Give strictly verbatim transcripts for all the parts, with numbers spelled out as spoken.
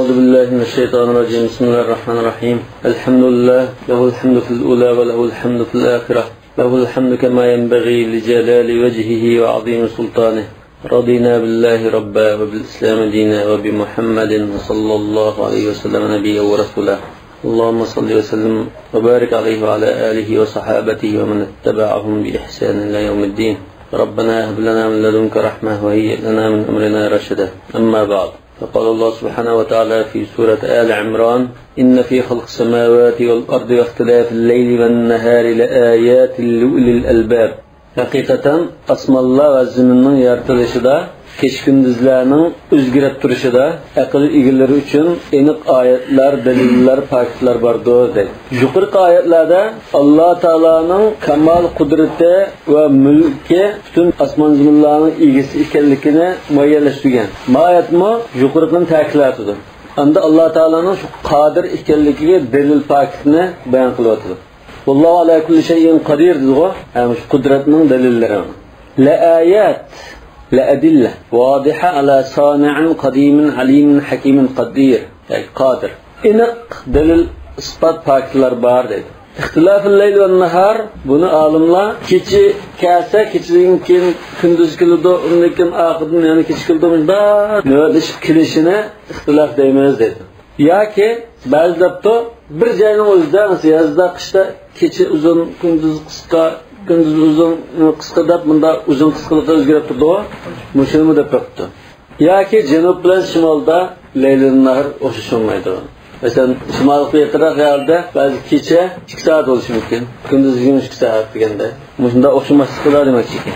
أعوذ بالله من الشيطان الرجيم. بسم الله الرحمن الرحيم. الحمد لله، له الحمد في الأولى وله الحمد في الآخرة. له الحمد كما ينبغي لجلال وجهه وعظيم سلطانه. رضينا بالله ربا وبالإسلام دينا وبمحمد صلى الله عليه وسلم نبيا ورسولا. اللهم صل وسلم وبارك عليه وعلى آله وصحابته ومن اتبعهم بإحسان إلى يوم الدين. ربنا هب لنا من لدنك رحمة وهيئ لنا من أمرنا رشدا. أما بعد، فقال الله سبحانه وتعالى في سورة آل عمران: إن في خلق السماوات والأرض واختلاف الليل والنهار لآيات لأولي الألباب. ھەقىقەتەن، ئاسمانلار ۋە زېمىننىڭ يارىتىلىشىدا، كېچە-كۈندۈزلەرنىڭ ئۆزگىرىپ تۇرۇشىدا ئەقىل ئىگىلىرى ئۈچۈن ئېنىق ئايەتلەر، دەلىللەر، پاكىتلار باردۇر، دەيدۇ. يۇقىرىقى ئايەتلەردە ئاللا تائالانىڭ كامال قۇدرىتى ۋە مۈلكى، پۈتۈن ئاسمان-زېمىنلارنىڭ ئىگىسى ئىكەنلىكىنى مۇئەييەنلەشتۈرگەن. ما ئايەتمۇ يۇقىرىقىنى تەكىتلەۋاتىدۇ. ئەمدى ئاللا تائالانىڭ شۇ قادىر ئىكەنلىكىگە دەلىل پاكىتنى بايان قىلىۋاتىدۇ. ۋاللاھۇ ئەلا كۇللى شەيئىن قەدىر دېدىغۇ، ھەم شۇ قۇدرەتنىڭ دەلىللىرى. لەئايات، لەئەدىللە، ۋادىھە ئەلا سانىئىن قەدىمىن ئەلىمىن ھەكىمىن قەدىر. ياكى قادىر. ئېنىق دەلىل، ئىسپات، پاكىتلار بار دەيدۇ. ئىختىلاف لەيل ۋە ناھار، بۇنى ئالىملار كېچە كەلسە، كېچىدىن كېيىن كۈندۈز كېلىدۇ، ئۇندىن كېيىن ئاخىرىدىن يەنە كېچە كېلىدۇ، مۇشۇنداق نۆۋەتلىشىپ كېلىشىنى ئىختىلاف دەيمىز دەيدۇ. ياكى بەزى دەپتۇ، بىر جاينىڭ ئۆزىدە، مەسىلەن، يازدا، قىشتا كېچە ئۇزۇن، كۈندۈز قىسقا، كۈندۈز ئۇزۇن، قىسقا دەپ، مۇنداق ئۇزۇن قىسقىلىقى ئۆزگىرىپ تۇرىدۇ، مۇشۇنىمۇ دەپ بېقىپتۇ. ياكى جەنۇب بىلەن شىمالدا لەيلى ناھار ئوخشاش بولمايدۇ. مەسىلەن، شىمالغا يېقىنراق يەردە بەزى كېچە ئىككى سائەت بولۇشى مۇمكىن، كۈندۈز يىگىرمە ئىككى سائەت دېگەندە. مۇشۇنداق ئوخشىماسلىقىدا دېمەكچىكەن.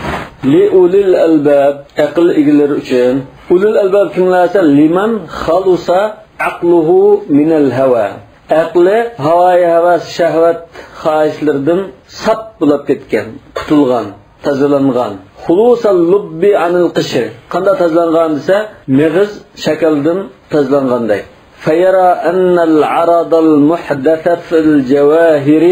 لىئۇلىل ئەلباب، ئەقىل ئىگىلىرى ئۈچۈن. ئۇلۇل ئەلباب كىملەر دېسە، لىمەن خالۇسا ئەقلۇھۇ مىنەل ھەۋا. ئەقلى ھاۋايى ھەۋەس، شەھۋەت، خاھىشلىرىدىن ساپ بولۇپ كەتكەن، قۇتۇلغان، تازىلانغان. خۇلۇسەل لۇببى ئەنىل قىشر. قانداق تازىلانغان دېسە، مېغىز شەكىلدىن تازىلانغاندەك. فيرى أن العرض المحدث في الجواهر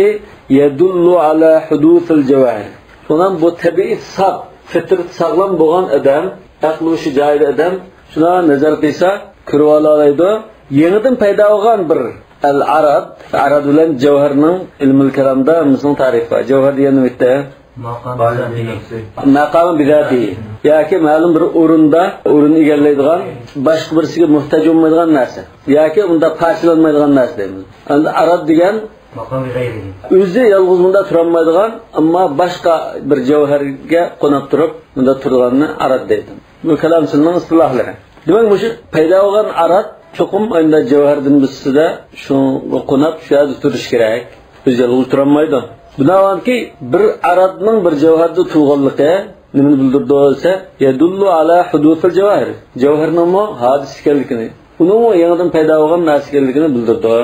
يدل على حدوث الجواهر. ئۇنىڭ بۇ تەبىئىتى ساپ، فىترىتى ساغلام بولغان ئادەم، ئەقلى ھوشى جايىدا ئادەم شۇنىڭغا نەزەر قىلسا، كۆرۈۋالالايدۇ. يېڭىدىن پەيدا بولغان بىر ئەل ئاراد، ئاراد بىلەن جەۋھەرنىڭ ئىلمىل كالامدا ھەممىسىنىڭ تارىخى بار. جەۋھەر دېگەن نېمە؟ ماقامى بىزاتىھى. ماقامى بىزاتىھى. ياكى مەلۇم بىر ئورۇندا ئورۇن ئىگىلەيدىغان، باشقا بىرسىگە موھتاج بولمايدىغان نەرسە. ياكى ئۇنداق پارچىلانمايدىغان نەرسە دەيمىز. ئەمدى ئاراد دېگەن ماقامى غەيرىھى. ئۆزى يالغۇز مۇندا تۇرالمايدىغان، ئەمما باشقا بىر جەۋھەرگە قوناپ تۇرۇپ مۇندا تۇرىدىغاننى ئاراد دەيدۇ. بۇ كالامچىلارنىڭ ئىستىلاھلىرى. دېمەك، مۇشۇ پەيدا بولغان ئاراد چوقۇم ئەندە جەۋھەردىن بىرسىدە شۇنىڭغا قوناپ، شۇ يەردە تۇرۇشى كېرەك. ئۆزى يالغۇز تۇرالمايدۇ. بۇنىڭكى بىر ئارادنىڭ بىر جەۋھەردە تۇرغانلىقى نېمىنى بىلدۈرىدۇ دېسە، يەدۇللۇ ئالا ھۇدۇسىل جەۋھەر. جەۋھەرنىڭمۇ ھادىس ئىكەنلىكىنى، ئۇنىڭمۇ يېڭىدىن پەيدا بولغان نەرسە ئىكەنلىكىنى بىلدۈرىدۇ.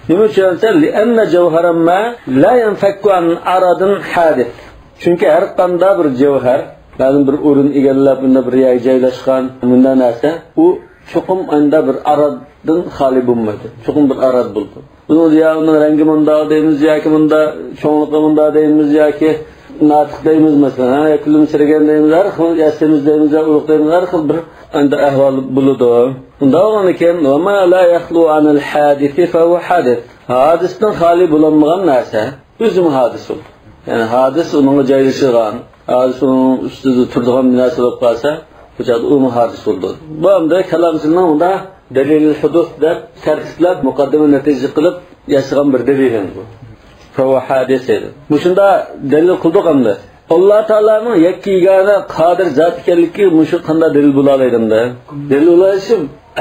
نېمە ئۈچۈن دېسە، لىئەننە جەۋھەرەممە لا يەنفەككۇ ئەن ئارادىن ھادىس. چۈنكى ھەر قانداق بىر جەۋھەر، مەلۇم بىر ئورۇن ئىگىلەپ، بۇنداق بىر يەرگە جايلاشقان، بۇنداق نەرسە، ئۇ چوقۇم ئاندا بىر ئارادىن خالىي بولمايدۇ. چوقۇم بىر ئاراد بولىدۇ. بۇنىڭ يا ئۇنىڭ رەڭگى مۇنداق دەيمىز، ياكى مۇنداق چوڭلۇقى مۇنداق دەيمىز، ياكى ناتىق دەيمىز، مەسىلەن، ھە، يا كۈلۈمسىرىگەن دەيمىز، ھەر خىل يا سېمىز دەيمىز، يا ئۇرۇق دەيمىز، ھەر خىل بىر ئەندە ئەھۋال بولىدۇ. ئۇنداق بولغاندىكىن، ۋەما لا يەخلۇ ئانىل ھادىسى فەھۇۋە ھادىس. ھادىستىن خالىي بولالمىغان نەرسە ئۆزىمۇ ھادىس بولىدۇ. يەنى ھادىس ئۇنىڭغا جايلىشىدىغان، ھادىس ئۇنىڭ ئۈستىدە تۇرىدىغان بىر نەرسە بولۇپ قالسا، بۇ چاغدا ئۇمۇ ھادىس بولىدۇ. بۇ ئەمدى كالامچىلارنىڭ ئۇندا دەلىل ھۇدۇس دەپ تەرتىپلەپ، مۇقەددىمە نەتىجە قىلىپ ياسىغان بىر دەلىل ئەمدى بۇ. فەھۇۋە ھادىس دەيدۇ. مۇشۇندا دەلىل قىلدۇق ئەمدى. ئاللا تائالانىڭ يەككە يېگانە قادىر زات ئىكەنلىكى مۇشۇ قانداق دەلىل بولالايدۇ ئەمدى؟ دەلىل بولايدۇ،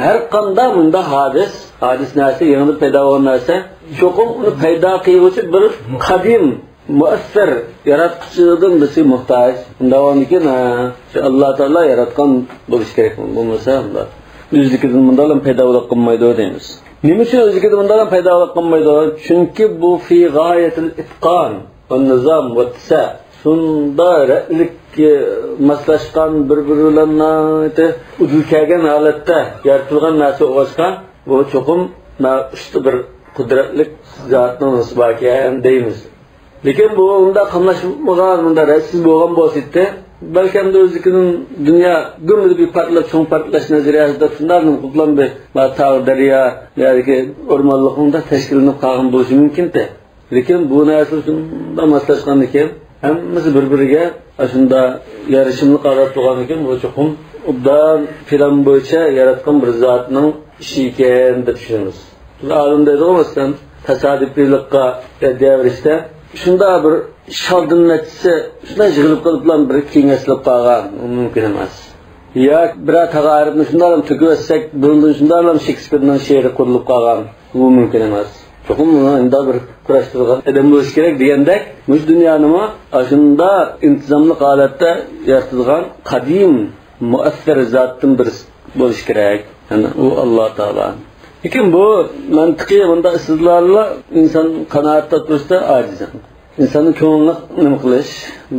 ھەر قانداق مۇنداق ھادىس، ھادىس نەرسە، يېڭىدىن پەيدا بولغان نەرسە، چوقۇم ئۇنى پەيدا قىلغۇچى بىر قەدىم، مۇئەسسىر ياراتقۇچىدىن بىرسى موھتاج. ئۇنداق بولغاندىكىن، ھە، شۇ ئاللا تائالا ياراتقان بولۇشى كېرەك، بولمىسا ئۇنداق ئۆزلۈكىدىن مۇنداقلا پەيدا بولۇپ قالمايدۇ دەيمىز. نېمە ئۈچۈن ئۆزلۈكىدىن مۇنداقلا پەيدا بولۇپ قالمايدۇ؟ چۈنكى بۇ في غاية الإتقان والنظام والاتساع. شۇنداق رەتلىك، ئە، ماسلاشقان، بىر-بىرى بىلەن ناھايىتى ئۇدۇل كەلگەن ھالەتتە يارىتىلغان نەرسە بولغاچقا، بۇ چوقۇم مانا ئۈستى بىر قۇدرەتلىك زاتنىڭ نېمىسى باركەن دەيمىز. لېكىن بۇ ئۇنداق قاملاشمىغان، ئۇنداق رەتسىز بولغان بولسا ئىدى، بەلكەم ئۆزىنىڭ دۇنيا گۈمبىزى بىر پارتلاپ، چوڭ پارتلاش نەزەرىيەسىدە شۇنداق قۇپلان بىر تاغ، دەريا ياكى ئورمانلىقنىڭدا تەشكىللىنىپ قالغان بولۇشى مۇمكىنتى. لېكىن بۇ نەرسە شۇنداق ماسلاشقاندىكىن، ھەممىسى بىر-بىرىگە ئاشۇنداق يارىشىملىق ھالەتتە تۇرغاندىكىن، بۇ چوقۇم ئوبدان پىلان بويىچە ياراتقان بىر زاتنىڭ ئىشى ئىكەن دەپ چۈشىنىمىز. بىز ئالىم دەيدىغۇ، مەسىلەن، تاسادىپىيلىققا رەددىيە بېرىشتە، شۇنداق بىر ئىش خالدىن نەچچىسى شۇنداق يىغىلىپ قېلىپلا بىر كېڭەشلەپ قالغان، ئۇ مۇمكىن ئەمەس. ياكى بىرەر تاغ ھەرپنى شۇنداقلا تۆكۈۋەتسەك، بۇنىڭدىن شۇنداقلا شېكسپىرنىڭ شېئىرى قۇرۇلۇپ قالغان، بۇ مۇمكىن ئەمەس. چوقۇم بۇنى ئۇنداق بىر كۇراشتۇرغان ئادەم بولۇشى كېرەك دېگەندەك، مۇشۇ دۇنيانىمۇ ئاشۇنداق ئىنتىزاملىق ھالەتتە يارىتىلغان قەدىم، مۇئەسسەر زاتتىن بىرسى بولۇشى كېرەك. يەنى ئۇ ئاللا تائالا. لېكىن بۇ مەنتىقىي بۇنداق ئىستىدلاللار ئىنسان قانائەت تاپتۇرۇشتا ئاجىز. ئىنساننىڭ كۆڭلىنى نېمە قىلىش،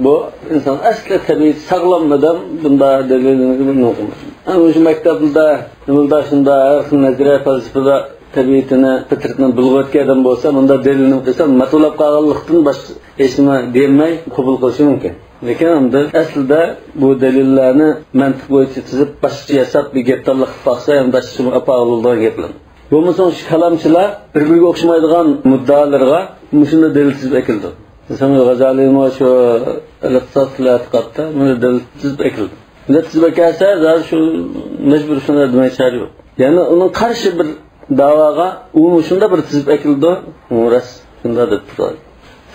بۇ ئىنسان ئەسلى تەبىئىتى ساغلام ئادەم بۇنداق دەلىلنى نېمە قىلمايدۇ. ئەنە مۇشۇ مەكتەپلەردە، نېمىلەر شۇنداق ھەر خىل نەزەرىيە، پەلسەپىدە تەبىئىتىنى، پىترىتىنى بۇلغىۋەتكەن ئادەم بولسا، مۇنداق دەلىل نېمە قىلسا، مەتۇللاپ قالغانلىقتىن باشقا ھېچنېمە دېيەلمەي قوبۇل قىلىشى مۇمكىن. لېكىن ئاندىن ئەسلىدە بۇ دەلىللەرنى مەنتىق بويىچە تىزىپ، باشقىچە ياساپ، بىر گەپدانلىق قىلىپ باقسا، يەنە باشقىچە ئاپارغىلى بولىدىغان گەپلەر. بولمىسا شۇ كالامچىلار بىر-بىرىگە ئوخشىمايدىغان مۇددىئالىرىغا مۇشۇنداق دەلىل تىزىپ ئەكېلىدۇ. مەسىلەن، غازالىمۇ شۇ ئىقتىساد ئېتىقادتا مۇنداق دەلىل تىزىپ ئەكېلىدۇ. بۇنداق تىزىپ ئەكەلسە، زادى شۇ مەجبۇر شۇنداق دېمەي چارە يوق. يەنى ئۇنىڭ قارشى بىر داۋاغا ئۇمۇ شۇنداق بىر تىزىپ ئەكېلىدۇ، ئۇ راست شۇنداق دەپ تۇرىدۇ.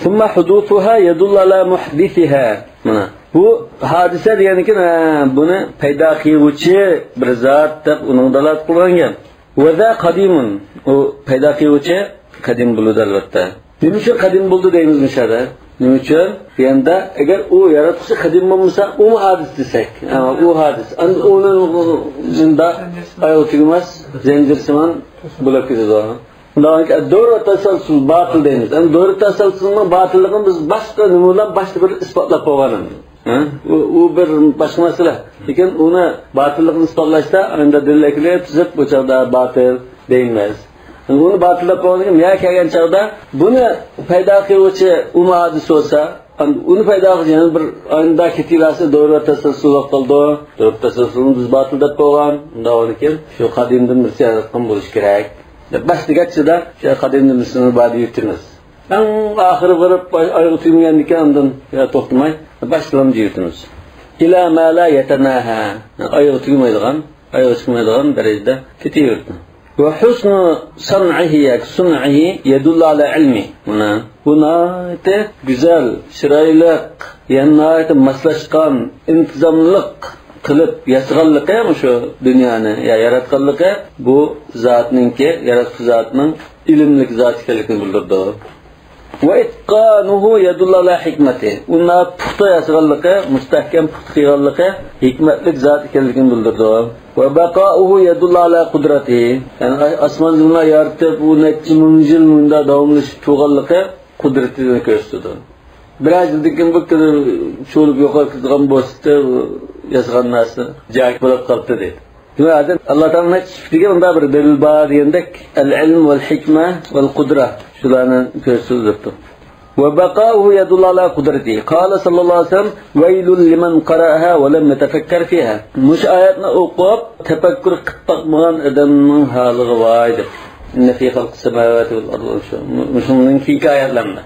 ثم حدوثها يدل على محدثها. مانا بۇ ھادىسە دېگەندىكىن، ھە، بۇنى پەيدا قىلغۇچى بىر زات دەپ ئۇنىڭ دالالەت قىلغان گەپ. وذا قديم، ئۇ پەيدا قىلغۇچى قەدىم بولىدۇ، ئەلۋەتتە. نېمە ئۈچۈن قەدىم بولدى دەيمىز مۇشۇ يەردە؟ نېمە ئۈچۈن دېگەندە، ئەگەر ئۇ ياراتقۇچى قەدىم بولمىسا، ئۇمۇ ھادىس دېسەك، ھە، ئۇ ھادىس. ئەمدى ئۇنى مۇنداق ئايىغى تۈگىمەس زەنجىرسىمان بولۇپ كېتىدۇ. دەۋر تەسەلسۇل باتىل دەيمىز. ئەمدى دەۋر تەسەلسۇلنىڭ باتىللىقىنى بىز باشتا نېمە بىلەن باشتا بىر ئىسپاتلاپ قويغان ئەمدى. ھە؟ ئۇ، ئۇ بىر باشقا مەسىلە. لېكىن ئۇنى باتىللىقىنى ئىسپاتلاشتا ئەمدى دەلىل ئەكېلىپ تۈزەپ، بۇ چاغدا باتىل دەيمىز. ئۇنى باتىللاپ قويغاندىن كېيىن، يا كەلگەن چاغدا بۇنى پەيدا قىلغۇچى ئۇمۇ ھادىس بولسا، ئۇنى پەيدا قىلغۇچى يەنە بىر ئاينىدا كېتىۋەرسە، دەۋر تەسەلسۇل بولۇپ قالىدۇ. دەۋر تەسەلسۇلنى بىز باتىل دەپ قويغان. ئۇنداق بولغاندىكىن شۇ قەدىمدىن بىرسى ياراتقان بولۇشى كېرەك. دەپ باشتا گەپچىدە شۇ قەدىمدىن بىرسىنى بار دەپ يۈرىمىز. ئەڭ ئاخىرى بېرىپ ئايىغى تۈگمىگەندىكىن ئاندىن يا توختىماي باشلىرىمىز يۈرىمىز. إلى ما لا يتناهى. ئايىغى تۈگمەيدىغان، ئايىغى چىقمايدىغان دەرىجىدە كېتىۋېرىدۇ. وحسن صنعه ياكى سنعه يدل على علمه. مانا بۇ ناھايىتى گۈزەل، چىرايلىق، يەنە ناھايىتى ماسلاشقان، ئىنتىزاملىق قىلىپ ياسىغانلىقى، مۇشۇ دۇنيانى يا ياراتقانلىقى بۇ زاتنىڭكى، ياراتقۇچى زاتنىڭ ئىلىملىك زات ئىكەنلىكىنى بىلدۈرىدۇ. وإتقانه يدل على حكمته. ئۇنى پۇختا ياسىغانلىقى، مۇستەھكەم پۇختا قىلغانلىقى ھېكمەتلىك زات ئىكەنلىكىنى بىلدۈرىدۇ. وبقاؤه يدل على قدرته. يەنى ئاسمان زېمىنلار يارىتىپ، ئۇ نەچچە مىڭ يىل مۇنداق داۋاملىشىپ تۇرغانلىقى قۇدرىتىنى كۆرسىتىدۇ. بىرەر يىلدىن كېيىن بۇ چۇۋۇلۇپ يوقاپ كېتىدىغان بولسىدى، ياسىغان نەرسە جاكى بولۇپ قاپتۇ دەيدۇ. دېمەك، ھازىر ئاللا تائالانىڭ نەچچە سۈپىتىگە مۇنداق بىر دەلىل بار دېگەندەك، العلم والحكمة والقدرة، شۇلارنى كۆرسىتىدۇ دەپتۇ. وبقاؤه يدل على قدرته. قال صلى الله عليه وسلم: ويل لمن قرأها ولم يتفكر فيها. مۇشۇ ئايەتنى ئوقۇپ، تەپەككۇر قىلىپ باقمىغان ئادەمنىڭ ھالىغا ۋاي دەپ. إن في خلق السماوات والأرض، شۇ، مۇشۇنىڭ كېيىنكى ئايەتلەرنى.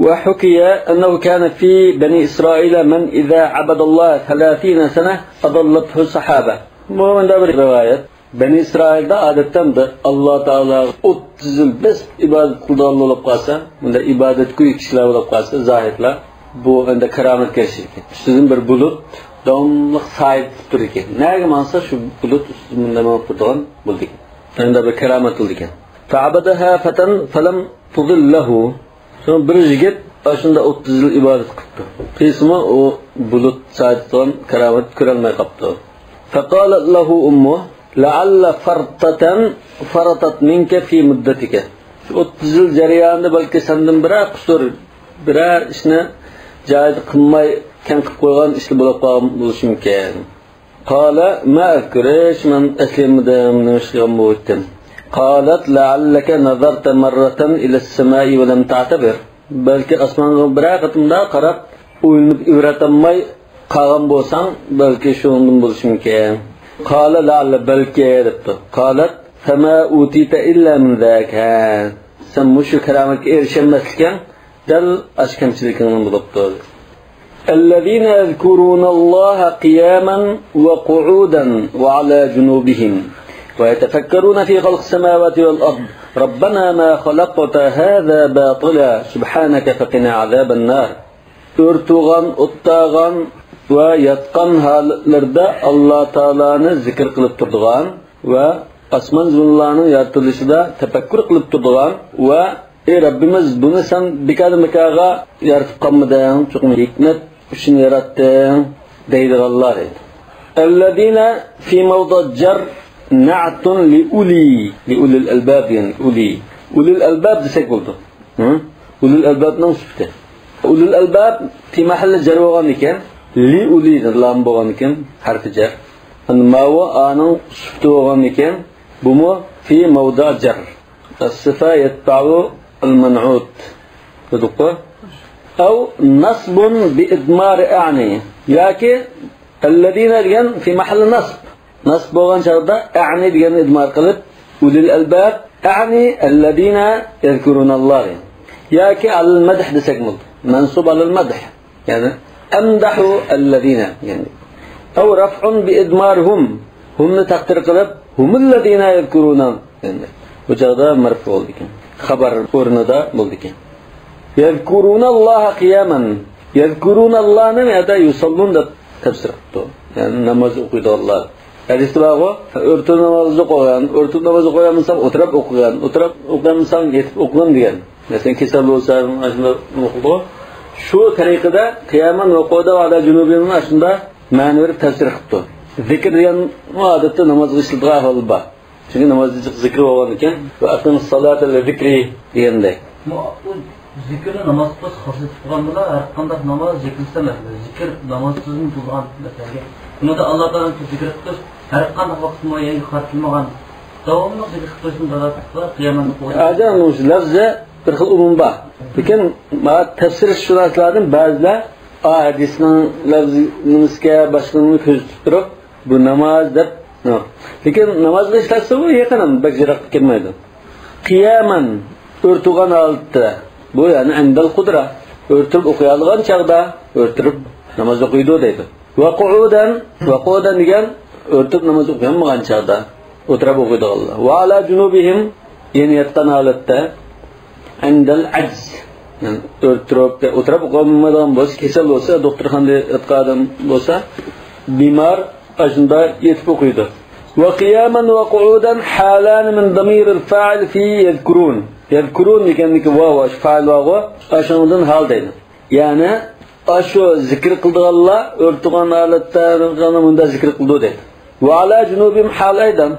وحكي أنه كان في بني إسرائيل من إذا عبد الله ثلاثين سنة أظلته سحابة. بۇ مۇنداق بىر رىۋايەت. بەنى ئىسرائىلدا ئادەتتە ئاللا تائالاغا ئوتتۇز يىل بەس ئىبادەت قىلىدىغان بولۇپ قالسا، بۇنداق ئىبادەتكۈي كىشىلەر بولۇپ قالسا، زاھىدلار، بۇ ئەمدى كارامەت كەلگەن ئىكەن. ئۈستىدىن بىر بۇلۇت داۋاملىق سايە تۇتۇپ تۇرىدىكەن. نەگە ماڭسا، شۇ بۇلۇت ئۈستىدىن مۇنداق مېڭىپ تۇرىدىغان بولىدىكەن. ئەمدى بىر كارامەت قىلىدىكەن. فعبدها فتى فلم تظله. شۇڭا بىر يىگىت ئاشۇنداق ئوتتۇز يىل ئىبادەت قىپتۇ. قىلسىمۇ ئۇ بۇلۇت سايە تۇتقان كارامەت كۆرەلمەي قاپتۇ. فقالت له أمه: لعل فرطة فرطت منك في مدتك. شۇ ئوتتۇز يىل جەريانىدا بەلكى سەندىن بىرەر قۇسۇر، بىرەر ئىشنى جايىدا قىلماي كەڭ قىلىپ قويغان ئىشلار بولۇپ قالغان بولۇشى مۇمكىن. قال: ما أذكر، ھېچ مەن ئەسلىيەلمىدىم نېمە ئىش قىلغان بولۇۋاتتىم. قالت: لعلك نظرت مرة إلى السماء ولم تعتبر. بەلكى ئاسمانغا بىرەر قېتىمدا قاراپ، ئويلىنىپ ئىبرەت ئالماي قالغان بولساڭ، بەلكى شۇنىڭدىن بولۇشى مۇمكىن. قال لعل، بەلكى دەپتۇ. قالت فما أوتيت إلا من ذاك. ھە، سەن مۇشۇ كارامەتكە ئېرىشەلمەسلىكىڭ دەل ئاشۇ كەمچىلىكىڭدىن بولۇپتۇ. الذين يذكرون الله قياما وقعودا وعلى جنوبهم ويتفكرون في خلق السماوات والأرض ربنا ما خلقت هذا باطلا سبحانك فقنا عذاب النار. ئۆرتۇغان، ئوتتاغان ۋە ياتقان ھالەتلىرىدە ئاللا تائالانى زىكىر قىلىپ تۇرىدىغان ۋە ئاسمان زېمىنلارنىڭ يارىتىلىشىدا تەپەككۇر قىلىپ تۇرىدىغان ۋە ئى رەببىمىز، بۇنى سەن بىكاردىن بىكارغا يارىتىپ قالمىدىڭ، چوقۇم ھېكمەت ئۈچۈن ياراتتىڭ دەيدىغانلار ئىدى. الذين في موضع جر نعت لأولي، لأولي الألباب، يەنى ئۇلى. ئۇلىل ئەلباب دېسەك بولىدۇ. ھە؟ ئۇلىل ئەلبابنىڭ سۈپىتى. ئۇلىل ئەلباب في محل جر بولغان ئىكەن، لأولي لام بولغان ئىكەن، ھەرپى جەر. ئەمدى ماۋۇ ئانىڭ سۈپىتى بولغان ئىكەن، بۇمۇ في موضع جر. الصفة يتبع المنعوت دېدۇققۇ. أو نصب بإضمار أعني. ياكى الذين دېگەن في محل نصب. نصب بولغان چاغدا أعني دېگەننى ئىدمار قىلىپ، أولي الألباب، أعني الذين يذكرون الله دېگەن. ياكى على المدح دېسەكمۇ بولىدۇ. منصوب على المدح. يەنى أمدح الذين دېگەندەك. أو رفع بإضمار هم. هم نى تەقدىر قىلىپ، هم الذين يذكرون دېگەندەك. بۇ چاغدا مەرپۇ بولىدىكەن. خەۋەر ئورنىدا بولىدىكەن. يذكرون الله قياما. يذكرون الله نى يەردە يصلون دەپ تەپسىر قىپتۇ. يەنى ناماز ئوقۇيدىغانلار. ھەدىستە بارغۇ، ئۆرتە نامازنى ئوقۇغان، ئۆرتە ناماز ئوقۇيالمىساڭ ئولتۇرۇپ ئوقۇغان، ئولتۇرۇپ ئوقۇيالمىساڭ يېتىپ ئوقۇغان دېگەن. مەسىلەن، كېسەل بولسا، شۇنداق نېمە قىلىدىغۇ. شۇ تەرىقىدە قىياما ۋە قۇئۇدا ۋە ئالا جۇنۇبىنى ئاشۇنداق مەنە بېرىپ تەپسىر قىپتۇ. زىكىر دېگەن ئادەتتە نامازغا ئىشلىتىدىغان ئەھۋال بار. چۈنكى نامازدا جىق زىكىر بولغان ئىكەن. ۋە ئەقىمۇس سالاتا لىزىكرى دېگەندەك. مۇ-، ئۇ زىكىرنى ناماز قىلىش خاس ئېتىپ قويغان بىلەن ھەر قانداق ناماز زىكىر دېسە مەسىلە، زىكىر نامازسىزمۇ بولىدىغان مەسىلىگە. بۇنىڭدا ئاللا تائالانى زىكىر قىلىش ھەر قانداق ۋاقىت مۇئەييەنگە قارىتىلمىغان، داۋاملىق زىكىر قىلىشنى دالالەت قىلىدىغان قىيامەتنى قويۇش. ھازىر مۇشۇ لەفزى بىر خىل ئومۇم بار. لېكىن ما تەپسىرشۇناسلاردىن بەزىلەر، ئا، ھەدىسنىڭ لەفزى نېمىسىكەن، باشقىنى كۆزىتىپ تۇرۇپ، بۇ ناماز دەپ، يوق. لېكىن نامازغا ئىشلەتسە، بۇ يېقىن، بەك يىراققا كەلمەيدۇ. قىيامەن، ئۆرتۇغان ھالەتتە. بۇ، يەنى، ئىندەل قۇدرە. ئۆرتۈرۈپ ئوقۇيالىغان چاغدا، ئۆرتۈرۈپ ناماز ئوقۇيدۇ دەيدۇ. ۋە قۇئۇدەن، ۋە قۇئۇدەن دېگەن، ئۆرتۈپ ناماز ئوقۇيالمىغان چاغدا، ئولتۇرۇپ ئوقۇيدىغانلار. ۋە ئالا جۇنۇبىھىم، يەنى ياتقان ھالەتتە. ئىندەل ئەجز. يەنى ئۆرتۈرۈپ، ئولتۇرۇپ ئوقۇيالمايدىغان بولسا، كېسەل بولسا، دوختۇرخانىدا ياتقان ئادەم بولسا، بىمار، ئاشۇنداق يېتىپ ئوقۇيدۇ. ۋە قىيامەن ۋە قۇئۇدەن ھالانى مىن زامىرىل فائىل فى يەزكۇرۇن. يەزكۇرۇن دېگەندىكى ۋاۋ، ئاشۇ فائىل بارغۇ، ئاشۇنىڭدىن ھال دەيدۇ. يەنى، ئاشۇ زىكىر قىلىدىغانلار ئۆرتۇغان ھالەتتە مۇنداق زىكىر قىلىدۇ دەيدۇ. ۋە ئالا جۇنۇبىم ھال ئەيدەن.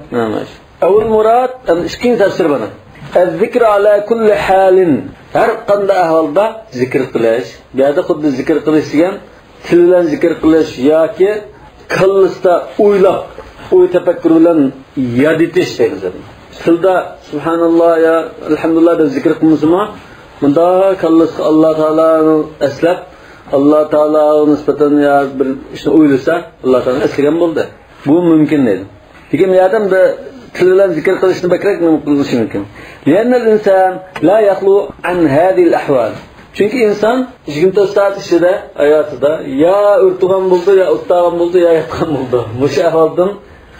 ئەۋۇل مۇراد، ئەمدى ئىككىنچى تەپسىرى بۇنىڭ. ئەززىكرۇ ئالا كۇللى ھالىن. ھەر قانداق ئەھۋالدا زىكىر قىلىش. بۇ يەردە خۇددى زىكىر قىلىش دېگەن تىل بىلەن زىكىر قىلىش ياكى كاللىسىدا ئويلاپ، ئوي تەپەككۇر بىلەن ياد ئېتىش دەيمىز. تىلدا سۇبھاناللا يا ئەلھەمدۇلىللا دەپ زىكىر قىلمىسىمۇ، مۇنداق كاللىسىغا ئاللا تائالانى ئەسلەپ، ئاللا تائالاغا نىسبەتەن يا بىر ئىشنى ئويلىسا، ئاللا تائالانى ئەسلىگەن بولدى. بۇ مۇمكىن دەيدۇ. لېكىن بۇ يەردە بىر تىل بىلەن زىكىر قىلىشنى بەكرەك نېمە قىلىشى مۇمكىن. لأن الإنسان لا يخلو عن هذه الأحوال. چۈنكى ئىنسان يىگىرمە تۆت سائەت ئىچىدە، ھاياتىدا يا ئۆرتىگەن بولىدۇ، يا ئولتۇرغان بولىدۇ، يا ياتقان بولىدۇ. مۇشۇ ئەھۋالدىن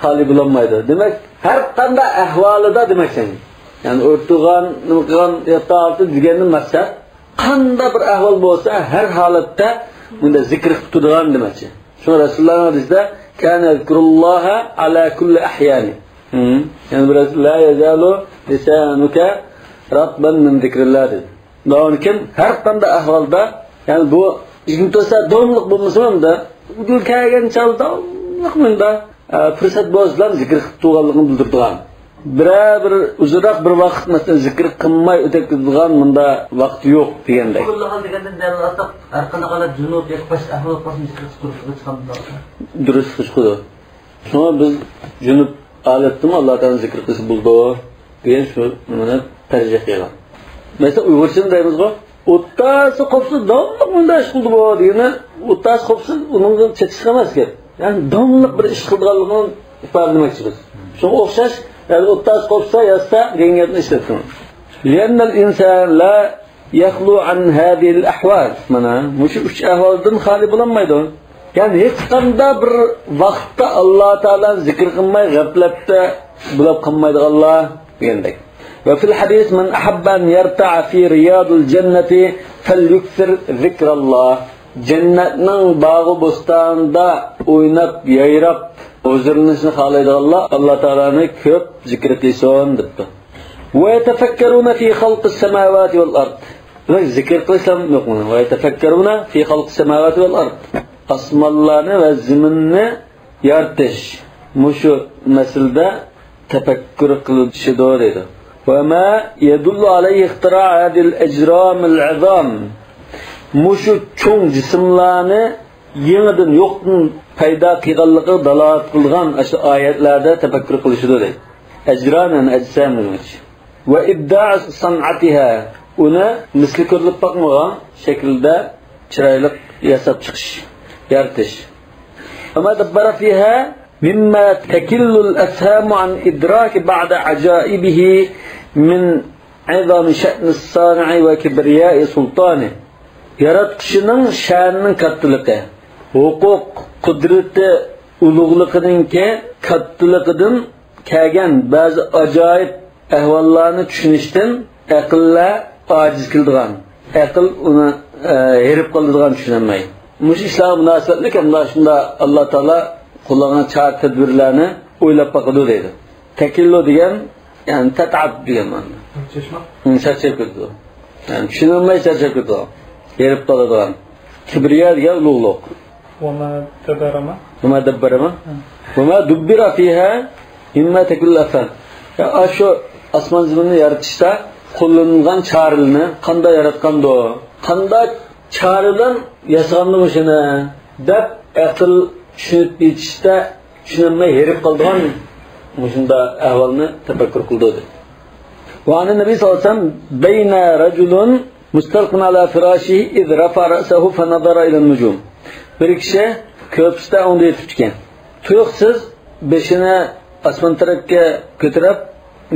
خالىي بولالمايدۇ. دېمەك، ھەر قانداق ئەھۋالىدا دېمەكچى. يەنى ئۆرتىگەن، نېمە قىلغان، ياتقان ھالىتى دېگەندىن مەقسەت، قانداق بىر ئەھۋال بولسا، ھەر ھالەتتە بۇنداق زىكىر قىلىپ تۇرىدىغان دېمەكچى. شۇڭا رەسۇلۇللانىڭ ھەدىسىدە، كان يەزكۇرۇللاھە ئەلا كۇللى ئەھيانى. ھىم. يەنى بىر لا يەزالۇ لىسانۇكە راتبەن مىن زىكرىللا دېدى. داۋامىدىن كېيىن ھەر قانداق ئەھۋالدا، يەنى بۇ يىگىرمە تۆت سائەت داۋاملىق بولمىسىمۇ، ئەمدى گۈل كەلگەن چاغدا داۋاملىق مۇندا، ئە، پۇرسەت بولسىلا زىكىر قىلىپ تۇرغانلىقىنى بىلدۈرىدىغان. بىرەر بىر ئۇزۇنراق بىر ۋاقىت، مەسىلەن، زىكىر قىلماي ئۆتۈپ كېتىدىغان مۇندا ۋاقىت يوق دېگەندەك. كۇللى ھال دېگەندە، دەل ئاستا ھەر قانداق ھالەت جۇنۇپ ياكى باشقا ئەھۋال بولسا زىكىر قىلىپ تۇرۇشقا چىقامدۇ؟ دۇرۇس چىقىدۇ. شۇڭا بىز جۇنۇپ ھالەتتىمۇ ئاللا تائالانى زىكىر قىلسا بولىدۇ دېگەن شۇ نېمىنى تەرجىھ قىلغان. مەسىلەن، ئۇيغۇرچىدا دەيمىزغۇ، ئوتتاسى قوپسا داۋاملىق مۇنداق ئىش قىلدى بۇ دېگىنى ئوتتاس قوپسا، ئۇنىڭدىن چېتىشقا ئەمەس گەپ. يەنى داۋاملىق بىر ئىش قىلىدىغانلىقىنى ئىپادىلىمەكچى بىز. شۇڭا ئوخشاش، يەنى ئوتتاس قوپسا، ياسا دېگەن گەپنى ئىشلەتتىم. لأن الإنسان لا يخلو عن هذه الأحوال. مانا مۇشۇ ئۈچ ئەھۋالدىن خالىي بولالمايدۇ. يەنى ھېچقانداق بىر ۋاقىتتا ئاللا تائالانى زىكىر قىلماي غەپلەتتە بولاپ قالمايدىغانلار دېگەندەك. وفي الحديث من أحب أن يرتع في رياض الجنة فليكثر ذكر الله. جەننەتنىڭ باغۇ بوستانىدا ئويناپ، يايراپ، ھۇزۇرلىنىشنى خالايدىغانلار ئاللا تائالانى كۆپ زىكىر قىلسۇن دەپتۇ. ويتفكرون في خلق السماوات والأرض. بۇ زىكىر قىلسام يوقمۇ؟ ويتفكرون في خلق السماوات والأرض. ئاسمانلارنى ۋە زېمىننى يارىتىش، مۇشۇ مەسىلىدە تەپەككۇر قىلىشىدۇ دەيدۇ. وما يدل عليه اختراع هذه الأجرام العظام. مۇشۇ چوڭ جىسىملارنى يېڭىدىن يوقتىن پەيدا قىلغانلىقىغا دالالەت قىلىدىغان ئاشۇ ئايەتلەردە تەپەككۇر قىلىشىدۇ دەيدۇ. ئەجرام، يەنى ئەجسام دېمەكچى. وإبداع صنعتها، ئۇنى مىسلى كۆرۈلۈپ باقمىغان شەكىلدە چىرايلىق ياساپ چىقىش، يارىتىش. وما دبر فيها مما تكل الأفهام عن إدراك بعض عجائبه من عظم شأن الصانع وكبرياء سلطانه. ياراتقۇچىنىڭ شەنىنىڭ كاتتىلىقى، ھوقۇق، قۇدرىتى، ئۇلۇغلۇقىنىڭكى كاتتىلىقىدىن كەلگەن بەزى ئاجايىپ ئەھۋاللارنى چۈشىنىشتىن ئەقىللەر ئاجىز كېلىدىغان، ئەقىل ئۇنى، ئە، ھېرىپ قالىدىغان، چۈشىنەلمەي. مۇشۇ ئىشلارغا مۇناسىۋەتلىك ئەمدى شۇنداق ئاللا تائالا قوللانغان چارە تەدبىرلەرنى ئويلاپ باقىدۇ دەيدۇ. تەكىللۇ دېگەن، يەنى تەتئەب دېگەن مەنىدە. چاچماق؟ ھىم، چارچاپ كېتىدۇ. يەنى چۈشىنەلمەي چارچاپ كېتىدۇ. ھېرىپ قالىدىغان. كىبرىيا دېگەن ئۇلۇغلۇق. وما دبر ما؟ وما دبر ما؟ ھە. وما دبر فيها مما تكل الأفهام. يا، ئاشۇ ئاسمان زېمىننى يارىتىشتا قوللىنىلغان چارىلەرنى قانداق ياراتقاندۇ؟ قانداق چارە بىلەن ياسىغاندۇ مۇشۇنى؟ دەپ ئەقىل چۈشىنىپ يېتىشتە چۈشىنەلمەي ھېرىپ قالىدىغان مۇشۇنداق ئەھۋالنى تەپەككۇر قىلىدۇ دەيدۇ. وعن النبي صلى الله عليه وسلم بين رجل مستلق على فراشه إذ رفع رأسه فنظر إلى النجوم. بىر كىشى كۆپۈستە ئوڭدا يېتىپتىكەن. تۇيۇقسىز بېشىنى ئاسمان تەرەپكە كۆتۈرۈپ،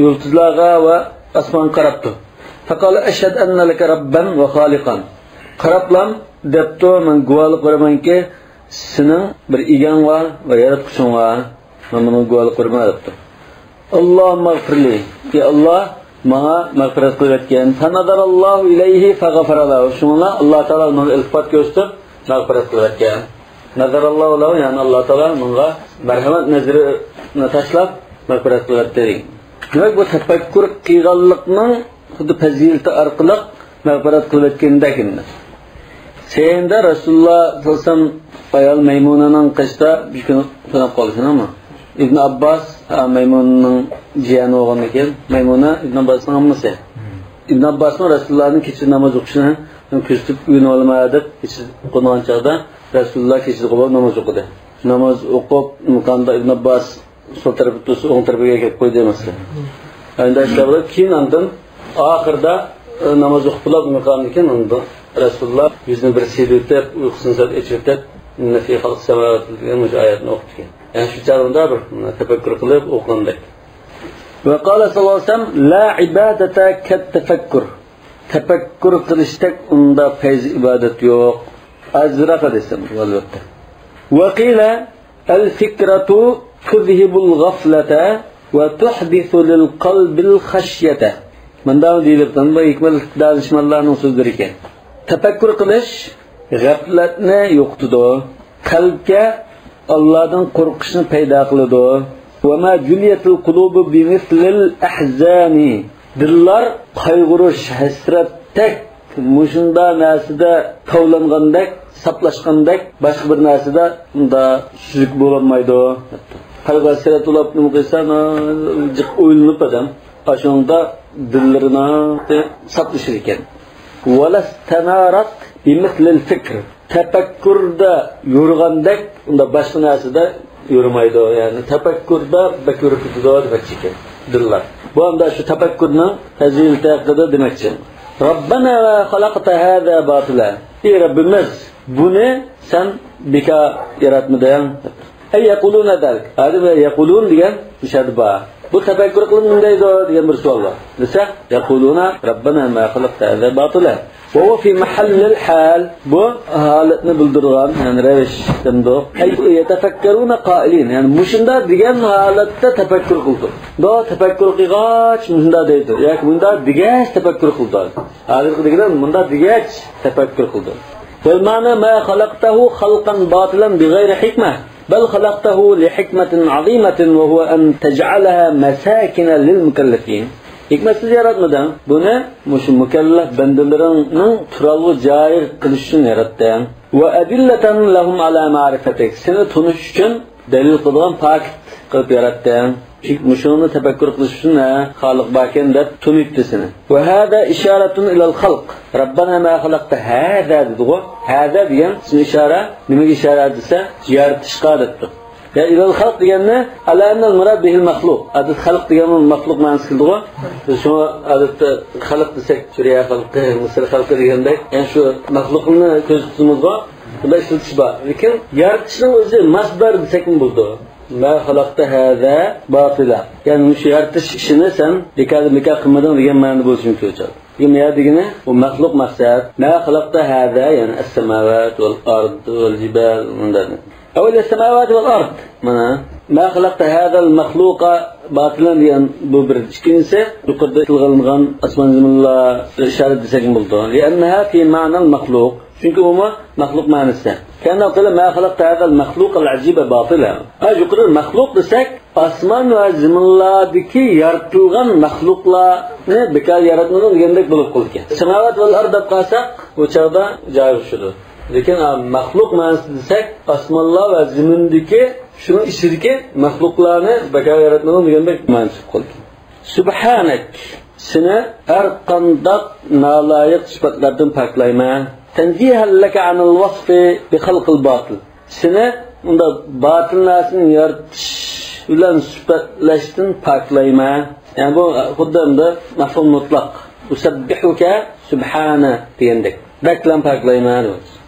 يۇلتۇزلارغا ۋە ئاسمانغا قاراپتۇ. فقال أشهد أن لك ربا وخالقا. قاراپلام دەپتۇ، مەن گۇۋاھلىق بېرىمەنكى، سېنىڭ بىر ئىگەڭ بار ۋە ياراتقۇچىڭ بار. مەن بۇنىڭغا گۇۋاھلىق بېرىمەن دەپتۇ. اللهم اغفر لي. يا ئاللا، ماڭا مەغپىرەت قىلىۋەتكىن. فنظر الله إليه فغفر له. شۇڭا ئاللا تائالا ئۇنىڭغا ئىلتىپات كۆرسىتىپ، مەغپىرەت قىلىۋەتكەن. نظر الله له، يەنى ئاللا تائالا ئۇنىڭغا مەرھەمەت نەزىرىنى تاشلاپ، مەغپىرەت قىلىۋەتتى دېگەن. دېمەك، بۇ تەپەككۇر قىلغانلىقنىڭ خۇددى پەزىلىتى ئارقىلىق مەغپىرەت قىلىۋەتكەندەك ئەمدى. سەينىدە رەسۇلۇللا سەللەللاھۇ ئەلەيھى ۋەسەللەم ئايال مەيمۇنىنىڭ قېشىدا بىر كۈنى ئۇخلاپ قالدى، شۇنداقمۇ؟ ئىبن ئابباس، ھە، مەيمۇنىنىڭ جىيەنى بولغاندىكىن، مەيمۇنا ئىبن ئابباسنىڭ ئاممىسى. ئىبن ئابباسمۇ رەسۇلۇللانىڭ كېچىدە ناماز ئوقۇشىنى كۆزىتىپ ئۆگىنىۋالىمەن دەپ كېچىدە ئوقۇنغان چاغدا رەسۇلۇللا كېچىدە قوپۇپ ناماز ئوقۇدى. ناماز ئوقۇپ، قانداق ئىبن ئابباس سول تەرەپتە تۇرسا، ئوڭ تەرىپىگە كېلىپ قويدى، مەسىلەن. ئەمدى شۇنداق بولۇپ، كېيىن ئاندىن ئاخىرىدا، ئە، ناماز ئوقۇپ بولۇپ، ئۇنى قىلغاندىن كېيىن ئاندىن رەسۇلۇللا يۈزىنى بىر سىيلىۋېتىپ، ئۇيقۇسىنى سەل ئېچىۋېتىپ، إن في خلق السماوات دېگەن مۇشۇ ئايەتنى ئوقۇپتىكەن. يەنى شۇ چاغدا بىر تەپەككۇر قىلىپ ئوقۇغاندەك. وقال صلى الله عليه وسلم لا عبادة كالتفكر. تەپەككۇر قىلىشتەك ئۇنداق پەيزى ئىبادەت يوق. ئازراق دېسەم، ئەلۋەتتە. وقيل الفكرة تذهب الغفلة وتحدث للقلب الخشية. مۇنداق دېيىلىپتۇ، بۇ ھېكمەتلىك دانىشمەنلەرنىڭ سۆزلىرىكەن. تەپەككۇر قىلىش غەپلەتنى يوقىتىدۇ، قەلبكە ئاللادىن قورقۇشنى پەيدا قىلىدۇ. وما جليت القلوب بمثل الأحزان. دىللار قايغۇرۇش، ھەسرەتتەك، مۇشۇنداق نەرسىدە تاۋلانغاندەك، ساپلاشقاندەك، باشقا بىر نەرسىدە ئۇنداق سۈزۈك بولالمايدۇ. قەلب ھەسرەت بولۇپ نېمە قىلسا، جىق ئويلىنىپ ئادەم، ئاشۇنىڭدا دىللىرىنى ساپلىشىدىكەن. ولا استنارت بمثل الفكر. تەپەككۇردا يورۇغاندەك، ئۇنداق باشقا نەرسىدە يورۇمايدۇ. يەنى تەپەككۇردا بەك يورۇپ كېتىدۇ دېمەكچىكەن دىللار. بۇ ئەمدى شۇ تەپەككۇرنىڭ پەزىلىتى ھەققىدە دېمەكچى. ربنا ما خلقت هذا باطلا. ئى رەببىمىز، بۇنى سەن بىكار ياراتمىدىڭ. ئەي يەقۇلۇنە زالىك. ھازىر بۇ يەقۇلۇن دېگەن مۇشۇ يەردە بار. بۇ تەپەككۇر قىلىپ نېمە دەيدۇ دېگەن بىر سوئال بار. دېسە، يەقۇلۇنە رەببەنا ما خەلەقتە ھازا باتىلا. ۋە ھۇۋە فى مەھەللىل ھال. بۇ ھالەتنى بىلدۈرىدىغان، يەنى رەۋىش دېمدۇق. ئەي يەتەفەككەرۇنە قائىلىن. يەنى مۇشۇنداق دېگەن ھالەتتە تەپەككۇر قىلىدۇ. بۇ تەپەككۇر قىلغاچ مۇشۇنداق دەيدۇ. ياكى مۇنداق دېگەچ تەپەككۇر قىلىدۇ. ھازىرقى دېگەن مۇنداق دېگەچ تەپەككۇر قىلىدۇ. ۋەل مەنا ما خەلەقتەھۇ خەلقەن باتىلەن بىغەيرى ھىكمە. بەل خەلەقتەھۇ لىھىكمەتىن ئەزىمەتىن ۋە ھۇۋە ئەن تەجئەلەھا مەساكىنە لىلمۇكەللەفىن. ھېكمەتسىز ياراتمىدىڭ. بۇنى مۇشۇ مۇكەللەپ بەندىلىرىڭنىڭ تۇرالغۇ جايى قىلىش ئۈچۈن ياراتتىڭ. ۋە ئەدىللەتەن لەھۇم ئەلا مەئرىفەتىك. سېنى تونۇش ئۈچۈن دەلىل قىلىدىغان پاكىت قىلىپ ياراتتىڭ. چۈنكى مۇشۇنى تەپەككۇر قىلىش ئۈچۈن، ھە، خالىق باركەن دەپ تونۇيتتى سېنى. ۋە ھازا ئىشارەتۇن ئىلەل خەلق. رەببەنا ما خەلەقتە ھازا دېدىغۇ. ھازا دېگەن ئىسمى ئىشارە. نېمىگە ئىشارە دېسە، يارىتىشقا دەپتۇ. يا ئىلەل خەلق دېگەننى ئەلا ئەننەل مۇراد بىھىل مەخلۇق. ئادەتتە خەلق دېگەن مەخلۇق مەنىسى كېلىدىغۇ. بىز شۇڭا ئادەتتە خەلق دېسەك، سۈرىيە خەلقى، مىسىر خەلقى دېگەندەك، يەنى شۇ مەخلۇقنى كۆزدە تۇتىمىزغۇ. بۇنداق ئىشلىتىش بار. لېكىن يارىتىشنىڭ ئۆزى مەسدەر دېسەكمۇ بولىدۇ. ما خەلەقتە ھازا باتىلا. يەنى مۇشۇ يارىتىش ئىشىنى سەن بىكاردىن بىكار قىلمىدىڭ دېگەن مەنىدە بولۇشى مۇمكىن. لېكىن يا دېگىنى، بۇ مەخلۇق مەقسەت. ما خەلەقتە ھازا، يەنى ئەسسەماۋات ۋەل ئارد ۋەل جىبال، مۇنداق. ئەۋ ئەسسەماۋات ۋەل ئارد. مانا، ما خەلەقتە ھازەل مەخلۇقە باتىلەن دېگەن بۇ بىر. ئىككىنچىسى، يۇقىرىدا تىلغا ئېلىنغان ئاسمان زېمىنلار ئىشارەت دېسەكمۇ بولىدۇ. لىئەننەھا فى مەئنەل مەخلۇق. چۈنكى ئۇمۇ مەخلۇق مەنىسى. كەئەننەھۇ قىيلە ما خەلەقتە ھازەل مەخلۇقەل ئەجىبە باتىلا. ھە، يۇقىرىدا مەخلۇق دېسەك، ئاسمان ۋە زېمىنلاردىكى يارىتىلغان مەخلۇقلارنى بىكار ياراتمىدىڭ دېگەندەك بولۇپ قالىدىكەن. سەماۋات ۋەل ئارد دەپ قالساق، ئۇ چاغدا جايىغا چۈشىدۇ. لېكىن، ھە، مەخلۇق مەنىسى دېسەك، ئاسمانلار ۋە زېمىندىكى، شۇنىڭ ئىچىدىكى مەخلۇقلارنى بىكار ياراتمىدىڭ دېگەندەك مەنىسى چىقىپ قالىدىكەن. سۇبھانەك، سېنى ھەر قانداق نالايىق سۈپەتلەردىن پاكلايمەن. تەنزىھەن لەكە ئەنىل ۋەسفى بىخەلقىل باتىل. سېنى ئۇنداق باتىل نەرسىنى يارىتىش بىلەن سۈپەتلەشتىن پاكلايمەن. يەنى بۇ خۇددى ئەمدى مەفھۇم مۇتلەق. ئۇسەببىھۇكە سۇبھانە دېگەندەك. بەكلا پاكلايمەن.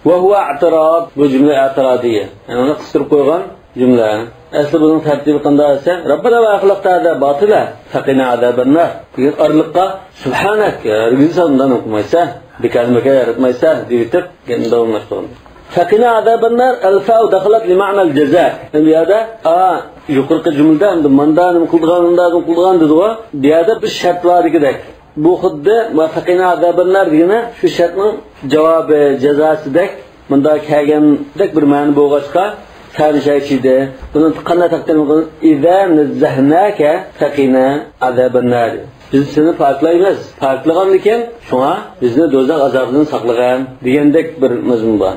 ۋە ھۇۋە ئەتىراز، بۇ جۈملە ئەتىرازىيە. يەنى ئۇنى قىستۇرۇپ قويغان جۈملە. ئەسلى بۇنىڭ تەرتىپى قانداق دېسە، رەببەنا ما خەلەقتە ھازا باتىلا، فەقىنا ئازابەننار دېگەن ئارىلىققا سۇبھانەك، ھەرگىز سەن ئۇنداق قىلمايسەن، بىكارنى بىكار ياراتمايسەن دېيىۋېتىپ، گەپنى داۋاملاشتۇرغان. فەقىنا ئازابەننار، ئەلفاءۇ دەخەلەت لىمەئنەل جەزا. ئەمدى بۇ يەردە، ئا، يۇقىرىقى جۈملىدە ئەمدى ماندا نېمە قىلىدىغان، مۇندا نېمە قىلىدىغان دېدىغۇ. بۇ يەردە بىر شەرت بار دېگۈدەك. بۇ خۇددى ۋە فەقىنا ئازابەننار دېگىنى شۇ شەرتنىڭ جاۋابى، جازاسىدەك. مۇندا كەلگەندەك بىر مەنە بولغاچقا، سەن شەيچىدە بۇنى قانداق تەقدىم قىلىمىز؟ ئىزا نەززەھناكە فەقىنا ئازابەننار. بىز سېنى پاكلايمىز. پاكلىغاندىكىن شۇڭا بىزنى دوزاخ ئازابىدىن ساقلىغىن دېگەندەك بىر مەزمۇن بار.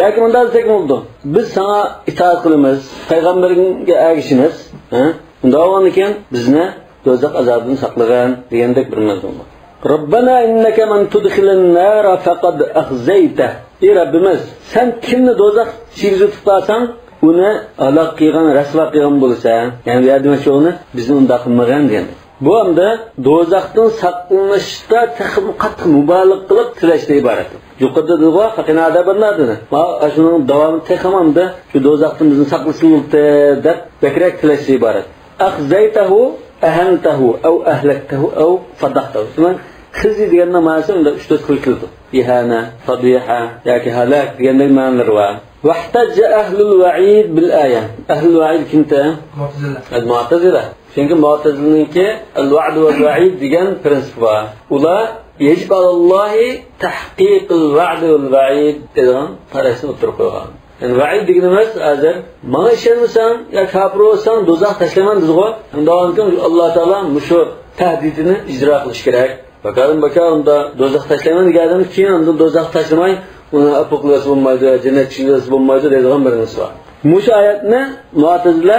ياكى مۇنداق دېسەك بولىدۇ. بىز ساڭا ئىتائەت قىلىمىز، پەيغەمبىرىڭگە ئەگىشىمىز. ھە؟ ئۇنداق بولغاندىكىن بىزنى دوزاخ ئازابىدىن ساقلىغىن دېگەندەك بىر مەزمۇن بار. رەببەنا ئىننەكە مەن تۇدخىلىن نارە فەقەد ئەخزەيتە. ئى رەببىمىز، سەن كىمنى دوزاخ كىرگۈزۈپ قالساڭ، ئۇنى ھالاك قىلغان، رەسۋا قىلغان بولىسەن. يەنى بۇ يەردە دېمەكچى بولغىنى، بىزنى ئۇنداق قىلمىغىن دېگەن. بۇ ئەمدى دوزاختىن ساقلىنىشتا تېخىمۇ قاتتىق مۇبالىغە قىلىپ تىلەشتىن ئىبارەت. يۇقىرىدا دېدىغۇ، فەقىنا ئازابەننار دېدى. ما، شۇنىڭ داۋامى تېخىمۇ ئەمدى شۇ دوزاختىن بىزنى ساقلىسا بولدى دەپ بەكرەك تىلەشتىن ئىبارەت. ئەخزەيتەھۇ، ئەھەنتەھۇ، ئەۋ ئەھلەكتەھۇ، ئەۋ فەدەھتەھۇ. دېمەك، خىزي دېگەننىڭ مەنىسى ئۇنداق ئۈچ تۆت خىل كېلىدۇ. ئىھانە، فەدىھە ياكى ھالاك دېگەندەك مەنىلىرى بار. ۋەھتەججە ئەھلۇل ۋەئىد بىل ئايە. ئەھلۇل ۋەئىد كىمتە؟ مۇئتەزىلە. ئەل مۇئتەزىلە. چۈنكى مۇئتەزىلىنىڭكى ئەل ۋەئد ۋەل ۋەئىد دېگەن پرىنسىپ بار. ئۇلار يەجىب ئەلەللاھى تەھقىقىل ۋەئد ۋەل ۋەئىد دەيدىغان قاراشنى ئوتتۇرىغا قويغان. يەنى ۋەئىد دېگىنىمىز ھازىر، ماڭا ئىشەنمىسەڭ يا كاپىر بولساڭ دوزاخ تاشلايمەن دېدىغۇ. ئۇنداق بولغاندىكىن ئاللا تائالا مۇشۇ تەھدىدىنى ئىجرا قىلىشى كېرەك. بىكاردىن بىكار ئۇندا دوزاخ تاشلايمەن دېگەن ئادەم كېيىن ئاندىن دوزاخ تاشلىماي، ئۇنى ئەپۇ قىلىۋەتسە بولمايدۇ يا جەننەتكە كىرگۈزۈۋەتسە بولمايدۇ دەيدىغان بىر نېمىسى بار. مۇشۇ ئايەتنى مۇئتەزىلە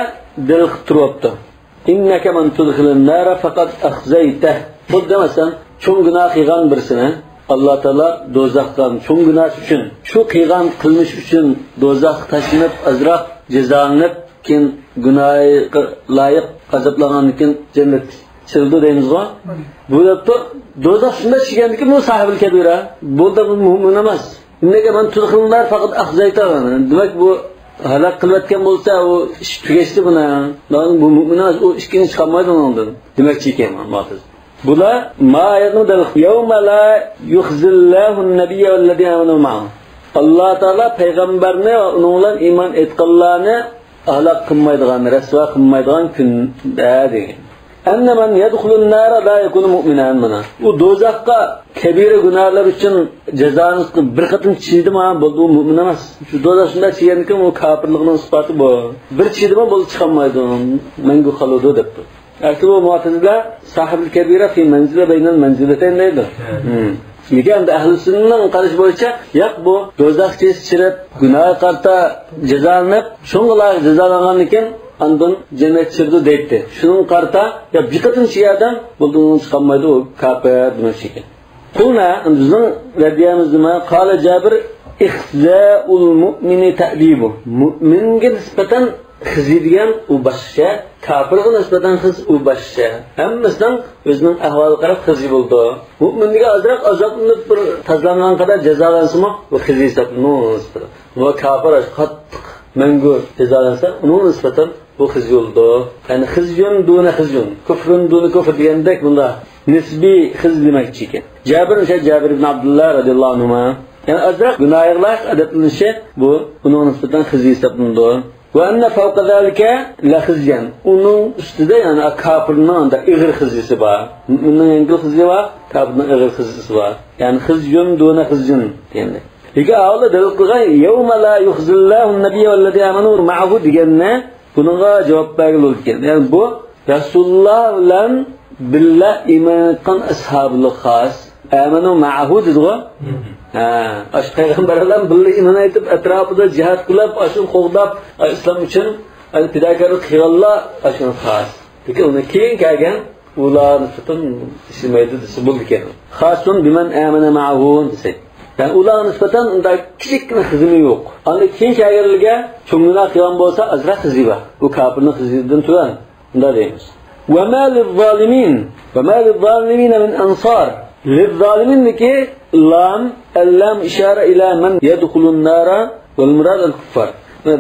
دەل قىلىپ تۇرۇۋاپتۇ. ئىننەكە مەن تۇدخىلىن نارە فەقەد ئەخزەيتەھ. خۇددى مەسىلەن، چوڭ گۇناھ قىلغان بىرسىنى ئاللا تائالا دوزاخقا چوڭ گۇناھ ئۈچۈن، شۇ قىلغان قىلمىش ئۈچۈن دوزاخقا تاشلىنىپ، ئازراق جازالىنىپ، كېيىن گۇناھىغا لايىق ئازابلانغاندىن كېيىن جەننەتكە سېلىدۇ دەيمىزغۇ؟ بۇ دەپتۇ، دوزاخ شۇنداق چىگەندىكىن بۇ ساھىبىل كەبىرە. بۇ دا بۇ مۇئمىن ئەمەس. نېمىگە مەن تۇرخۇللار پەقەت ئەخزەيتە. دېمەك، بۇ ھالاك قىلىۋەتكەن بولسا، ئۇ ئىش تۈگەشتى بۇنى. بۇ مۇئمىن ئەمەس، ئۇ ئىككىنچى چىقالمايدۇ ئۇنىڭدىن. دېمەكچى ئىكەن مۇھافىز. بۇلار ما ئايەتنى دەل يەۋمە لا يۇخزىللاھۇن نەبىييە ۋەللەزىنە ئامەنۇ مەئەھۇ. ئاللا تائالا پەيغەمبەرنى ۋە ئۇنىڭ بىلەن ئىمان ئېيتقانلارنى ھالاك قىلمايدىغان، رەسۋا قىلمايدىغان كۈندە دېگەن. ئەننە مەن يەدخۇلۇن نارا لا يەكۇنۇ مۇئمىنەن مانا. ئۇ دوزاخقا كەبىرە گۇناھلار ئۈچۈن جازالانسا بىر قېتىم چىدىما بولدى، ئۇ مۇئمىن ئەمەس. شۇ دوزاخ شۇنداق چىگەندىكىن ئۇ كاپىرلىقنىڭ ئىسپاتى بۇ. بىر چىدىما بولدى چىقالمايدۇ. مەڭگۈ قالىدۇ دەپتۇ. ئەسلى بۇ مۇئتەزىلە ساھىبۇل كەبىرە فى مەنزىلە بەينەل مەنزىلەتەين دەيدۇ. ھە. ھىم. لېكىن ئەمدى ئەھلى سۈننىنىڭ قارىشى بويىچە ياق، بۇ دوزاخ چىسى چىرىپ، گۇناھقا قارىتا جازالىنىپ، شۇڭا جازالانغاندىن كېيىن ئاندىن جەننەت چىرىدۇ دەيتتى. شۇنىڭغا قارىتا يا بىر قېتىم چىگەن ئادەم بۇنىڭدىن چىقالمايدۇ، ئۇ كاپىر دېمەكچى ئىكەن. قۇلنا، بىزنىڭ رەددىيەمىز نېمە؟ قال جابىر، ئىخزاءۇل مۇئمىنى تەئدىبۇ. مۇئمىنگە نىسبەتەن خىزى دېگەن ئۇ باشقىچە، كاپىرغا نىسبەتەن خىز ئۇ باشقىچە. ھەممىسىنىڭ ئۆزىنىڭ ئەھۋالىغا قاراپ خىزى بولىدۇ. مۇئمىن دېگەن ئازراق ئازابلىنىپ بىر تازىلانغان قەدەر جازالانسىمۇ، ئۇ خىزى ھېسابلىنىدۇ. ۋە كاپىر قاتتىق مەڭگۈ جازالانسا، ئۇنىڭغا نىسبەتەن بۇ خىزي بولىدۇ. يەنى خىزيۇن دۇنە خىزيۇن، كۇفرۇن دۇنە كۇفر دېگەندەك بۇندا نىسبىي خىز دېمەكچى ئىكەن. جابىر، شۇ جابىر ئىبن ئابدۇللا رەزىياللاھۇ ئەنھۇما. يەنى ئازراق گۇناھىغا ئادەتلىنىشى بۇ ئۇنىڭغا نىسبەتەن خىزى ھېسابلىنىدۇ. ۋە ئەننە فەۋقە زالىكە لەخىزيەن. ئۇنىڭ ئۈستىدە، يەنى كاپىرنىڭ ئاندا ئېغىر خىزىسى بار. مۇئمىننىڭ يەڭگىل خىزى بار، كاپىرنىڭ ئېغىر خىزىسى بار. يەنى خىزيۇن دۇنە خىزيۇن دېگەندەك. لېكىن ئاۋۋالدا دەلىل قىلغان يەۋمە لا يۇخزىللاھۇن نەبىييە ۋەللەزىنە ئامەنۇ مەئەھۇ دېگەننى بۇنىڭغا جاۋاب بەرگىلى بولىدىكەن. يەنى بۇ رەسۇلۇللا بىلەن بىللە ئىمان ئېيتقان ئەسھابىلىق خاس. ئامەنۇ مەئەھۇ دېدىغۇ؟ ھە، ئاشۇ پەيغەمبەر بىلەن بىللە ئىمان ئېيتىپ، ئەتراپىدا جىھاد قىلىپ، ئاشۇنى قوغداپ، ئىسلام ئۈچۈن پىداكارلىق قىلغانلار ئاشۇنى خاس. لېكىن ئۇنى كېيىن كەلگەن ئۇلارغا نىسبەتەن ئىشلىمەيدۇ دېسە بولىدىكەن. خاسۇن بىمەن ئامەنە مەئەھۇ دېسەك. يەنى ئۇلارغا نىسبەتەن ئۇنداق كىچىككىنە خىزىمۇ يوق. ئاندىن كېيىن كەلگەنلىرىگە چوڭ گۇناھ قىلغان بولسا ئازراق خىزى بار. ئۇ كاپىرنىڭ خىزىدىن تۆۋەن. ئۇنداق دەيمىز. ۋەمە لىززالىمىن. ۋەمە لىززالىمىنە مىن ئەنسار. لىززالىمىندىكى لام، ئەللام ئىشارە ئىلە مەن يەدخۇلۇن نارا ۋەل مۇراد ئەل كۇففار.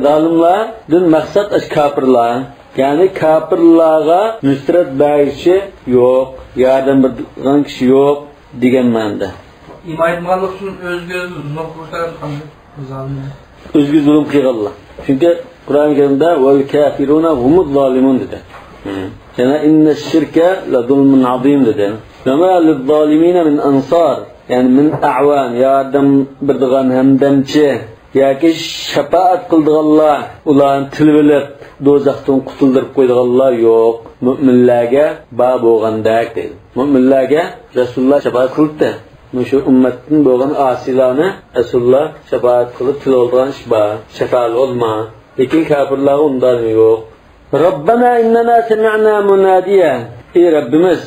زالىملاردىن مەقسەت ئاشۇ كاپىرلار. يەنى كاپىرلارغا نۇسرەت بەرگۈچى يوق، ياردەم بېرىدىغان كىشى يوق دېگەن مەنىدە. ئىمان ئېيتمىغانلىق ئۈچۈن ئۆزىگە زۇلۇم قىلىشلار قانداق؟ زالىم. ئۆزىگە زۇلۇم قىلغانلار. چۈنكى قۇرئان كەرىمدە ۋەل كافىرۇنە ھۇمۇز زالىمۇن دېدى. يەنە ئىننە شىركە لەزۇلمۇن ئازىم دېدى. ۋەمە لىززالىمىنە مىن ئەنسار. يەنى مىن ئەۋان، ياردەم بېرىدىغان ھەمدەمچى ياكى شاپائەت قىلىدىغانلار، ئۇلارنى تىلىۋېلىپ، دوزاختىن قۇتۇلدۇرۇپ قويىدىغانلار يوق. مۆمىنلەرگە بار بولغاندەك دەيدۇ. مۆمىنلەرگە رەسۇلۇللا شاپائەت قىلدى. مۇشۇ ئۈممەتتىن بولغان ئاسىيلارنى رەسۇلۇللا شاپائەت قىلىپ تىلىۋالىدىغان ئىش بار. شاپائەت بولما. لېكىن كاپىرلارغا ئۇنداق نېمە يوق. رەببەنا ئىننەنا سەمىئنا مۇنادىيە. ئى رەببىمىز،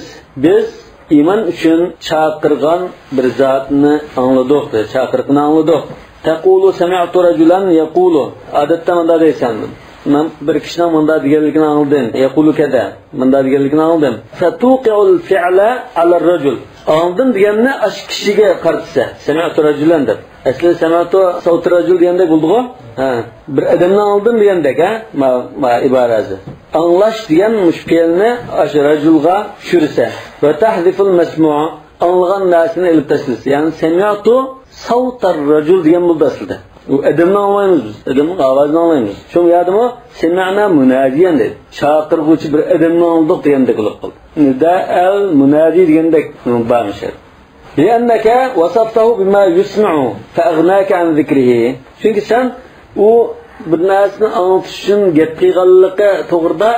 بىز ئىمان ئۈچۈن چاقىرغان بىر زاتنى ئاڭلىدۇق، چاقىرىقنى ئاڭلىدۇق. تەقۇلۇ سەمىئتۇ رەجۇلەن يەقۇلۇ. ئادەتتە مۇنداق دەيسەن، مەن بىر كىشىنىڭ مۇنداق دېگەنلىكىنى ئاڭلىدىم. يەقۇلۇ كەدە، مۇنداق دېگەنلىكىنى ئاڭلىدىم. فەتۇقىئۇل فىئلە ئەلەر رەجۇل. ئاڭلىدىم دېگەننى ئاشۇ كىشىگە قارىتىسە، سەمىئتۇ رەجۇلەن دەپ. ئەسلى سەمەتۇ سەۋتى رەجۇل دېگەندەك بولدىغۇ؟ ھە. بىر ئادەمنى ئاڭلىدىم دېگەندەك، ھە؟ ما، ما ئىبارەسى. ئاڭلاش دېگەن مۇشۇ پېئىلنى ئاشۇ رەجۇلغا چۈشۈرسە. ۋە تەھزىفۇل مەسمۇئۇ، ئاڭلىغان نەرسىنى ئېلىپ تاشلىسا. يەنى سەمىئتۇ سەۋتەر رەجۇل دېگەن بولدى ئەسلىدە. ئۇ ئادەمنى ئاڭلايمىز بىز، ئادەمنىڭ ئاۋازىنى ئاڭلايمىز. شۇ يەردىمۇ سەمىئنا مۇنادىيەن دەيدۇ. چاقىرغۇچى بىر ئادەمنى ئاڭلىدۇق دېگەندەك بولۇپ قالدى. نىدائەل مۇنادى دېگەندەك بارمىش. لىئەننەكە ۋەسەفتەھۇ بىما يۇسمەئۇ فەئەغناكە ئەن زىكرىھى. چۈنكى سەن ئۇ بىر نەرسىنى ئاڭلىتىش ئۈچۈن گەپ قىلغانلىقى توغرىدا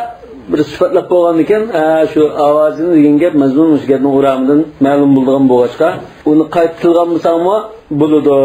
بىر سۈپەتلەپ بولغاندىكىن، ھە، شۇ ئاۋازىنى دېگەن گەپ مەزمۇن مۇشۇ گەپنىڭ ئورامىدىن مەلۇم بولىدىغان بولغاچقا، ئۇنى قايتا تىلغا ئالمىساڭمۇ بولىدۇ.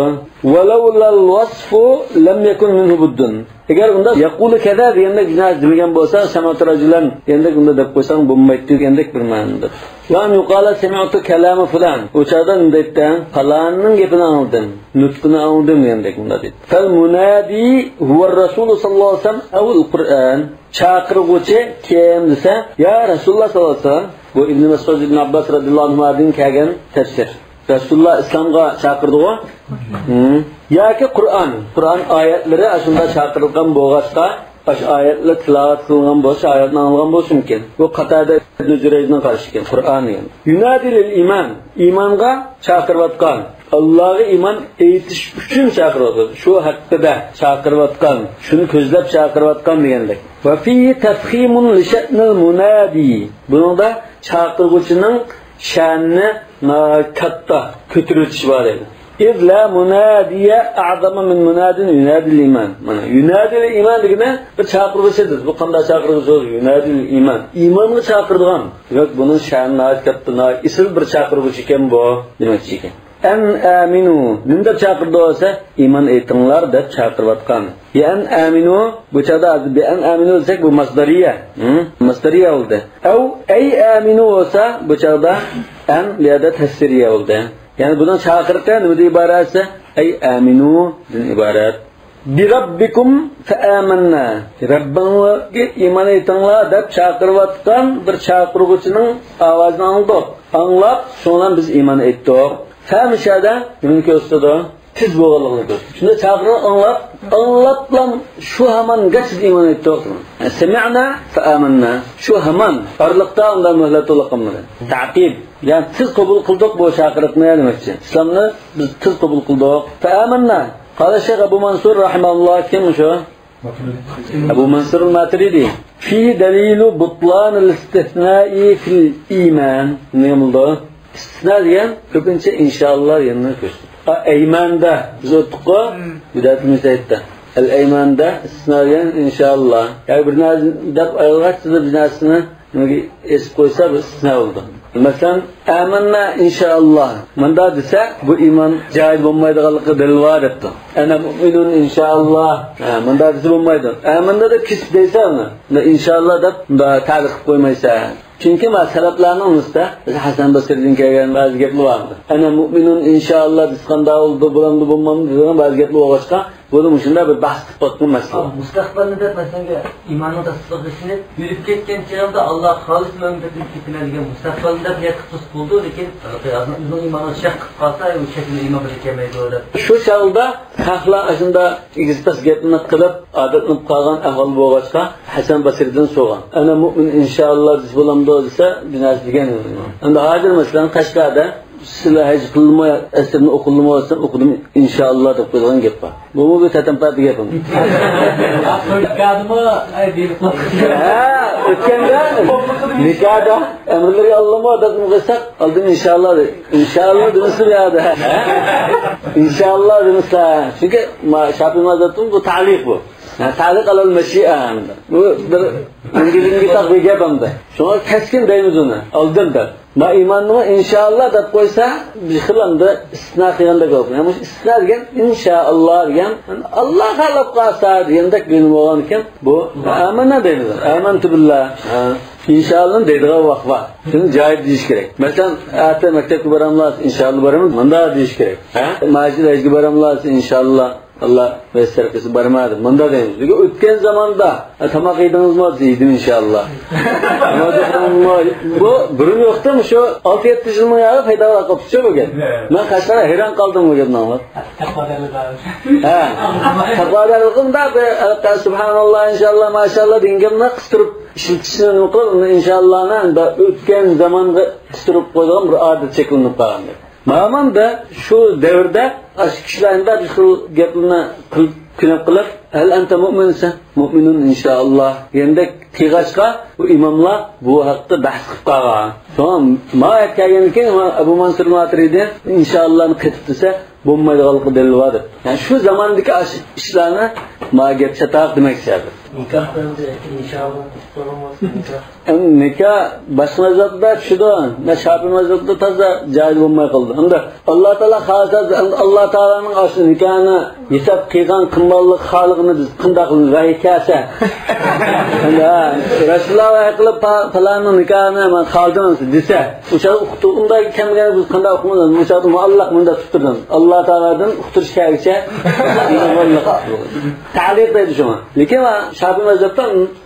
ۋەلەۋلەل ۋەسفۇ لەم يەكۇن مىنھۇ بۇددۇن. ئەگەر ئۇنداق يەقۇلۇ كەزا دېگەندەك بىر نەرسە دېمىگەن بولسا، سەمەتۇ رەجۇلەن دېگەندەك ئۇنداق دەپ قويساڭ بولمايتتى دېگەندەك بىر مەنىدە. ۋە ئەن يۇقالە سەمەتۇ كەلامە فۇلان. ئۇ چاغدا نېمە دەيتتى؟ پالاننىڭ گېپىنى ئاڭلىدىم، نۇتقىنى ئاڭلىدىم دېگەندەك ئۇنداق دەيتتى. فەل مۇنادى ھۇۋەر رەسۇلۇ سەللەللاھۇ ئەلەيھى ۋەسەللەم ئەۋۇل قۇرئان. چاقىرغۇچى كىم دېسە، يا رەسۇلۇللا سەللەللاھۇ ئەلەيھى ۋەسەللەم. بۇ ئىبن مەسئۇد، ئىبن ئابباس رەزىياللاھۇ ئەنھۇمادىن كەلگەن تەپسىر. رەسۇلۇللا ئىسلامغا چاقىردىغۇ. ھىم. ياكى قۇرئان. قۇرئان ئايەتلىرى ئاشۇنداق چاقىرىلغان بولغاچقا، ئاشۇ ئايەتلەر تىلاۋەت قىلىنغان بولسا، ئايەتنى ئاڭلىغان بولسا مۇمكىن. بۇ قاتادە ئىبنى جۈرەيجنىڭ قارىشى ئىكەن، قۇرئان دېگەن. يۇنادى لىل ئىمان، ئىمانغا چاقىرىۋاتقان، ئاللاغا ئىمان ئېيتىش ئۈچۈن چاقىرىۋاتقان، شۇ ھەققىدە چاقىرىۋاتقان، شۇنى كۆزلەپ چاقىرىۋاتقان دېگەندەك. ۋە فىيھى تەفخىمۇن لىشەئنىل مۇنادى. بۇنىڭدا چاقىرغۇچىنىڭ شەنى ناھايىتى كاتتا، كۆتۈرۈۋېتىش بار دەيدۇ. ئىز لا مۇنادىيە ئەزەمە مىن مۇنادىن يۇنادىل ئىمان. مانا، يۇنادىل ئىمان دېگىنى بىر چاقىرغۇچى دېدى. بۇ قانداق چاقىرغۇچى بولىدۇ؟ يۇنادىل ئىمان. ئىمانغا چاقىرىدىغان. دېمەك، بۇنىڭ شەنى ناھايىتى كاتتا، ناھايىتى ئېسىل بىر چاقىرغۇچى ئىكەن بۇ، دېمەكچى ئىكەن. ئەن ئامىنۇ. نېمە دەپ چاقىرىدۇ دېسە، ئىمان ئېيتىڭلار دەپ چاقىرىۋاتقان. بىئەن ئامىنۇ، بۇ چاغدا ھازىر بىئەن ئامىنۇ دېسەك، بۇ ماسدارىيە. ھە؟ ماسدارىيە بولدى. ئەۋ ئەي ئامىنۇ بولسا، بۇ چاغدا ئەن بۇ يەردە تەسرىيە بولدى. يەنى بۇنىڭ چاقىرىقى نېمىدىن ئىبارەت دېسە، ئەي ئامىنۇدىن ئىبارەت. بىرەببىكۇم فەئامەننا. رەببىڭلارغا ئىمان ئېيتىڭلار دەپ چاقىرىۋاتقان بىر چاقىرغۇچىنىڭ ئاۋازىنى ئاڭلىدۇق. ئاڭلاپ، شۇنىڭ بىلەن بىز ئىمان ئېيتتۇق. فە مۇشۇ يەردە نېمىنى كۆرسىتىدۇ؟ تېز بولغانلىقىنى كۆرسىتىدۇ. شۇنداق چاقىرىقنى ئاڭلاپ، ئاڭلاپلا شۇ ھامان گەچ ئىمان ئېيتتۇق. سەمىئنا فەئامەننا. شۇ ھامان ئارىلىقتا ئۇنداق مۆھلەت تولا قالمىدى. تەقىب. يەنى تېز قوبۇل قىلدۇق بۇ چاقىرىقنى دېمەكچى. ئىسلامنى بىز تېز قوبۇل قىلدۇق. فەئامەننا. قال شەيخ ئەبۇ مەنسۇر رەھىمەھۇللاھ، كىم شۇ؟ ئەبۇ مەنسۇر ماتۇرىدى. فىيھى دەلىلۇ بۇتلانىل ئىستىسنائى فىل ئىمان. نېمە بولدى؟ ئىستىسنا دېگەن كۆپىنچە ئىنشائاللا دېگەننى كۆرسىتىدۇ. ئا، ئەيماندا بىز ئۆتتۇققۇ، مم. بىدئەتۇل مۇجتەھىدتە. ئەل ئەيماندا ئىستىسنا دېگەن ئىنشائاللا. ياكى بىر نەرسە دەپ ئايرىلغاچ، بىر نەرسىنى نېمىگە ئېسىپ قويسا، بۇ ئىستىسنا بولىدۇ. مەسىلەن، ئامەننا ئىنشائاللا. مۇنداق دېسە، بۇ ئىمان جايىز بولمايدىغانلىقى دەلىل بار دەپتۇ. ئەنە مۇئمىنۇن ئىنشائاللا. ھە، مۇنداق دېسە بولمايدۇ. ئامەننا دەپ كېسىپ دەيسەن ئۇنى. ئىنشائاللا دەپ مۇنداق تەلىق قىلىپ قويمايسەن. چۈنكى ما سەلەپلەرنىڭ ئۇنىسىدا بىز ھەسەن بەسرىدىن كەلگەن بەزى گەپلەر بار. ئەنە مۇئمىنۇن ئىنشائاللا دېسە قانداق بولىدۇ، بولامدۇ، بولمامدۇ دېگەن بەزى گەپلەر بولغاچقا، بۇنى مۇشۇنداق بىر بەھس قىلىپ ئۆتكەن مەسىلە. مۇستەقبەلنى دەپ، مەسىلەن، ئىماننىڭ تەستىقلىشىنى ئۆلۈپ كەتكەن چېغىمدا ئاللا خالىس مەملىكەتتىن كېتىمەن دېگەن مۇستەقبەلنى دەپ نىيەت قىلىپ تۇرسا بولىدۇ، لېكىن ئۆزىنىڭ ئىمانىغا شەك قىلىپ قالسا، ئۇ شەكلىدە ئىمان بىلەن كەلمەيدۇ دەپ. شۇ چاغدا خەقلەر ئاشۇنداق ئېگىز-پەس گەپنى قىلىپ، ئادەتلىنىپ قالغان ئەھۋال بولغاچقا، ھەسەن بەسرىدىن سورىغان. ئەنە مۇئمىن ئىنشائاللا دېسە بولامدۇ دېسە، بىناسى دېگەن. ئەمدى ھازىر، مەسىلەن، قەشقەردە سىلەر ھەج قىلدىمۇ، ئەسىرنى ئوقۇدىمۇ دېسەم، ئوقۇدۇم ئىنشائاللا دەپ قويىدىغان گەپ بار. بۇمۇ بىر تەتەمپەت گەپ. نىكاھدىمۇ، ئەي، دېيىلىپ قالدى. ھە، ئۆتكەندە نىكاھدا ئەمىرلەرگە ئاللىمۇ دەپ قويساق، ئالدىم ئىنشائاللا دەيدۇ. ئىنشائاللا دېمىسىلە بۇ يەردە. ئىنشائاللا دېمىسىلە. چۈنكى ما-، شاپىئىي مەزھەپتىن بۇ تەلىق بۇ. ھە، تەلىق ئەلەل مەشىئە. بۇ بىر ئىنگلىزچە بىر گەپ ئەمدى. شۇڭا كەسكىن دەيمىز ئۇنى، ئالدىم دەپ. ما ئىماننىمۇ ئىنشائاللا دەپ قويسا، بىر خىل ئەمدى ئىستىسنا قىلغاندەك بولىدۇ. يەنى مۇشۇ ئىستىسنا دېگەن، ئىنشائاللا دېگەن، ئاللا خالاپ قالسا دېگەندەك بىلىنىپ بولغانىكەن، بۇ ئامەننا دەيمىز. ئامەنتۇ بىللا. ھە. ئىنشائاللا دەيدىغان ۋاقىت بار. شۇنى جايىدا دېيىش كېرەك. مەسىلەن، ئەتە مەكتەپكە باراملا، ئىنشائاللا بارىمىز، مۇنداق دېيىش كېرەك. ھە؟ ماجىد ھەجگە باراملا، ئىنشائاللا. ئاللا مۇيەسسەر قىلسا بارىمەن دەپ مۇنداق دەيمىز. لېكىن ئۆتكەن زاماندا، «ئە، تاماق يېدىڭىزمۇ؟» دېسە، «يېدىم، ئىنشائاللا.» «ناماز ئوقۇدىڭىزمۇ؟» بۇ بۇرۇن يوقتىن شۇ ئالتە يەتتە يىلنىڭ ياغى پەيدا قىلىپ چىقىپتۇ بۇ گەپ. مەن قەشقەردە ھەيران قالدىم بۇ گەپنى ئاڭلاپ. تەقۋادارلىق. ھە. تەقۋادارلىقنى بىر، سۇبھاناللا، ئىنشائاللا، ماشائاللا دېگەن گەپنى قىستۇرۇپ ئىشلىتىشنى نېمە قىلىپ، ئىنشائاللانى ئۆتكەن زامانغا قىستۇرۇپ قويىدىغان بىر ئادەت شەكىللىنىپ قالغان گەپ. مانا مۇندا شۇ دەۋردە ئاشۇ كىشىلەر ئەمدى بىر خىل گەپلەرنى قىل-، كۈنەپ قىلىپ، «ھەل ئەنتە مۇئمىن؟» دېسە، «مۇئمىنۇن ئىنشائاللا» دېگەندەك قىلغاچقا، بۇ ئىماملار بۇ ھەقتە بەھس قىلىپ قالغان. شۇڭا ما كەلگەندىن كېيىن ئەبۇ مەنسۇر ماتۇرىدى «ئىنشائاللانى» قېتىپ دېسە، بولمايدىغانلىقى دەلىل بار دەپ. يەنى شۇ زاماندىكى ئاشۇ ئىشلارنى ما گەپ چاتاق دېمەكچى ھازىر. نىكاھ بىلەن ئىنشائاللا قىلىپ قويغان بولسا نىكاھ. ئەمدى نىكاھ باشقا مەزھەپلەر چۈشىدۇ. مەن شاپىئىي مەزھەپتە تازا جايىز بولماي قالدى. ئەمدى ئاللا تائالا خالىسا، ئەمدى ئاللا تائالانىڭ ئاشۇ نىكاھنى ھېساب قىلغان، قىلماقلىق خالىقىنى بىز قانداق قىلىمىز؟ ۋەھىي كەلسە. ئەمدى، ھە، رەسۇلۇللا ۋەھىي قىلىپ، پا-، پالاننىڭ نىكاھىنى مەن خالىدىم دېسە، ئۇ چاغدا ئۇقتۇرغۇنداق كەلمىگەن بىز قانداق ئۇقىمىز؟ ئۇ چاغدا مۇئەللەق مۇنداق تۇتتۇردۇم. ئاللا تائالادىن ئۇقتۇرۇش كەلگۈچە تەلىق دەيدۇ شۇڭا. لېكىن شاپىئىي مەزھەپتە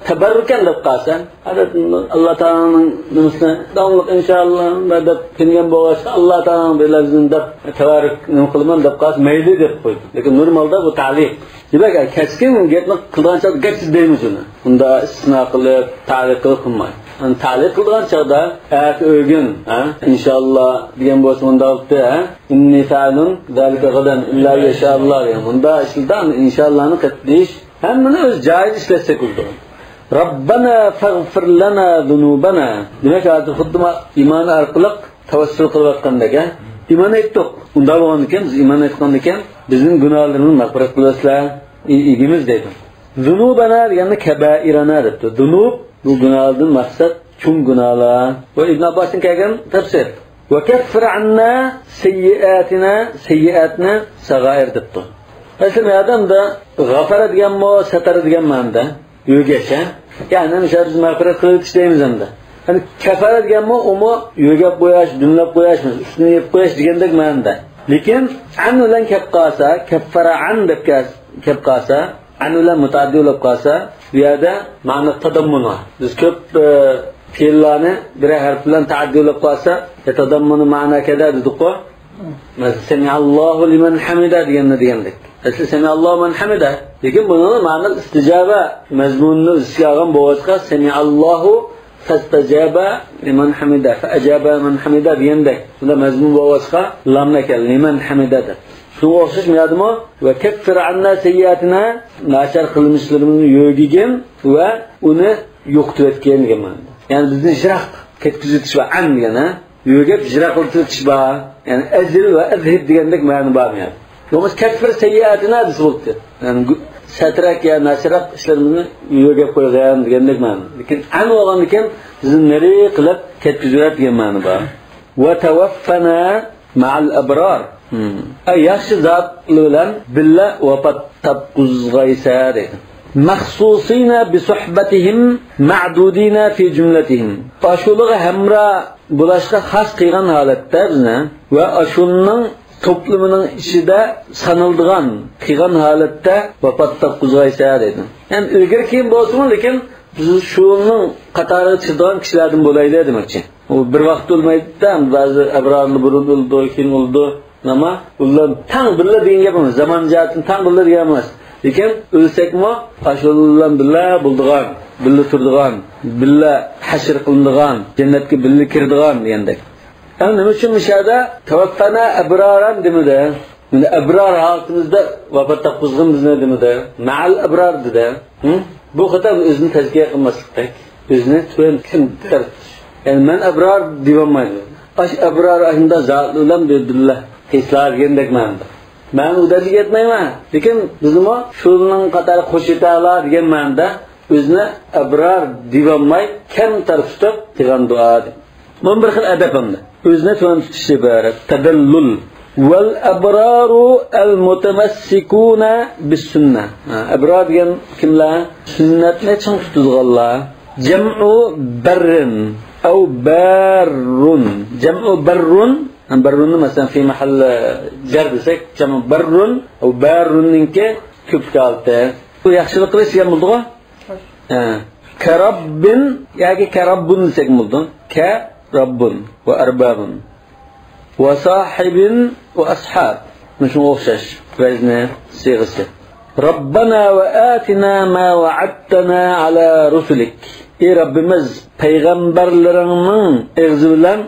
تەبەررۇكەن دەپ قالسا، ئادەت ئاللا تائالانىڭ نېمىسىنى داۋاملىق ئىنشائاللا دەپ كۆنگەن بولغاچقا، ئاللا تائالانىڭ بىلەن بىزنى دەپ تەۋەررۇك نېمە قىلىمەن دەپ قالسا مەيلى دەپ قويدۇم. لېكىن نورمالدا بۇ تەلىق. دېمەك، كەسكىن گەپنى قىلىدىغان چاغدا گەپ دەيمىز ئۇنى. ئۇندا ئىستىسنا قىلىپ، تەلىق قىلىپ قىلمايدۇ. يەنى تەلىق قىلىدىغان چاغدا ئەتە ئۆگۈن، ھە، ئىنشائاللا دېگەن بولسا مۇنداق بولۇپتۇ، ھە، ئىننى فائىلۇن زالىكە غەدەن ئىللا يەشائاللا دېگەن. مۇندا ئىشلىدا ئىنشائاللانى قېتىپ دېيىش ھەممىنى ئۆز جايىدا ئىشلەتسەك بولىدۇ. رەببەنا فەغفىر لەنا زۇنۇبەنا. دېمەك، ھازىر خۇددى ما ئىمان ئارقىلىق تەۋەسسۇل قىلىۋاتقاندەك، ھە؟ ئىمان ئېيتتۇق. ئۇنداق بولغاندىكىن، بىز ئىمان ئېيتقاندىكىن، بىزنىڭ گۇناھلىرىمىزنى مەغپىرەت قىلىۋەتسىلەر، ئى-، ئىگىمىز دەيدۇ. زۇنۇبەنا دېگەندە كەبائىرەنا دەپتۇ. زۇنۇب، بۇ گۇناھدىن مەقسەت چوڭ گۇناھلار. ۋە ئىبن ئابباستىن كەلگەن تەپسىر. ۋە كەففىر ئەننا سەييىئاتىنا، سەييىئاتنى سەغائىر دەپتۇ. ئەسلى مەنىدە غەفەرە دېگەنمۇ، سەتەرە دېگەن مەنىدە. يۆگەش، ھە؟ يەنى مۇشۇ بىز مەغپىرەت قىلىۋېتىش دەيمىز ئەمدى. يەنى كەفەرە دېگەنمۇ، ئۇمۇ يۆگەپ قويۇش، دۈملەپ قويۇش، ئۈستىنى يېپىپ قويۇش دېگەندەك مەنىدە. لېكىن ئەن بىلەن كەپ قالسا، كەففەرە ئەن دەپ كەل-، كەپ قالسا، ئەن بىلەن مۇتەئەددى بولۇپ قالسا، بۇ يەردە مەنىدە تاداممۇن بار. بىز كۆپ، ئە، پېئىللارنى بىرەر ھەرپ بىلەن تەئەددى بولۇپ قالسا، يەتەداممۇنۇ مەنا كەزا دېدۇققۇ. مەسىلەن، سەمىئەللاھۇ لىمەن ھەمىدە دېگەندە دېگەندەك. ئەسلى سەمىئەللاھۇ مەن ھەمىدە. لېكىن بۇنىڭ مەنىسى ئىستىجابە مەزمۇنىنى ئۆز ئىچىگە ئالغان بولغاچقا، سەمىئەللاھۇ فەستەجابە لىمەن ھەمىدە، فەئەجابە مەن ھەمىدە دېگەندەك. بۇندا مەزمۇن بولغاچقا، لام ئەكەل، لىمەن ھەمىدە دەپ. شۇنىڭغا ئوخشاش مۇيەردىمۇ، ۋە كەففىر ئەننا سەييىئاتىنا، ناچار قىلمىشلىرىمىزنى يۆگىگىن ۋە ئۇنى يوقىتىۋەتكىن دېگەن مەنىدە. يەنى بىزنى يىراق كەتكۈزۈۋېتىش ۋە ئەن دېگەن، ھە؟ يۆگەپ يىراقلىتىۋېتىش بار. يەنى ئەزىل ۋە ئەزھىب دېگەندەك مەنە بار بۇ يەردە. بولمىسا كەففىر سەييىئاتىنا دېسە بولۇپتۇ. يەنى گۇ-، سەترەك يا نەسرەك ئىشلىرىمىزنى يۆگەپ قويغىن دېگەندەك مەنە. لېكىن ئەن بولغاندىكىن بىزنى نېرى قىلىپ كەتكۈزۈۋەت دېگەن مەنە بار. ۋە تەۋەففەنا مەئەل ئەبرار. ئەي ياخشى زاتلار بىلەن بىللە ۋاپات تاپقۇزغايسە دەيدۇ. مەخسۇسىنا بىسۇھبەتىھىم مەئدۇدىنا فى جۈملەتىھىم. ئاشۇلىغا ھەمراھ بولاشقا خاس قىلغان ھالەتتە بىزنى ۋە ئاشۇنىڭ توپلىمىنىڭ ئىچىدە سانىلىدىغان قىلغان ھالەتتە ۋاپات تاپقۇزغايسە دەيدۇ. يەنى ئىلگىرى كېيىن بولسىمۇ، لېكىن بىز شۇنىڭ قاتارىغا كىرىدىغان كىشىلەردىن بولايلى دېمەكچى. ئۇ بىر ۋاقىتتا ئۆلمەيدۇ، بەزى ئەبرارلار بۇرۇن ئۆلىدۇ، كېيىن ئۆلىدۇ. ئەمما ئۇلار تەڭ بىللە دېگەن گەپ ئەمەس، زامان جەھەتتىن تەڭ بىللە دېگەن ئەمەس. لېكىن ئۆلسەكمۇ، ئاشۇلار بىلەن بىللە بولىدىغان، بىللە تۇرىدىغان، بىللە ھەشر قىلىنىدىغان، جەننەتكە بىللە كىرىدىغان دېگەندەك. ئەمما نېمە ئۈچۈن مۇشۇ يەردە تەۋەففەنا ئەبرارەن دېمىدى؟ مانا ئەبرار ھالىتىمىزدە ۋاپات تاپقۇزغىن بىزنى دېمىدى؟ مەئەل ئەبرار دېدى. ھە؟ بۇ قېتىم ئۆزىنى تەزكىيە قىلماسلىقتەك، ئۆزىنى تۆۋەن كەمتەر تۇتۇش. يەنى مەن ئەبرار دېيەلمەيدۇ. ئاش ئەبرار ئاشۇنداق زاتلار بىلەن بىللە قىلسىلا دېگەندەك مەنىدە. مەن ئۇ دەرىجىگە يەتمەيمەن. لېكىن بىزمۇ شۇنىڭ قاتارىغا قوشۇۋېتەلا دېگەن مەنىدە ئۆزىنى ئەبرار دېيەلمەي كەمتەر تۇتۇپ قىلغان دۇئا دېدى. بۇمۇ بىر خىل ئەدەپ ئەمدى. ئۆزىنى تۆۋەن تۇتۇشى ئىبارەت. تەدەللۇل. ۋەل ئەبرارۇ ئەل مۇتەمەسسىكۇنە بىسسۇننە. ھە، ئەبرار دېگەن كىملەر؟ سۈننەتنى چىڭ تۇتىدىغانلار. جەمئۇ بەررىن ئەۋ بەررۇن. جەمئۇ بەررۇن. ھە، بەررۇننى مەسىلەن، فى مەھەللە جەر دېسەك، جەمئۇ بەررۇن ئەۋ بەررۇننىڭكى كۆپلۈك ھالىتى. بۇ ياخشىلىق قىلىش دېگەن بولىدىغۇ؟ ھە. كەرەببىن ياكى كەرەببۇن دېسەك بولىدۇ. كەرەببۇن ۋە ئەربابۇن. ۋە ساھىبىن ۋە ئەسھاب. مۇشۇنىڭغا ئوخشاش ۋەزنى، سىيغىسى. رەببەنا ۋە ئاتىنا ما ۋەئەدتەنا ئەلا رۇسۇلىك. ئى رەببىمىز، پەيغەمبەرلىرىڭنىڭ ئېغىزى بىلەن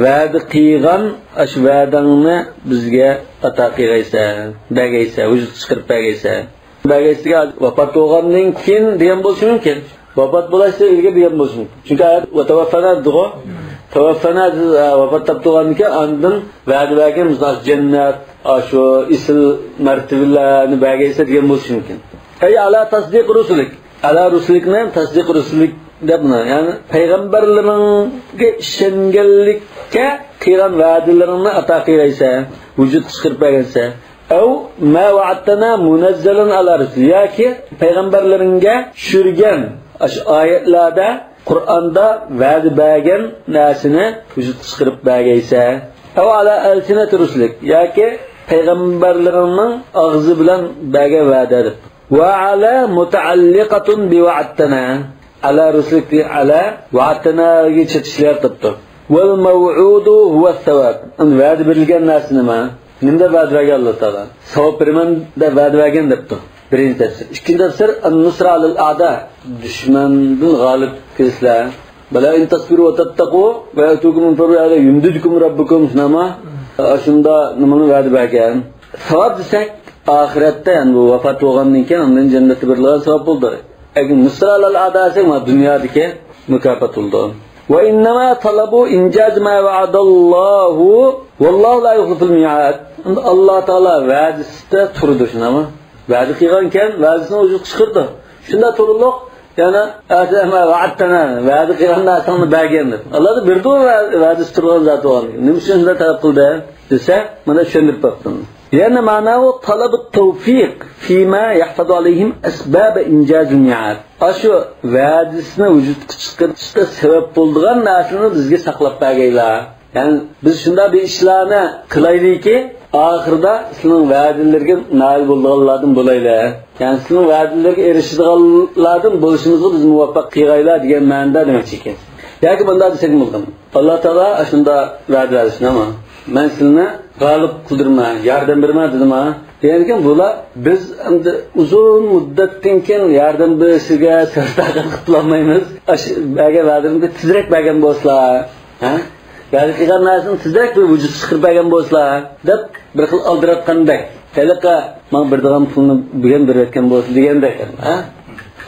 ۋەدە قىلغان ئاشۇ ۋەدەڭنى بىزگە ئاتا قىلغايسەن، بەرگەيسەن، ۋۇجۇدقا چىقىرىپ بەرگەيسەن. بەرگەيسىگە ۋاپات بولغاندىن كېيىن دېگەن بولۇشى مۇمكىن. ۋاپات بولۇشتىن ئىلگىرى دېگەن بولۇشى مۇمكىن. چۈنكى ئايەت ۋەتەۋەففەنا دېدىغۇ. تەۋەففەنا دېدى، ھە، ۋاپات تاپتۇرغاندىن كېيىن ئاندىن ۋەدە بەرگەن مۇشۇنداق جەننەت، ئاشۇ ئېسىل مەرتىۋىلەرنى بەرگەيسە دېگەن بولۇشى مۇمكىن. ئەي ئەلا تەسدىق رۇسۇلىك. ئەلا رۇسۇلىكنى تەسدىق رۇسۇلىك دەپ، يەنى پەيغەمبەرلىرىڭگە ئىشەنگەنلىككە قىلغان ۋەدىلىرىڭنى ئاتا قىلغايسەن، ۋۇجۇدقا چىقىرىپ بەرگەنسەن. ئەۋ ما ۋەئەدتەنا مۇنەززەلەن ئەلا رۇسۇل، ياكى پەيغەمبەرلىرىڭگە چۈشۈرگەن ئاشۇ ئايەتلەردە، قۇرئاندا ۋەدە بەرگەن نەرسىنى ۋۇجۇدقا چىقىرىپ بەرگەيسەن. ئەۋ ئەلا ئەلسىنەتى رۇسۇلىك، ياكى پەيغەمبەرلىرىڭنىڭ ئاغزى بىلەن بەرگەن ۋەدە دەپ. ۋە ئەلا مۇتەئەللىقەتۇن بىۋەئەدتەنا. ئەلا رۇسلىك دېگەن ئەلا، ۋەئەدتەناگە چېتىشلار تاپتۇ. ۋەل مەۋئۇدۇ ھۇۋەس سەۋاب. ئەمدى ۋەدە بېرىلگەن نەرسە نېمە؟ نېمە دەپ ۋەدە بەرگەن ئاللا تائالا؟ ساۋاب بېرىمەن دەپ ۋەدە بەرگەن دەپتۇ. بىرىنچى تەپسىر. ئىككىنچى تەپسىر، ئەن نۇسرا ئەلەل ئەدا. دۈشمەندىن غالىب كېلىسىلەر. بەلە ئىن تەسبىرۇ ۋە تەتتەقۇ ۋە يەئتۇكۇم مىن فەۋرىھا يۇمدىدكۇم رەببۇكۇم، شۇنداقمۇ؟ ئاشۇنداق نېمىنى ۋەدە بەرگەن. ساۋاب دېسەك، ئاخىرەتتە، يەنى بۇ ۋاپات بولغاندىن كېيىن ئاندىن جەننەتتە بېرىلىدىغان ساۋاب بولدى. ئەگەر نۇسرا ئەلەل ئەدا دېسەك، مانا دۇنيادىكى مۇكاپات بولدى. ۋە ئىننەما تەلەبۇ ئىنجاز ما ۋەئەدەللاھۇ ۋەللاھۇ لا يۇخلىفۇل مىئاد. ئەمدى ئاللا تائالا ۋەدىسىدە تۇرىدۇ، شۇنداقمۇ؟ ۋەدە قىلغانكەن، ۋەدىسىنى ۋۇجۇدقا چىقىرىدۇ. شۇندا تۇرۇلۇق، يەنى، ئەتىنا ۋەئەدتەنا، ۋەدە قىلغان نەرسەڭنى بەرگەن دەپ. ئاللا بېرىدۇ ۋە-، ۋەدىسى تۇرغان زاتى بولغان. نېمە ئۈچۈن شۇنداق تەلەپ قىلدى دېسە، مانا چۈشەندۈرۈپ بەپتۇ. يەنى مەناۋۇ تەلەبۇت تەۋفىق فىما يەھفەزۇ ئەلەيھىم ئەسبابە ئىنجازىل مىئاد. ئاشۇ ۋەدىسىنى ۋۇجۇدقا چىقىرىشقا سەۋەب بولىدىغان نەرسىنى بىزگە ساقلاپ بەرگەيلا. يەنى بىز شۇنداق بىر ئىشلارنى قىلايلىكى، ئاخىرىدا سېنىڭ ۋەدىلىرىگە نائىل بولىدىغانلاردىن بولايلى. يەنى سېنىڭ ۋەدىلىرىگە ئېرىشىدىغانلاردىن بولۇشىمىزغا بىز مۇۋەپپەق قىلغايلا دېگەن مەنىدە دېمەكچى ئىكەن. ياكى مۇنداق دېسەكمۇ بولىدۇ. ئاللا تائالا ئاشۇنداق ۋەدە بەردى شۇنداقمۇ؟ مەن سىلىنى غالىب قىلدۇرىمەن، ياردەم بېرىمەن دېدىما؟ دېگەنكىن بۇلار بىز ئەمدى ئۇزۇن مۇددەتتىن كېيىن ياردەم بېرىشىگە سەۋەب قىلىپ بولالمايمىز. ئاشۇ بەرگەن ۋەدىلىرىنى تېزرەك بەرگەن بولسىلا، ھە؟ ۋەدە قىلغان نەرسىنى تېزرەك بىر ۋۇجۇدقا چىقىرىپ بەرگەن بولسىلا دەپ بىر خىل ئالدىراتقاندەك. ھېلىقى ماڭا بېرىدىغان پۇلنى بۈگۈن بېرىۋەتكەن بولسا دېگەندەك، ھە؟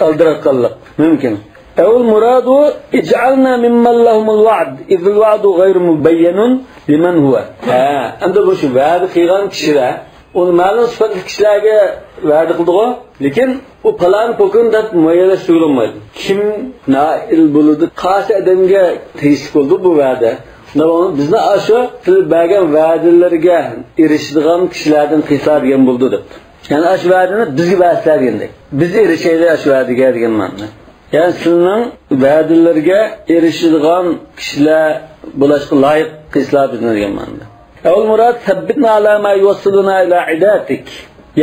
ئالدىراتقانلىق مۇمكىن. ئەۋۇل مۇرادۇ ئىجئالنا مىممەن لەھۇمۇل ۋەئد ئىزىل ۋەئدۇ غەيرۇ مۇبەييەنۇن لىمەن ھۇۋە. ھە، ئەمدى بۇ شۇ ۋەدە قىلغان كىشىلەر ئۇنى مەلۇم سۈپەتلىك كىشىلەرگە ۋەدە قىلىدىغۇ، لېكىن ئۇ پالان پوكۇن دەپ مۇئەييەنلەشتۈرگىلى بولمايدۇ. كىم نائىل بولىدۇ، قايسى ئادەمگە تېگىشلىك بولىدۇ بۇ ۋەدە؟ شۇنداق بولغاندا بىزنى ئاشۇ سىلەر بەرگەن ۋەدىلەرگە ئېرىشىدىغان كىشىلەردىن قىلسىلا دېگەن بولىدۇ دەپتۇ. يەنى ئاشۇ ۋەدىنى بىزگە بەرسىلەر دېگەندەك. بىز ئېرىشەيلى ئاشۇ ۋەدىگە دېگەن مەنىدە. يەنى سىلىنىڭ ۋەدىلىرىگە ئېرىشىدىغان كىشىلەر بولۇشقا لايىق قىلسىلا بىزنى دېگەن مەنىدە. ئەۋۇل مۇراد سەببىتنا ئالا ما يۇۋەسسىلۇنا ئىلا ئىداتىك.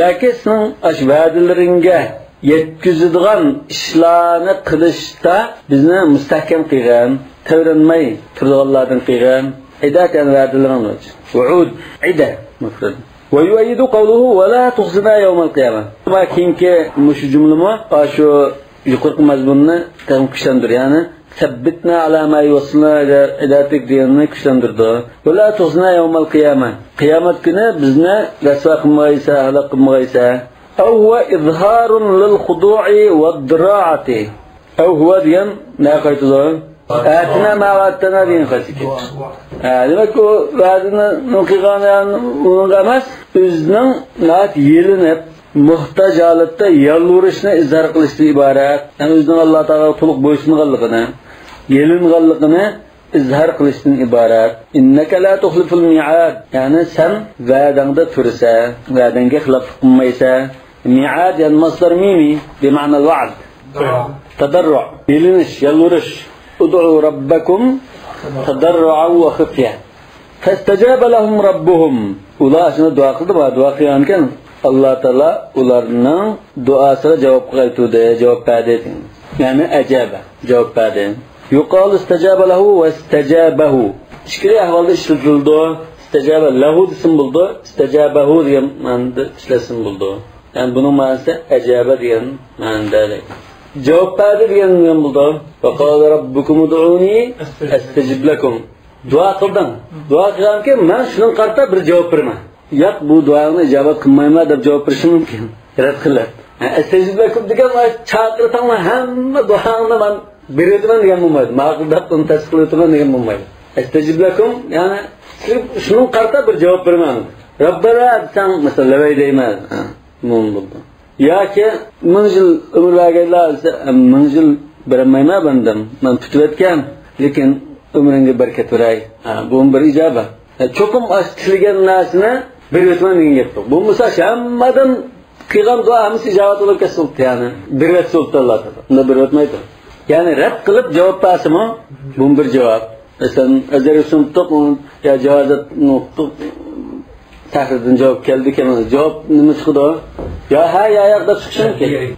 ياكى سېنىڭ ئاشۇ ۋەدىلىرىڭگە يەتكۈزىدىغان ئىشلارنى قىلىشتا بىزنى مۇستەھكەم قىلغىن، تەۋرەنمەي تۇرىدىغانلاردىن قىلغىن. ئىدات يەنى ۋەدىلىرىڭ. ۋۇئۇد، ئىدە، مۇفرەد. ۋە يۇئەييىدۇ قەۋلۇھۇ ۋە لا تۇخزىنا يەۋمەل قىيامە. كېيىنكى مۇشۇ جۈملىمۇ ئاشۇ يۇقىرىقى مەزمۇننى تېخىمۇ كۈچلەندۈرىدۇ. يەنى سەببىتنا ئالا ما يۇۋەسسىلۇنا ئىلا ئىداتىك دېگەننى كۈچلەندۈرىدۇ. ۋە لا تۇخزىنا يەۋمەل قىيامە. قىيامەت كۈنى بىزنى رەسۋا قىلمىغايسەن، ھالاك قىلمىغايسەن. ئەۋ ھۇۋە ئىزھارۇن لىل خۇدۇئى ۋەد دىرائەتى. ئەۋ ھۇۋە دېگەن نەگە قايتىدۇ؟ ئەتىنا ما ۋەئەدتەنا دېگەن قايتىدۇ. ھە، دېمەك، ئۇ ۋەدىنى قىلغان ئۇنىڭغا ئەمەس، ئۆزىنىڭ ناھايىتى يېلىنىپ، موھتاج ھالەتتە يالۋۇرۇشنى ئىزھار قىلىشتىن ئىبارەت. يەنى ئۆزىنىڭ ئاللا تائالاغا تولۇق بويسۇنغانلىقىنى، يېلىنغانلىقىنى ئىزھار قىلىشتىن ئىبارەت. ئىننەكە لا تۇخلىفۇل مىئاد. يەنى سەن ۋەدەڭدە تۇرىسەن، ۋەدەڭگە خىلاپلىق قىلمايسەن. مىئاد يەنى مەسدەر مىمى بىمەنەل ۋەئد. تەدەررۇ، يېلىنىش، يالۋۇرۇش. ئۇدئۇ رەببەكۇم تەدەررۇئەن ۋە خۇفيە. فەستەجابە لەھۇم رەببۇھۇم. ئۇلار شۇنى دۇئا قىلدى، دۇئا قىلغانكەن، ئاللا تائالا ئۇلارنىڭ دۇئاسىغا جاۋاب قايتۇردى، جاۋاب بەردى. يەنى ئەجابە، جاۋاب بەردى. يۇقالۇ ئىستەجابە لەھۇ ۋە ئىستەجابەھۇ. ئىككىلا ئەھۋالدا ئىشلىتىلىدۇ. ئىستەجابە لەھۇ دېسىمۇ بولىدۇ، ئىستەجابەھۇ دېگەن مەنىدە ئىشلەتسىمۇ بولىدۇ. يەنى بۇنىڭ مەنىسى ئەجابە دېگەن مەنىدە. جاۋاب بەردى دېگەن نېمە بولىدۇ؟ ۋە قالە رەببۇكۇم ئۇدئۇنى ئەستەجىب لەكۇم. دۇئا قىلدىڭ. دۇئا قىلغانكەن، مەن شۇنىڭغا قارىتا بىر جاۋاب بېرىمەن. ياق، بۇ دۇئاڭنى ئىجابەت قىلمايمەن دەپ جاۋاب بېرىشى مۇمكىن. رەت قىلىپ. ھە، ئەستەجىب لەكۇم دېگەن، چاقىرساڭلار ھەممە دۇئاڭنى مەن بېرىۋېتىمەن دېگەن بولمايدۇ. ماقۇلداپ ئۇنى تەستىقلىۋېتىمەن دېگەن بولمايدۇ. ئەستەجىب لەكۇم، يەنى سىز شۇنىڭغا قارىتا بىر جاۋاب بېرىمەن. رەببەنا دېسەڭ، مەسىلەن، لەۋەي دەيمەن. ھە، مۇمكىن بولىدۇ. ياكى مىڭ يىل ئۆمۈر بەرگەيلا دېسە، مىڭ يىل بېرەلمەيمەن بەندەم، مەن پۈتۈۋەتكەن، لېكىن ئۆمرۈڭگە بەرىكەت بېرەي. ھە، بۇمۇ بىر ئىجابە. ھە، چوقۇم ئاشۇ تىلىگەن نەرسىنى بېرىۋېتىمەن دېگەن گەپ يوق. بولمىسا ھەممە ئادەم قىلغان دۇئا ھەممىسى ئىجابەت بولۇپ كەتسە بولدى، يەنى بېرىۋەتسە بولدى ئاللا تائالا. ئۇنداق بېرىۋەتمەيدۇ. يەنى رەت قىلىپ جاۋاب بەرسىمۇ، بۇمۇ بىر جاۋاب. مەسىلەن، ئەزھەر ئۇسلۇبتۇق، يا جاۋازەت نۇقتۇق، تەھرىردىن جاۋاب كەلدى، كەلمىدى. جاۋاب نېمە چىقىدۇ؟ يا ھە، يا ياق دەپ چىقىشى مۇمكىن.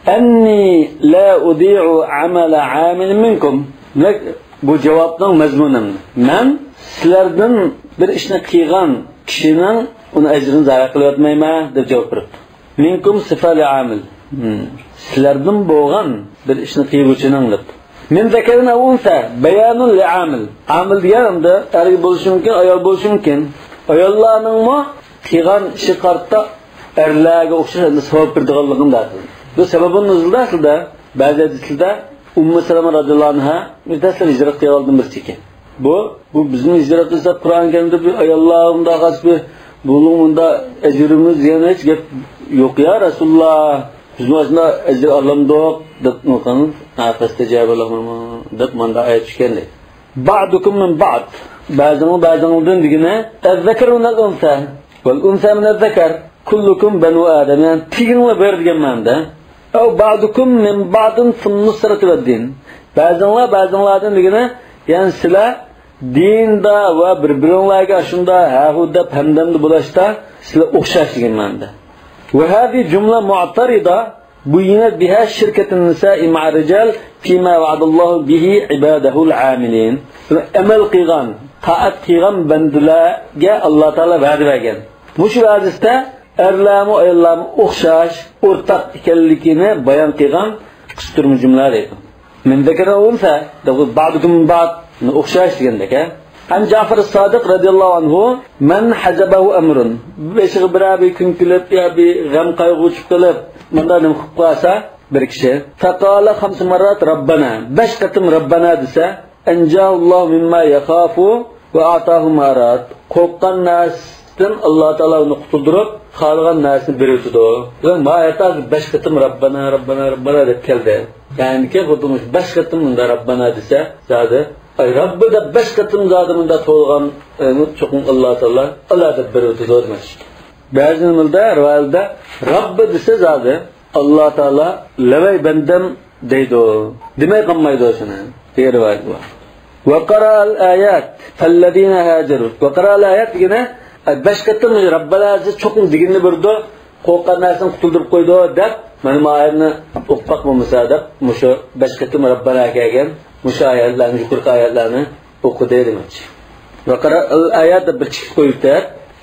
أني لا أضيع عمل عامل منكم. دېمەك، بۇ جاۋابنىڭ مەزمۇنى. مەن سىلەردىن بىر ئىشنى قىلغان كىشىنىڭ ئۇنىڭ ئەجرىنى زايە قىلىۋەتمەيمەن دەپ جاۋاب بېرىپتۇ. منكم صفة لعامل. ھىم. سىلەردىن بولغان بىر ئىشنى قىلغۇچىنىڭ دەپ. من ذكر أو أنثى، بيان لعامل. ئامىل دېگەن ئەمدى ئەر بولۇشى مۇمكىن، ئايال بولۇشى مۇمكىن. ئاياللارنىڭمۇ قىلغان ئىشىغا قارىتا ئەرلەرگە ئوخشاش ئەمدى ساۋاب بېرىدىغانلىقىنى دەپ. بۇ سەۋەبۇ نۇزۇلدا ئەسلىدە بەزى ھەدىسلەردە ئۇممۇ سەلەمە رەزىياللاھۇ ئەنھا مۇتەسىر ھىجرەت قىلغانلاردىن بىرسى ئىكەن. بۇ، بۇ بىزمۇ ھىجرەت قىلساق، قۇرئان كەرىمدە بىر ئاياللار ئۇنداق خاس بىر بۇنىڭ مۇنداق ئەجرىمىز دېگەن ھېچ گەپ يوق يا رەسۇلۇللا. بىزمۇ ئاشۇنداق ئەجىر ئالامدۇق دەپ، فاستجاب لهم دەپ مۇنداق ئايەت چۈشكەن دەيدۇ. بعضكم من بعض. بەزىڭلار بەزىڭلاردىن دېگىنى، الذكر من الأنثى والأنثى من الذكر، كلكم بنو آدم. يەنى تېگىڭلار بىر دېگەن مەنىدە. أو بعضكم من بعض في النصرة والدين. بەزىڭلار بەزىڭلاردىن دېگىنى، يەنى سىلەر دىندا ۋە بىر-بىرىڭلارگە ئاشۇندا ھە-ھۇ دەپ ھەمدەمدە بولۇشتا سىلەر ئوخشاش دېگەن مەنىدە. وهذه جملة معترضة بينت بها شركة النساء مع الرجال فيما وعد الله به عباده العاملين. ئەمەل قىلغان، تائەت قىلغان بەندىلەرگە ئاللا تائالا ۋەدە بەرگەن. مۇشۇ ھەدىستە ئەرلەرمۇ ئاياللارمۇ ئوخشاش، ئورتاق ئىكەنلىكىنى بايان قىلغان قىسقىتىلما جۈملە دەيدۇ. من ذكر أو أنثى، دەپ، بعضكم من بعض، ئوخشاش دېگەندەك، ھە. عن جعفر الصادق رضي الله عنه، من حزبه أمر. بېشىغا بىرەر بىر كۈن كېلىپ يا بىر غەم قايغۇ چىقىپ قېلىپ، مۇنداق نېمە قىلىپ قالسا بىر كىشى، فقال خمس مرات ربنا، بەش قېتىم رەببانا دېسە، أنجاه الله مما يخاف وأعطاه ما أراد. قورققان نەرسىدىن ئاللا تائالا ئۇنى قۇتۇلدۇرۇپ، خالىغان نەرسىنى بېرىۋېتىدۇ. دېمەك، ما ئايەتتە بەش قېتىم رەببانا، رەببانا، رەببانا دەپ كەلدى. يەنىكى خۇددى مۇشۇ بەش قېتىم مۇندا رەببانا دېسە، زادى، ئاي، رەببى دەپ بەش قېتىم زادى مۇندا توۋلىغان، ئە، چوقۇم ئاللا تائالا، ئاللا دەپ بېرىۋېتىدۇ دېمەكچى. بەزى نېمىلەردە، رىۋايەتلەردە رەببى دېسە زادى، ئاللا تائالا لەۋەي بەندەم دەيدۇ. دېمەي قالمايدۇ شۇنى. دېگەن رىۋايەت بار. وقرأ الآيات فالذين هاجروا. وقرأ الآيات دېگىنى، ئە، بەش قېتىم رەببانا دېسە چوقۇم دېگىنىنى بېرىدۇ. قورققان نەرسىدىن قۇتۇلدۇرۇپ قويىدۇ دەپ، مانا بۇ ئايەتنى ئوقۇپ باق بولمىسا دەپ، مۇشۇ بەش قېتىم رەببانا كەلگەن مۇشۇ ئايەتلەرنى، يۇقىرىقى ئايەتلەرنى ئوقۇدى دېمەكچى. ۋە قارا ئايەت دەپ بىر چېكىت قويۇپتۇ.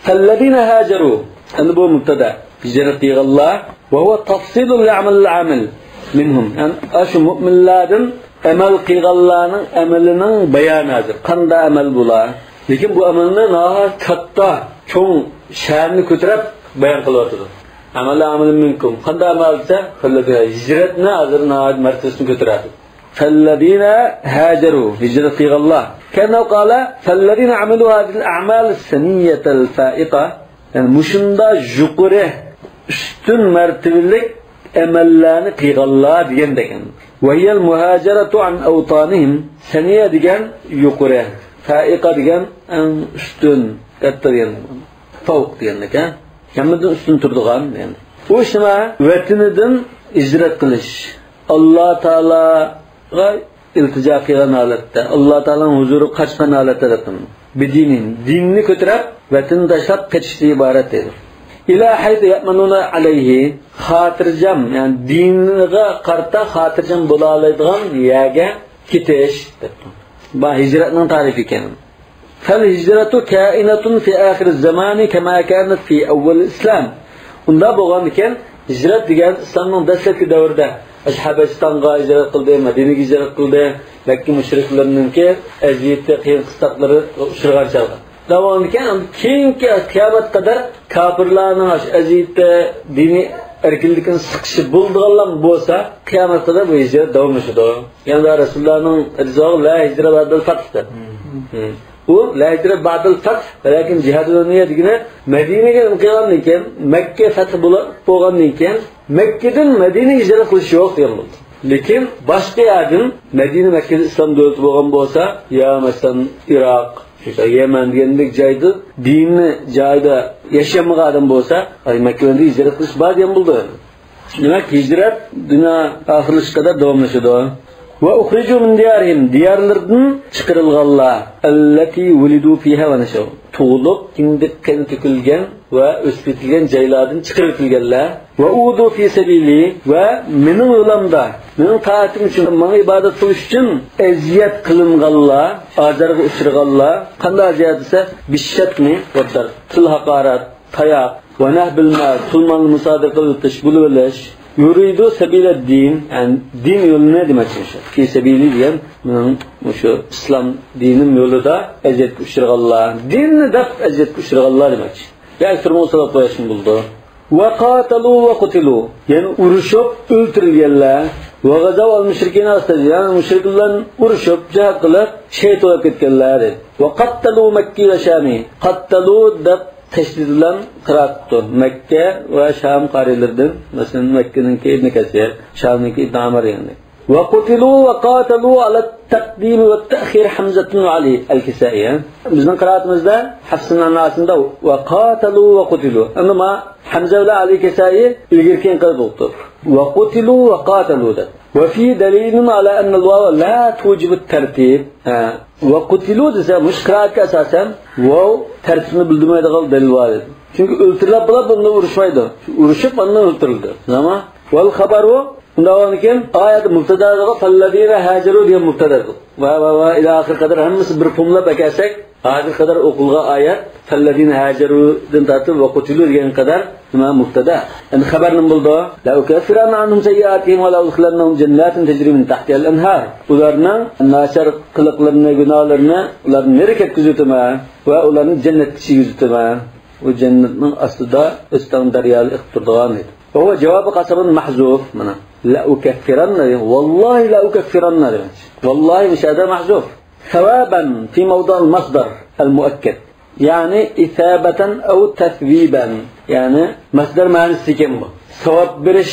فالذين هاجروا. ئەمدى بۇ مۇبتەدا. ھىجرەت قىلغانلار. وهو تفصيل لعمل العامل منهم. يەنى ئاشۇ مۇئمىنلاردىن ئەمەل قىلغانلارنىڭ ئەمىلىنىڭ بايانى ھازىر. قانداق ئەمەل بۇلار؟ لېكىن بۇ ئەمەلنى ناھايىتى كاتتا، چوڭ شەننى كۆتۈرۈپ بايان قىلىۋاتىدۇ. عمل عامل منكم. قانداق ئەمەل دېسە، فالذين، ھىجرەتنى ھازىر ناھايىتى مەرتىۋىسىنى كۆتۈرەتتى. فالذين هاجروا، ھىجرەت قىلغانلار. كأنه قال، فالذين عملوا هذه الأعمال السنية الفائقة. يەنى مۇشۇنداق يۇقىرى، ئۈستۈن مەرتىۋىلىك ئەمەللەرنى قىلغانلار دېگەندەك. وهي المهاجرة عن أوطانهم. سەنىيە دېگەن يۇقىرى، فائقە دېگەن ئەڭ ئۈستۈن، كاتتا دېگەن، فوق دېگەندەك، ھە؟ ھەممىدىن ئۈستۈن تۇرىدىغان دېگەن. ئۇ شۇنى ۋەتىنىدىن ھىجرەت قىلىش، ئاللا تائالاغا ئىلتىجا قىلغان ھالەتتە، ئاللا تائالانىڭ ھۇزۇرىغا قاچقان ھالەتتە دەپ. بدينهم، دىنىنى كۆتۈرۈپ، ۋەتىنىنى تاشلاپ قېچىشتىن ئىبارەت دەيدۇ. إلى حيث يأمنون عليه، خاتىرجەم، يەنى دىنىغا قارىتا خاتىرجەم بولالايدىغان يەرگە كېتىش دەپتۇ. بۇ ھىجرەتنىڭ تارىپى ئىكەن. فالهجرة كائنة في آخر الزمان كما كانت في أول الإسلام. ئۇنداق بولغاندىكىن، ھىجرەت دېگەن ئىسلامنىڭ دەسلەپكى دەۋرىدە، ئاشۇ ھەبەشىستانغا ھىجرەت قىلدى، مەدىنىگە ھىجرەت قىلدى، مەككە مۇشرىكلىرىنىڭكى ئەزىيىتى، قىيىن قىستاقلىرى ئۇچرىغان چاغدا. داۋاملىكەن، ئەمدى كېيىنكى قىيامەتكە قەدەر كاپىرلارنىڭ ئاشۇ ئەزىيىتى، دىنىي ئەركىنلىكىنى سىقىشى بولىدىغانلار بولسا، قىيامەتكە قەدەر بۇ ھىجرەت داۋاملىشىدۇ. يەنە رەسۇلۇللانىڭ ھەدىسى بار، لا ھىجرەتە بەئدەل فەتھ دەپ. مم. ئۇ لا ھىجرەتە بەئدەل فەتھ، ۋەلەكىن جىھادۇن نىيە دېگىنى، مەدىنىگە نېمە قىلغاندىن كېيىن، مەككە فەتھ بولۇپ بولغاندىن كېيىن، مەككىدىن مەدىنىگە ھىجرەت قىلىش يوق دېگەن بولدى. لېكىن باشقا يەردىن، مەدىنە مەككىدە ئىسلام دۆلىتى بولغان بولسا، يا مەسىلەن ئىراق، شۇ يەمەن دېگەندەك جايدا، دىننى جايىدا ياشىيالمىغان ئادەم بولسا، ئاي، مەككە مەدىنىگە ھىجرەت قىلىش بار دېگەن بولدى. دېمەك، ھىجرەت دۇنيا ئاخىرلىشىشقا قەدەر داۋاملىشىدۇ. وأخرجوا من ديارهم، دىيارلىرىدىن چىقىرىلغانلار. التي ولدوا فيها، مانا شۇ تۇغۇلۇپ، كىندىك قېنى تۆكۈلگەن ۋە ئۆسۈپ يېتىلگەن جايلاردىن چىقىرىپ ئېتىلگەنلەر. وأوذوا في سبيلي، ۋە مېنىڭ يولۇمدا، مېنىڭ تائىتىم ئۈچۈن، ماڭا ئىبادەت قىلىش ئۈچۈن ئەزىيەت قىلىنغانلار، ئازارغا ئۇچرىغانلار. قانداق ئەزىيەت دېسە، بالشتم والضرب، تىل ھاقارەت، تاياق، ونهب المال، پۇل مالنى مۇسادىرە قىلىۋېتىش، بولۇۋېلىش. يريدوا سبيل الدين، يەنى دىن يولىنى دېمەكچى. في سبيلي دېگەن مېنىڭ مۇشۇ ئىسلام دىنىم يولىدا ئەزىيەتكە ئۇچرىغانلار، دىننى دەپ ئەزىيەتكە ئۇچرىغانلار دېمەكچى. ياكى تۈرمىگە سولاپ قويۇشمۇ بولىدۇ. وقاتلوا وقتلوا، يەنى ئۇرۇشۇپ ئۆلتۈرۈلگەنلەر. وغزوا المشركين، يەنى مۇشرىكلار بىلەن ئۇرۇشۇپ، جىھاد قىلىپ، شېھىت بولۇپ كەتكەنلەر. وقتلوا مكي وشامي، قاتتلۇ دەپ تەشدىد بىلەن قىرائەت قىپتۇ. مەككە ۋە شام قارىيلىرىدىن، مەسىلەن، مەككىنىڭكى ئىبن كەسىر، شامنىڭكى ئىبن ئامىر دېگەندەك. وقتلوا وقاتلوا على التقديم والتأخير حمزة وعلي الكسائي. بىزنىڭ قىرائىتىمىزدە ھەفسنىڭ ئاسلىدا وقاتلوا وقتلوا. ئەمما ھەمزە بىلەن ئەلى كىسائىي ئىلگىرى كېيىن قىلىپ ئوقۇپتۇ. وقتلوا وقاتلوا دەپ. وفيه دليل على أن الواو لا توجب الترتيب. ھە، وقتلوا دېسە، مۇشۇ قىرائەتكە ئاساسەن ۋاۋ تەرتىپنى بىلدۈرمەيدىغان دەلىل بار ئىدى. چۈنكى ئۆلتۈرۈلۈپ بولۇپ ئۇندىن ئۇرۇشمايدۇ. ئۇرۇشۇپ ئاندىن ئۆلتۈرۈلىدۇ. تامام. والخبر، ئۇنداق بولغاندىكىن، ئايەت مۇبتەدا دېگەن فاللذين هاجروا دېگەن مۇبتەدا. ۋە، ۋە، ۋە، ئىلى ئاخىر قەدەر ھەممىسى بىر پۇملاپ ئەكەلسەك، ھازىرغا قەدەر ئوقۇلغان ئايەت، فاللذين هاجروا دىن تارتىپ وقتلوا دېگەن قەدەر نېمە مۇبتەدا. ئەمدى خەبەر نېمە بولىدۇ؟ لأكفرن عنهم سيئاتهم ولأدخلنهم جنات تجري من تحتها الأنهار. ئۇلارنىڭ ناچار قىلىقلىرىنى، گۇناھلىرىنى ئۇلارنى نېرى كەتكۈزۈۋېتىمەن ۋە ئۇلارنى جەننەتكە چىگىزىۋېتىمەن. ئۇ جەننەتنىڭ ئاستىدا ئۆستەڭ دەريالار ئېقىپ تۇرىدىغان دېدى. وهو جواب قسم محذوف. مانا، لأكفرن، والله لأكفرن دېمەكچى. والله مۇشۇ يەردە مەھزۇف. ثوابا في موضع المصدر المؤكد. يعني إثابة أو تثويبا. يەنى مەسدەر مەنىسى ئىكەن بۇ. ساۋاب بېرىش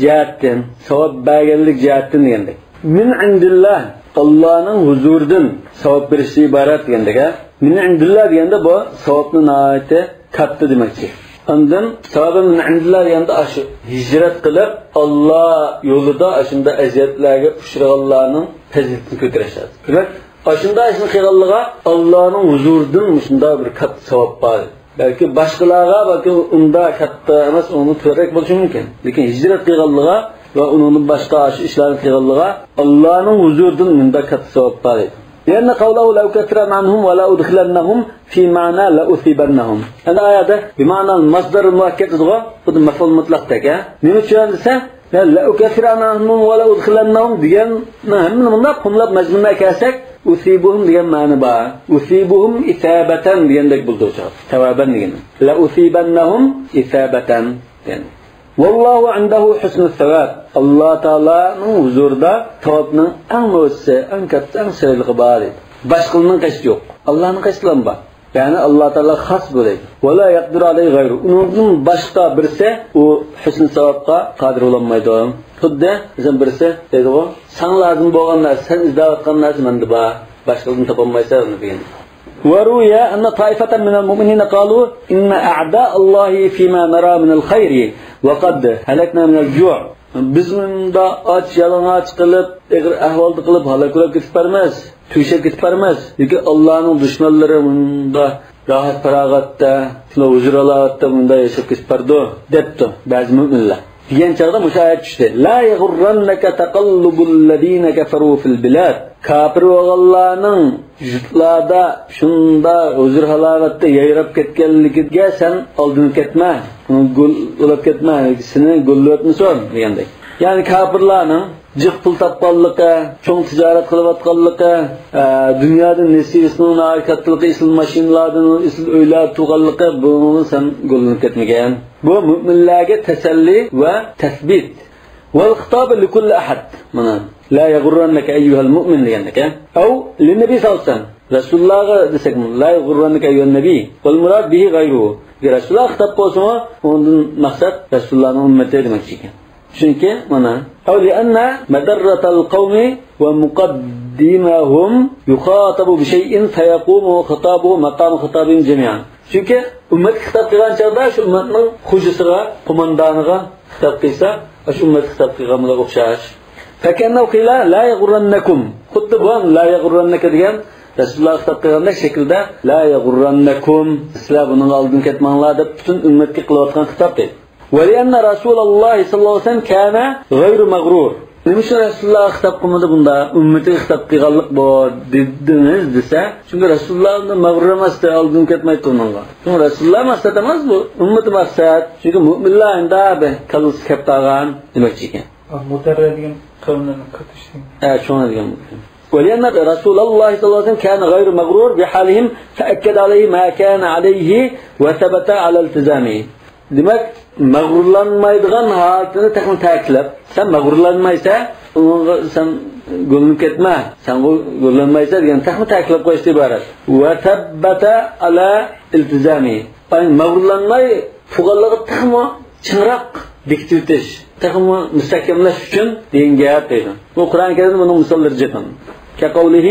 جەھەتتىن، ساۋاب بەرگەنلىك جەھەتتىن دېگەندەك. من عند الله، ئاللانىڭ ھۇزۇرىدىن ساۋاب بېرىشتىن ئىبارەت دېگەندەك، ھە؟ من عند الله دېگەندە بۇ ساۋابنى ناھايىتى كاتتا دېمەكچى. ئاندىن ساۋابا من عند الله دېگەندە ئاشۇ ھىجرەت قىلىپ، ئاللا يولىدا ئاشۇنداق ئەزىيەتلەرگە ئۇچرىغانلارنىڭ پەزىلىتىنى كۆتۈرۈش لازىم. دېمەك، ئاشۇنداق ئىشنى قىلغانلىقىغا ئاللانىڭ ھۇزۇرىدىن مۇشۇنداق بىر كاتتا ساۋاب بار. بەلكى باشقىلارغا، بەلكى ئۇنداق كاتتا ئەمەس، ئۇنىڭدىن تۆۋەنرەك بولۇشى مۇمكىن. لېكىن ھىجرەت قىلغانلىقىغا ۋە ئۇنىڭدىن باشقا ئاشۇ ئىشلارنى قىلغانلىقىغا ئاللانىڭ ھۇزۇرىدىن مۇنداق كاتتا ساۋاب بار ئىدى. لأن قوله لأكفرن عنهم ولأدخلنهم في معنى لأثيبنهم. ئەمدى ئايەتتە بىمەنەل مەسدەر مۇئەككەد دېدىغۇ، خۇددى مەفئۇل مۇتلەقتەك، ھە؟ نېمە ئۈچۈن دېسە، لەئۇكەففىرەننە ئەنھۇم ۋە لەئۇدخىلەننەھۇم دېگەننىڭ ھەممىنى مۇنداق قۇملاپ مەزمۇننى ئەكەلسەك، ئۇسىبۇھۇم دېگەن مەنە بار. ئۇسىبۇھۇم ئىسابەتەن دېگەندەك بولىدۇ. سەۋەبەن دېگەن. لەئۇسىبەننەھۇم ئىسابەتەن دېگەن. ۋاللاھۇ ئىندەھۇ ھۇسنۇس سەۋەب. ئاللا تائالانىڭ ھۇزۇرىدا ساۋابنىڭ ئەڭ نوچىسى، ئەڭ كاتتا، ئەڭ چىرايلىقى بار دەيدۇ. باشقىلارنىڭ قەستى يوق. ئاللانىڭ قەستى بار. يەنى ئاللا تائالا خاس بۇ دەيدۇ. ۋەلا يەقدىرۇ ئەلەيھى غەيرۇ. ئۇنىڭدىن باشقا بىرسى ئۇ ھۇسنى ساۋابقا قادىر بولالمايدۇ. خۇددى بىزدىن بىرسى دەيدىغۇ، ساڭا لازىم بولغان نەرسە، سەن ئىزدەۋاتقان نەرسە مەندە بار. باشقىدىن تاپالمايسەن ئۇنى دېگەن. ۋە رۇۋىيە ئەننە تائىفەتەن مىنەل مۇئمىنىنە قالۇ ئىننە ئەئدائەللاھى فىما نەرا مىنەل خەيرى ۋە قەد ھەلەكنە مىنەل جۇئ. بىز مۇندا ئاچ، يالىڭاچ قىلىپ، ئېغىر ئەھۋالدا قىلىپ ھالاك بولۇپ كېتىپ بارمىز، تۈگىشىپ كېتىپ بارمىز. لېكىن ئاللانىڭ دۈشمەنلىرى مۇندا راھەت پاراغەتتە، شۇنداق ھۇزۇر ھالاۋەتتە مۇندا ياشاپ كېتىپ بارىدۇ، دەپتۇ بەزى مۆمىنلەر. دېگەن چاغدا مۇشۇ ئايەت چۈشتى. لا يغرنك تقلب الذين كفروا في البلاد. كاپىر بولغانلارنىڭ يۇرتلاردا شۇنداق ھۇزۇر ھالاۋەتتە يايراپ كەتكەنلىكىگە سەن ئالدىنىپ كەتمە، گول بولۇپ كەتمە، سېنى گوللىۋەتمىسۇن دېگەندەك. يەنى كاپىرلارنىڭ جىق پۇل تاپقانلىقى، چوڭ تىجارەت قىلىۋاتقانلىقى، ئە، دۇنيادا نېسىۋىسىنىڭ ناھايىتى كاتتىلىقى، ئېسىل ماشىنىلاردىن، ئېسىل ئۆيلەردە تۇرغانلىقى، بۇنىڭدىن سەن گوللىنىپ كەتمىگىن. بۇ مۆمىنلەرگە تەسەللى ۋە تەسبىت. ۋەل خىتابى لىكۇللى ئەھەد. مانا، لا يغرنك أيها المؤمن دېگەندەك، ھە؟ ئەۋ لىننەبى سەللەللاھۇ ئەلەيھى ۋەسەللەم. رەسۇلۇللاغا دېسەك، لا يغرنك أيها النبي. ۋەل مۇراد بىھى غەيرۇھۇ. رەسۇلۇللاغا خىتاب بولسىمۇ، ئۇنىڭدىن مەقسەت رەسۇلۇللانىڭ ئۈممىتى دېمەكچى ئىكەن. چۈنكى، مانا، أو لأن مدرة القوم ومقدمهم يخاطب بشيء فيقوم خطابه مقام خطابهم جميعا. چۈنكى ئۈممەتكە خىتاب قىلغان چاغدا شۇ ئۈممەتنىڭ خوجىسىغا، قوماندانىغا خىتاب قىلسا، شۇ ئۈممەتكە خىتاب قىلغان بىلەن ئوخشاش. فكأنه قيل لا يغرنكم. خۇددى بۇ ھەم لا يغرنك دېگەن رەسۇلۇللاغا خىتاب قىلغاندەك شەكىلدە، لا يغرنكم، سىلەر بۇنىڭغا ئالدىنىپ كەتمەڭلار دەپ پۈتۈن ئۈممەتكە قىلىۋاتقان خىتاب دەيدۇ. ولأن رسول الله صلى الله عليه وسلم كان غير مغرور. نېمە ئۈچۈن رەسۇلۇللاغا خىتاب قىلمىدى بۇندا؟ ئۈممىتىگە خىتاب قىلغانلىق بۇ دېدىڭىز دېسە، چۈنكى رەسۇلۇللا مەغرۇر ئەمەستى، ئالدىنىپ كەتمەيتتى ئۇنىڭغا. چۈنكى رەسۇلۇللا مەقسەت ئەمەس بۇ، ئۈممىتى مەقسەت. چۈنكى مۇئمىنلار ئەمدى بىر كاللىسى كەپ قالغان دېمەكچى ئىكەن. مۇدەررە دېگەن قەۋملەرنىڭ كاتتىشى. ھە، چوڭ دېگەن. ولأن رسول الله صلى الله عليه وسلم كان غير مغرور بحالهم فأكد عليه ما كان عليه وثبت على التزامه. دېمەك، مەغرۇرلانمايدىغان ھالىتىنى تېخىمۇ تەكىتلەپ، سەن مەغرۇرلانمايسەن، ئۇنىڭغا سەن گۇللىنىپ كەتمە، سەن گۇللانمايسەن دېگەن تېخىمۇ تەكىتلەپ قويۇشتىن ئىبارەت. وثبت على التزامه. يەنى مەغرۇرلانماي تۇرغانلىقى تېخىمۇ چىڭراق بېكىتىۋېتىش، تېخىمۇ مۇستەھكەملەش ئۈچۈن دېگەن گەپ دەيدۇ. بۇ قۇرئان كەرىمدە بۇنىڭ مىساللىرى جىق. كقوله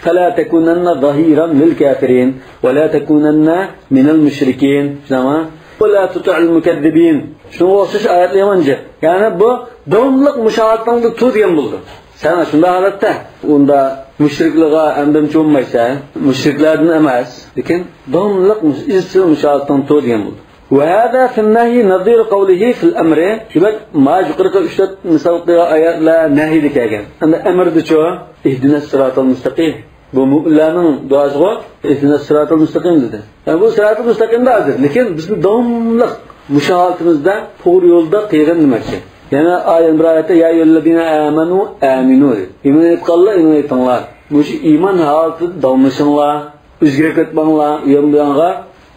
فلا تكونن ظهيرا للكافرين ولا تكونن من المشركين. شۇنداقمۇ؟ ولا تطع المكذبين. شۇنىڭغا ئوخشاش ئايەتلەر يامان جىق. يەنى بۇ داۋاملىق مۇشۇ ھالىتىڭدە تۇر دېگەن بولىدۇ. سەن شۇنداق ھالەتتە، ئۇندا مۇشرىكلارغا ئەمدىمچى بولمايسەن، مۇشرىكلاردىن ئەمەس، لېكىن داۋاملىق مۇش-، ئىزچىل مۇشۇ ھالىتىڭدە تۇر دېگەن بولىدۇ. وهذا في النهي نظير قوله في الأمر. دېمەك، ما يۇقىرىقى ئۈچ تۆت مىسال قىلغان ئايەتلەر نەھىيدە كەلگەن. ئەمدى ئەمىردىچۇ؟ اهدنا الصراط المستقيم. بۇ مۆمىنلەرنىڭ دۇئاسىغۇ، اهدنا الصراط المستقيم دېدى. يەنى بۇ سىراتىل مۇستەقىمدا ھازىر، لېكىن بىزنى داۋاملىق مۇشۇ ھالىتىمىزدە توغرا يولدا قىلغىن دېمەكچى. يەنە ئايەت بىر ئايەتتە يا أيها الذين آمنوا آمنوا دېدى. ئىمان ئېيتقانلار، ئىمان ئېيتىڭلار. مۇشۇ ئىمان ھالىتىدە داۋاملىشىڭلار. ئۆزگىرىپ كەتمەڭلار، ئۇيان بۇيانغا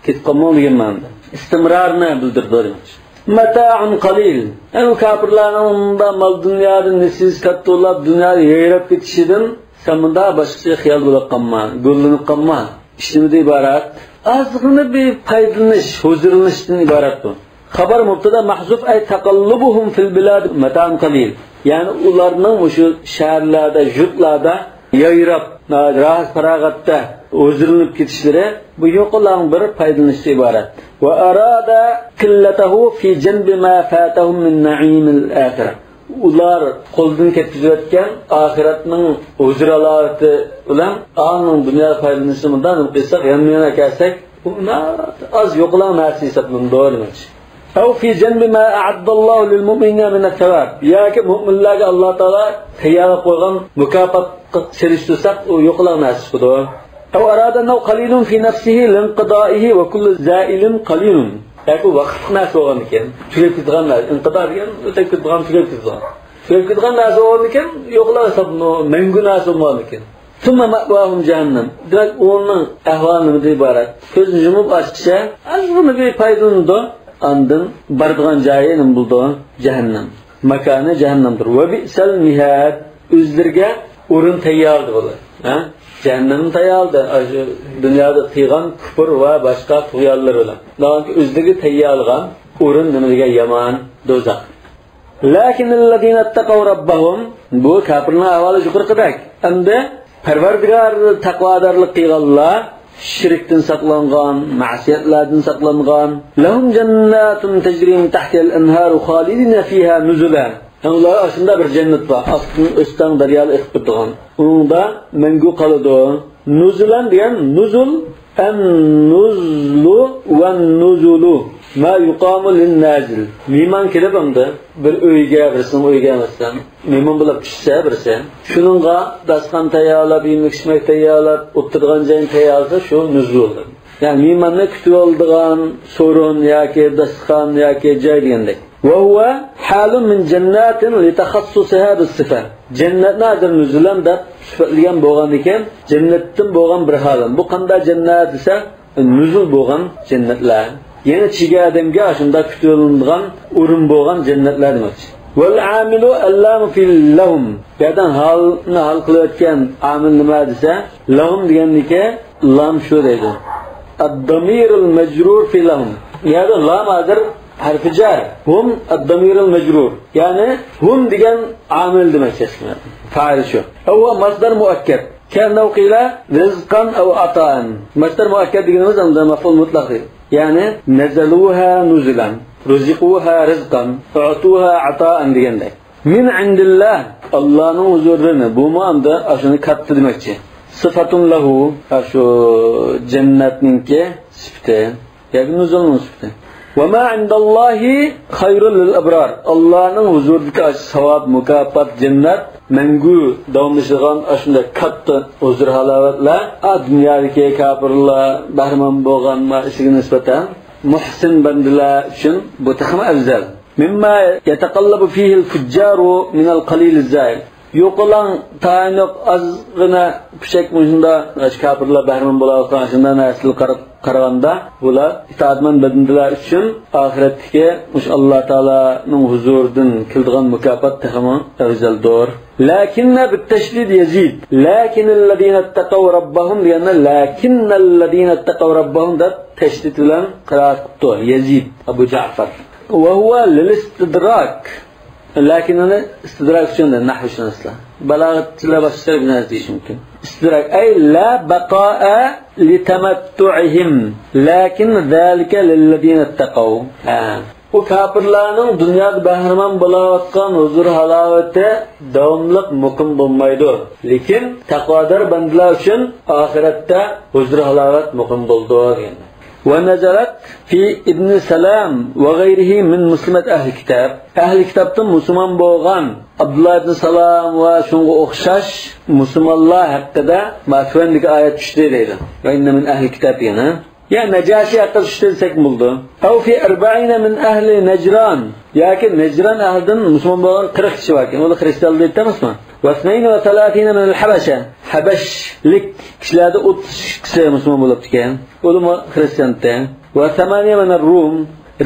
كېتىپ قالماڭ دېگەن مەنىدە. ئىستىمرارنى بىلدۈرىدۇ دېمەكچى. متاع قليل. ئەنە كاپىرلارنىڭ ئۇندا مال دۇنيادىن نېسىۋىسى كاتتا بولۇپ، دۇنيادا يايراپ كېتىشىدىن سەن مۇنداق باشقىچە خىيال بولۇپ قالما، گۈللىنىپ قالما. ئىش نېمىدىن ئىبارەت؟ ئازغىنا بىر پايدىلىنىش، ھۇزۇرلىنىشتىن ئىبارەت بۇ. خەبەر مۇبتادا مەھزۇف، ئەي تەقەللۇبۇھۇم فىل بىلاد مەتائۇن قەلىل. يەنى ئۇلارنىڭ مۇشۇ شەھەرلەردە، يۇرتلاردا يايراپ، راھەت پاراغەتتە ھۇزۇرلىنىپ كېتىشلىرى بۇ يوقىلاڭ بىر پايدىلىنىشتىن ئىبارەت. ۋە ئارادا قىللەتەھۇ فى جەلبى ما فاتەھۇم مىن نەئىمىل ئاخىرە. ئۇلار قولدىن كەتكۈزۈۋەتكەن ئاخىرەتنىڭ ھۇزۇر ھالاۋىتى بىلەن ئانىڭ دۇنيادا پايدىلىنىشىنى مۇنداق نېمە قىلساق، يەنە يەنە كەلسەك، بۇ ئاز يوقىلاڭ نەرسە ھېسابلىنىدۇ دېمەكچى. ئەۋ فى جەلبى ما ئەئەددەللاھۇ لىل مۇئمىنىنە مىنەس سەۋاب. ياكى مۆمىنلەرگە ئاللا تائالا تەييارلاپ قويغان مۇكاپاتقا سېلىشتۇرساق، ئۇ يوقىلاڭ نەرسە چىقىدۇ. ئەۋ ئارادا ئەننەھۇ قەلىلۇن فى نەفسىھى لىنقىدائىھى ۋە كۇللۇ زائىلىن قەلىلۇن. ياكى ۋاقىتلىق نەرسە بولغاندىكىن، تۈگەپ كېتىدىغان نەرسە، ئىنقىدا دېگەن ئۆتۈپ كېتىدىغان، تۈگەپ كېتىدىغان. تۈگەپ كېتىدىغان نەرسە بولغاندىكىن، يوقىلاڭ ھېسابلىنىدۇ، مەڭگۈ نەرسە بولمىغاندىكىن. ثم مأواهم جهنم. دېمەك، ئۇنىڭ ئەھۋالى نېمىدىن ئىبارەت؟ كۆزىنى يۇمۇپ ئاچقىچە ئازغىنا بىر پايدىلىنىدۇ، ئاندىن بارىدىغان جايى نېمە بولىدۇ؟ جەھەننەم. ماكانى جەھەننەمدۇر. ۋە بىئسەل مىھاد. ئۆزلىرىگە ئورۇن تەييارلىدى بۇلار. ھە؟ جەھەننەمنى تەييارلىدى. ئاشۇ دۇنيادا قىلغان كۇپۇر ۋە باشقا تۇغيانلىرى بىلەن. ناھايىتى ئۆزلىرىگە تەييارلىغان ئورۇن نېمە دېگەن يامان، دوزاخ. لەكىننەللەزىنەتتەقەۋ رەببەھۇم، بۇ كاپىرنىڭ ئەھۋالى يۇقىرىقىدەك. ئەمدى پەرۋەردىگار تەقۋادارلىق قىلغانلار، شىركتىن ساقلانغان، مەسىيەتلەردىن ساقلانغان. لەھۇم جەنناتۇن تەجرى مىن تەھتىھەل ئەنھارۇ خالىدىنە فىھا نۇزۇلا. ئۇلارغا ئاشۇنداق بىر جەننەت بار، ئاستىدىن ئۆستەڭ دەريالار ئېقىپ تۇرىدىغان. ئۇنىڭدا مەڭگۈ قالىدۇ. نۇزۇلەن دېگەن نۇزۇل، ئەن نۇزلۇ ۋەن نۇزۇلۇ ما يۇقامۇ لىن نازىل. مېھمان كېلىپ ئەمدى بىر ئۆيگە، بىرسىنىڭ ئۆيىگە مەسىلەن، مېھمان بولۇپ چۈشسە بىرسى، شۇنىڭغا داستىخان تەييارلاپ، يېمەك-ئىچمەك تەييارلاپ، ئولتۇرىدىغان جاينى تەييارلىسا، شۇ نۇزۇل. يەنى مېھماننى كۈتۈۋالىدىغان سورۇن ياكى داستىخان ياكى جاي دېگەندەك. ۋەھۇۋە ھالۇن مىن جەنناتىن لىتەخەسسۇسىھا بىسسىفە. جەننەتنى ھازىر نۇزۇلەن دەپ سۈپەتلىگەن بولغاندىكىن، جەننەتتىن بولغان بىر ھالىم. بۇ قانداق جەننەت دېسە، نۇزۇل بولغان جەننەتلەر. يەنى چىگە ئادەمگە شۇنداق كۈتۈۋېلىنىدىغان ئورۇن بولغان جەننەتلەر دېمەكچى. ۋەل ئامىلۇ ئەللامۇ فى لەھۇم. بۇ يەردە ھالنى ھال قىلىۋەتكەن ئامىل نېمە دېسە، لەھۇم دېگەندىكى لام شۇ دەيدۇ. ئەددامىرۇل مەجرۇر فى لەھۇم. بۇ يەردە لام ھازىر ھەرپى جەر. ھۇم ئەددامىرۇل مەجرۇر. يەنى ھۇم دېگەن ئامىل دېمەكچى ئەسلىدە. پائىل شۇ. ئەۋ ۋە مەسدەر مۇئەككەد. كەئەننەھۇ قىلە رىزقەن ئەۋ ئاتائەن. مەسدەر مۇئەككەد دېگىنىمىز ئەمدى مەفئۇل مۇتلەق دەيدۇ. يەنى نەزەلۇھا نۇزۇلەن، رۇزىقۇھا رىزقەن، ئۇئتۇھا ئاتائەن دېگەندەك. مِنْ عِنْدِ اللَّهِ، ئاللانىڭ ھۇزۇرىدىن. بۇمۇ ئەمدى ئاشۇنى كاتتا دېمەكچى. صِفَةٌ لَهُ، ئاشۇ جەننەتنىڭكى سۈپىتى ياكى نۇزۇلنىڭ سۈپىتى. وَمَا عِنْدَ اللَّهِ خَيْرٌ لِلْأَبْرَرِ، ئاللانىڭ ھۇزۇرىدىكى ئاشۇ ساۋاب، مۇكاپات، جەننەت مەڭگۈ داۋاملىشىدىغان ئاشۇنداق كاتتا ھۇزۇر-ھالاۋەتلەر، ئا، دۇنيادىكى كاپىرلار بەھرىمەن بولغان ما ئىشىگە نىسبەتەن مۇھسىن بەندىلەر ئۈچۈن بۇ تېخىمۇ ئەۋزەل. مِمَّا يَتَقَلَّبُ فِيهِ الْفُجَّارُ مِنَ الْقَلِيلِ الزَّائِلِ. يوقىلاڭ، تايىنلىق، ئازغىنە پۇچەك مۇشۇنداق كاپىرلار بەھرىمەن بولاۋاتقان شۇنداق نەرسىلەرگە قارا-، قارىغاندا، بۇلار ئىتائەتمەن بەندىلەر ئۈچۈن ئاخىرەتتىكى مۇشۇ ئاللا تائالانىڭ ھۇزۇرىدىن كېلىدىغان مۇكاپات تېخىمۇ ئەۋزەلدۇر. لَكِنَّ بِالتَّشْدِيدِ يَزِيدُ، لَكِنَّ الَّذِينَ اتَّقَوْا رَبَّهُمْ دېگەندە، لَكِنَّ الَّذِينَ اتَّقَوْا رَبَّهُمْ دەپ تەشدىد بىلەن قىرائەت قىپتۇ يەزىد ئەبۇ جەئفەر. وَهُوَ لِلِاسْتِدْرَاكِ. لەكىننى ئىستىدراك ئۈچۈن دەيدۇ نەھۋشۇناسلار. بالاغەتچىلەر باشقىچە بىر نەرسە دېيىشى مۇمكىن. ئىستىدراك، ئەي لا بەقائە لىتەمەتتۇئىھىم، لەكىن زالىكە لىللەزىنە ئىتتەقەۋ. ھە. ئۇ كاپىرلارنىڭ دۇنيادا بەھرىمەن بولاۋاتقان ھۇزۇر-ھالاۋىتى داۋاملىق مۇقىم بولمايدۇ. لېكىن تەقۋادار بەندىلەر ئۈچۈن ئاخىرەتتە ھۇزۇر-ھالاۋەت مۇقىم بولىدۇ دېگەن. ۋە نەزەلەت فى ئىبنى سەلام ۋە غەيرىھى مىن مۇسلىمەت ئەھلى كىتاب. ئەھلى كىتابتىن مۇسۇلمان بولغان ئابدۇللا ئىبنى سالام ۋە شۇنىڭغا ئوخشاش مۇسۇلمانلار ھەققىدە مانا تۆۋەندىكى ئايەت چۈشتى دەيدۇ. ۋە ئىننە مىن ئەھلى كىتاب دېگەن، ھە؟ يا نەجاشى ھەققىدە چۈشتى دېسەكمۇ بولىدۇ. ئەۋ فى ئەربەئىنە مىن ئەھلى نەجران. ياكى نەجران ئەھلىدىن مۇسۇلمان بولغان قىرىق كىشى باركەن. ئۇلار خرىستىيانلار دەيدۇ ئەمەسمۇ؟ ۋە ئىسنەينى ۋە سەلاسىنە مىنەل ھەبەشە. ھەبەشلىك كىشىلەردە ئوتتۇز ئىككىسى مۇسۇلمان بوپتىكەن. ئۇلىمۇ خرىستىيانتى. ۋە سامانىيە مىنەر رۇم.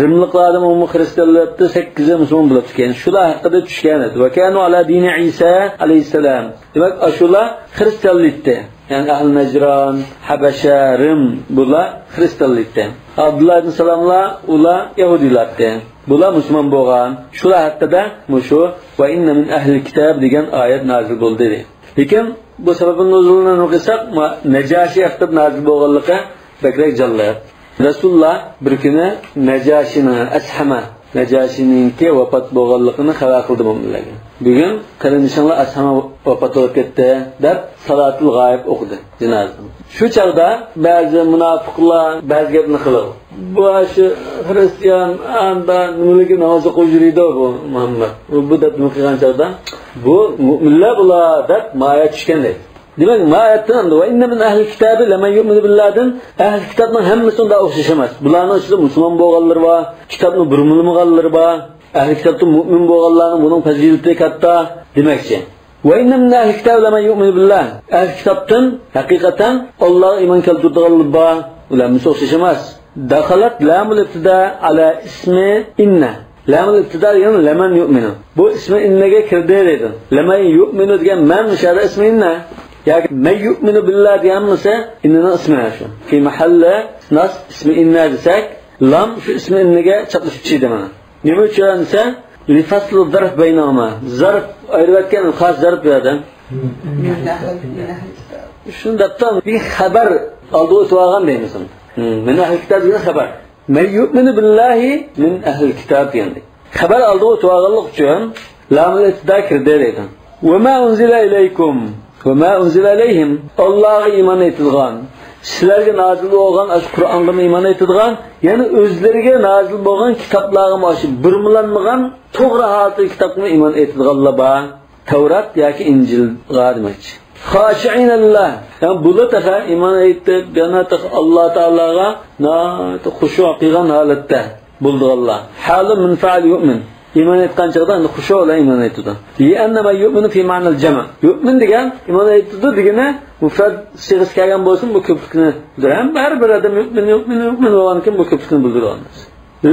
رىملىقلاردىن ئۇمۇ خرىستىيانلاردا سەككىزى مۇسۇلمان بوپتىكەن. شۇلار ھەققىدە چۈشكەن ئىدى. ۋە كانۇ ئالا دىنى ئىسا ئەلەيھىسسالام. دېمەك، ئاشۇلار خرىستىيانلىتتى. يەنى ئەھلى نەجران، ھەبەشە، رىم، بۇلار خرىستىيانلىتتى. ئابدۇللا ئىبن سالاملار، ئۇلار يەھۇدىيلارتى. بۇلار مۇسۇلمان بولغان. شۇلار ھەققىدە مۇشۇ ۋە ئىننە مىن ئەھلىل كىتاب دېگەن ئايەت نازىل بولدى. لېكىن بۇ سەۋەبىن نۇزۇلىنى نۇقىساق، نەجاشى ھەققىدە نازىل بولغانلىقى بەكرەك جانلىق. رەسۇلۇللا بىر كۈنى نەجاشىنىڭ، ئەسھەمە نەجاشىنىڭكى ۋاپات بولغانلىقىنى خەۋەر قىلدى مۆمىنلەرگە. بۈگۈن قېرىندىشىڭلار ئەسھەمە ۋاپات بولۇپ كەتتى دەپ سالاتۇل غائىب ئوقۇدى جىنازىدىن. شۇ چاغدا بەزى مۇناپىقلار بەزى گەپنى قىلىدۇ. بۇ ئاشۇ خرىستىيان ئاندا نېمىلىكى ناماز ئوقۇپ يۈرىدۇ بۇ مۇھەممەد. بۇ، بۇ دەپ نېمە قىلغان چاغدا بۇ مۆمىنلەر بۇلار دەپ مايا چۈشكەن دەيدۇ. دېمەك، ما ئايەتتىن ئاندىن، ۋە ئىننە مىن ئەھلىل كىتابى لەمەن يۇئمىنۇ بىللادىن، ئەھلى كىتابنىڭ ھەممىسى ئۇنداق ئوخشاش ئەمەس. بۇلارنىڭ ئىچىدە مۇسۇلمان بولغانلىرى بار، كىتابنى بۇرمىلىمىغانلىرى بار. ئەھلى كىتابتا مۇئمىن بولغانلارنىڭ بۇنىڭ پەزىلىتى كاتتا دېمەكچى. ۋە ئىننە مىن ئەھلىل كىتابى لەمەن يۇئمىنۇ بىللا. ئەھلى كىتابتىن ھەقىقەتەن ئاللاغا ئىمان كەلتۈرىدىغانلار بار. ئۇلار ھەممىسى ئوخشاش ئەمەس. دەخەلەت لامۇل ئىبتىدا ئەلا ئىسمى ئىننە. لامۇل ئىبتىدا دېگەن لەمەن يۇئمىنۇ. بۇ ئىسمى ئىننەگە كىردى دەيدۇ. لەمەن يۇئمىنۇ دېگەن مەن مۇشۇ يەردە ئىسمى ئىننە. ياكى مەن يۇئمىنۇ بىللا دېگەن بولسا ئىننىنىڭ ئىسمى شۇ. فى مەھەللى نەسب ئىسمى ئىننە دېسەك، لام شۇ ئىسمى ئىننىگە چاپلىشىپ چىقىدۇ مانا. نېمە ئۈچۈن دېسە، لىفەسلى زەرف بەينەھۇما. زەرف ئايرىۋەتكەن خاس زەرف بۇ يەردە. شۇنداقتا بىر خەۋەر ئالدىغا ئۆتۈۋالغان دەيمىز. مىن ئەھلى كىتاب دېگەن خەۋەر. مەن يۇئمىنۇ بىللاھى مىن ئەھلىل كىتاب دېگەندەك. خەۋەر ئالدىغا ئۆتۈۋالغانلىقى ئۈچۈن لامۇل ئىبتىدا كىردى دەيدۇ. ۋە ما ئۇنزىلە ئىلەيكۇم ۋە ما ئۇنزىلە ئىلەيھىم. ئاللاغا ئىمان ئېيتىدىغان، سىلەرگە نازىل بولغان ئاشۇ قۇرئانغىمۇ ئىمان ئېيتىدىغان، يەنە ئۆزلىرىگە نازىل بولغان كىتابلارغىمۇ ئاشۇ بۇرمىلانمىغان توغرا ھالەتتىكى كىتابقىمۇ ئىمان ئېيتىدىغانلار بار. تەۋرات ياكى ئىنجىلغا دېمەكچى. خاشىئىنە لىللا. يەنى بۇلار تېخى ئىمان ئېيتىپ، يەنە تېخى ئاللا تائالاغا ناھايىتى خۇشۇ قىلغان ھالەتتە بولىدىغانلار. ھالى مىن فەئىل يۇئمىن. ئىمان ئېيتقان چاغدا ئەمدى خۇشۇ بىلەن ئىمان ئېيتىدۇ. لىئەننە مەن يۇئمىنۇ فى مەنەل جەمئ. يۇئمىن دېگەن ئىمان ئېيتىدۇ دېگىنى مۇپرەد سىيغىسى كەلگەن بولسىمۇ بۇ كۆپلۈكنى بىلدۈرىدۇ. ھەم ھەر بىر ئادەم يۇئمىن، يۇئمىن، يۇئمىن بولغاندىن كېيىن بۇ كۆپلۈكنى بىلدۈرىدۇ.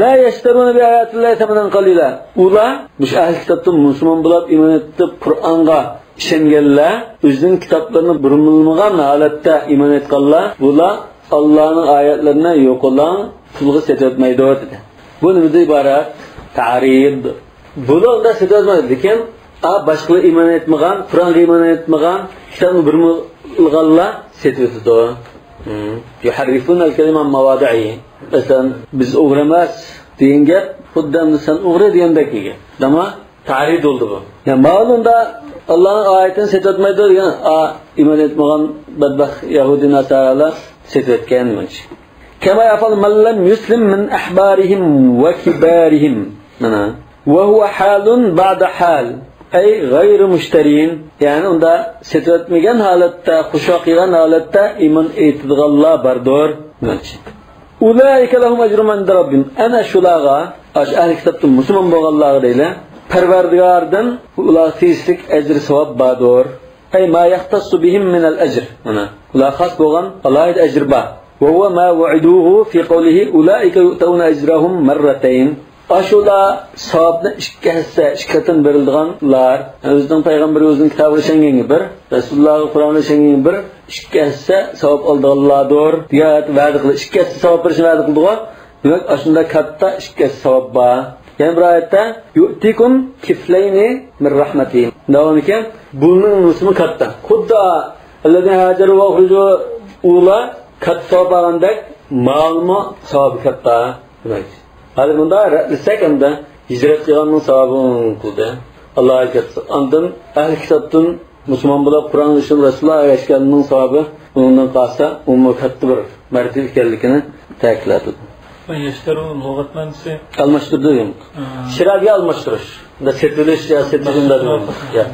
لا يەشتەرۇنە بىئاياتىللاھى سەمەنەن قەلىلا. ئۇلار مۇشۇ ئەھلى كىتابتىن مۇسۇلمان بولۇپ ئىمان ئېيتىپ قۇرئانغا ئىشەنگەنلەر، ئۆزىنىڭ كىتابلىرىنى بۇرمىلىمىغان ھالەتتە ئىمان ئېيتقانلار، بۇلار ئاللانىڭ ئايەتلىرىنى يوقىلاڭ پۇلغا سېتىۋەتمەيدۇ دېدى. بۇ نېمىدىن ئىبارەت؟ تەرىد. بۇلار ئۇنداق سېتىۋەتمەيدۇ، لېكىن ئا، باشقىلار ئىمان ئېيتمىغان، قۇرئانغا ئىمان ئېيتمىغان، كىتابنى بۇرمىلىغانلار سېتىۋېتىدۇ. يۇھەررىفۇنەل كەلىمە ئەن مەۋادىئىھى. مەسىلەن، بىز ئوغرى ئەمەس دېگەن گەپ خۇددى ئەمدى سەن ئوغرى دېگەندەك گەپ. ئەمما تەرىد بولدى بۇ. يا، ماۋۇندا ئاللانىڭ ئايىتىنى سېتىۋەتمەيدۇ دېگەن، ئا، ئىمان ئېيتمىغان بەتبەخت يەھۇدىي ناسارالار سېتىۋەتكەن دېمەكچى. كما يفعل من لم يسلم من أحبارهم وكبارهم. مانا. وهو حال بعد حال. أي غير مشترين. يەنى ئۇندا سېتىۋەتمىگەن ھالەتتە، خۇشال قىلغان ھالەتتە ئىمان ئېيتىدىغانلار باردۇر دېمەكچى. أولئك لهم أجرهم عند ربهم. ئەنە شۇلارغا، ئاشۇ ئەھلى كىتابتىن مۇسۇلمان بولغانلارغا دەيلى، پەرۋەردىگاردىن ئۇلارغا تېگىشلىك ئەجىر ساۋاب باردۇر. أي ما يختص بهم من الأجر. مانا، ئۇلارغا خاس بولغان ئالاھىدە ئەجىر بار. وهو ما وعدوه في قوله أولئك يؤتون أجرهم مرتين. ئاشۇلار ساۋابنى ئىككى ھەسسە، ئىككى قېتىم بېرىلىدىغانلار. ئۆزىنىڭ پەيغەمبىرى، ئۆزىنىڭ كىتابىغا ئىشەنگەنگە بىر، رەسۇلۇللاھقا، قۇرئانغا ئىشەنگەنگە بىر، ئىككى ھەسسە ساۋاب ئالىدىغانلاردۇر دېگەن ۋەدە قىلدى. ئىككى ھەسسە ساۋاب بېرىشنى ۋەدە قىلدىغۇ. دېمەك، ئاشۇنداق كاتتا ئىككى ھەسسە ساۋاب بار. يەنە بىر ئايەتتە، يؤتكم كفلين من رحمته. داۋامىكەن، بۇنىڭ نېمىسىمۇ كاتتا. خۇددى الذين هاجروا وأخرجوا ئۇلار كاتتا ساۋاب ئالغاندەك، مالمۇ ساۋابى كاتتا دېمەك. ھازىر بۇنداق رەتلىسەك، ئەمدى ھىجرەت قىلغاننىڭ ساۋابىنى قىلدى. ئاللاھقا كاتتا. ئاندىن ئەھلى كىتابتىن مۇسۇلمان بولۇپ، قۇرئان ئىشلىنىپ، رەسۇلۇللا ئەگەشكەننىڭ ساۋابى ئۇنىڭدىن قالسا، ئۇمۇ كاتتا بىر مەرتىۋە ئىكەنلىكىنى تەكىتلەپ ئۆتىدۇ. يەشتەرۇ لۇغەت مەنىسى ئالماشتۇرىدۇ دېگەن. ھە. شىرا دېگەن ئالماشتۇرۇش. بۇندا سېتىۋېلىش يا سېتىش ئۇنداق دېگەن. يا.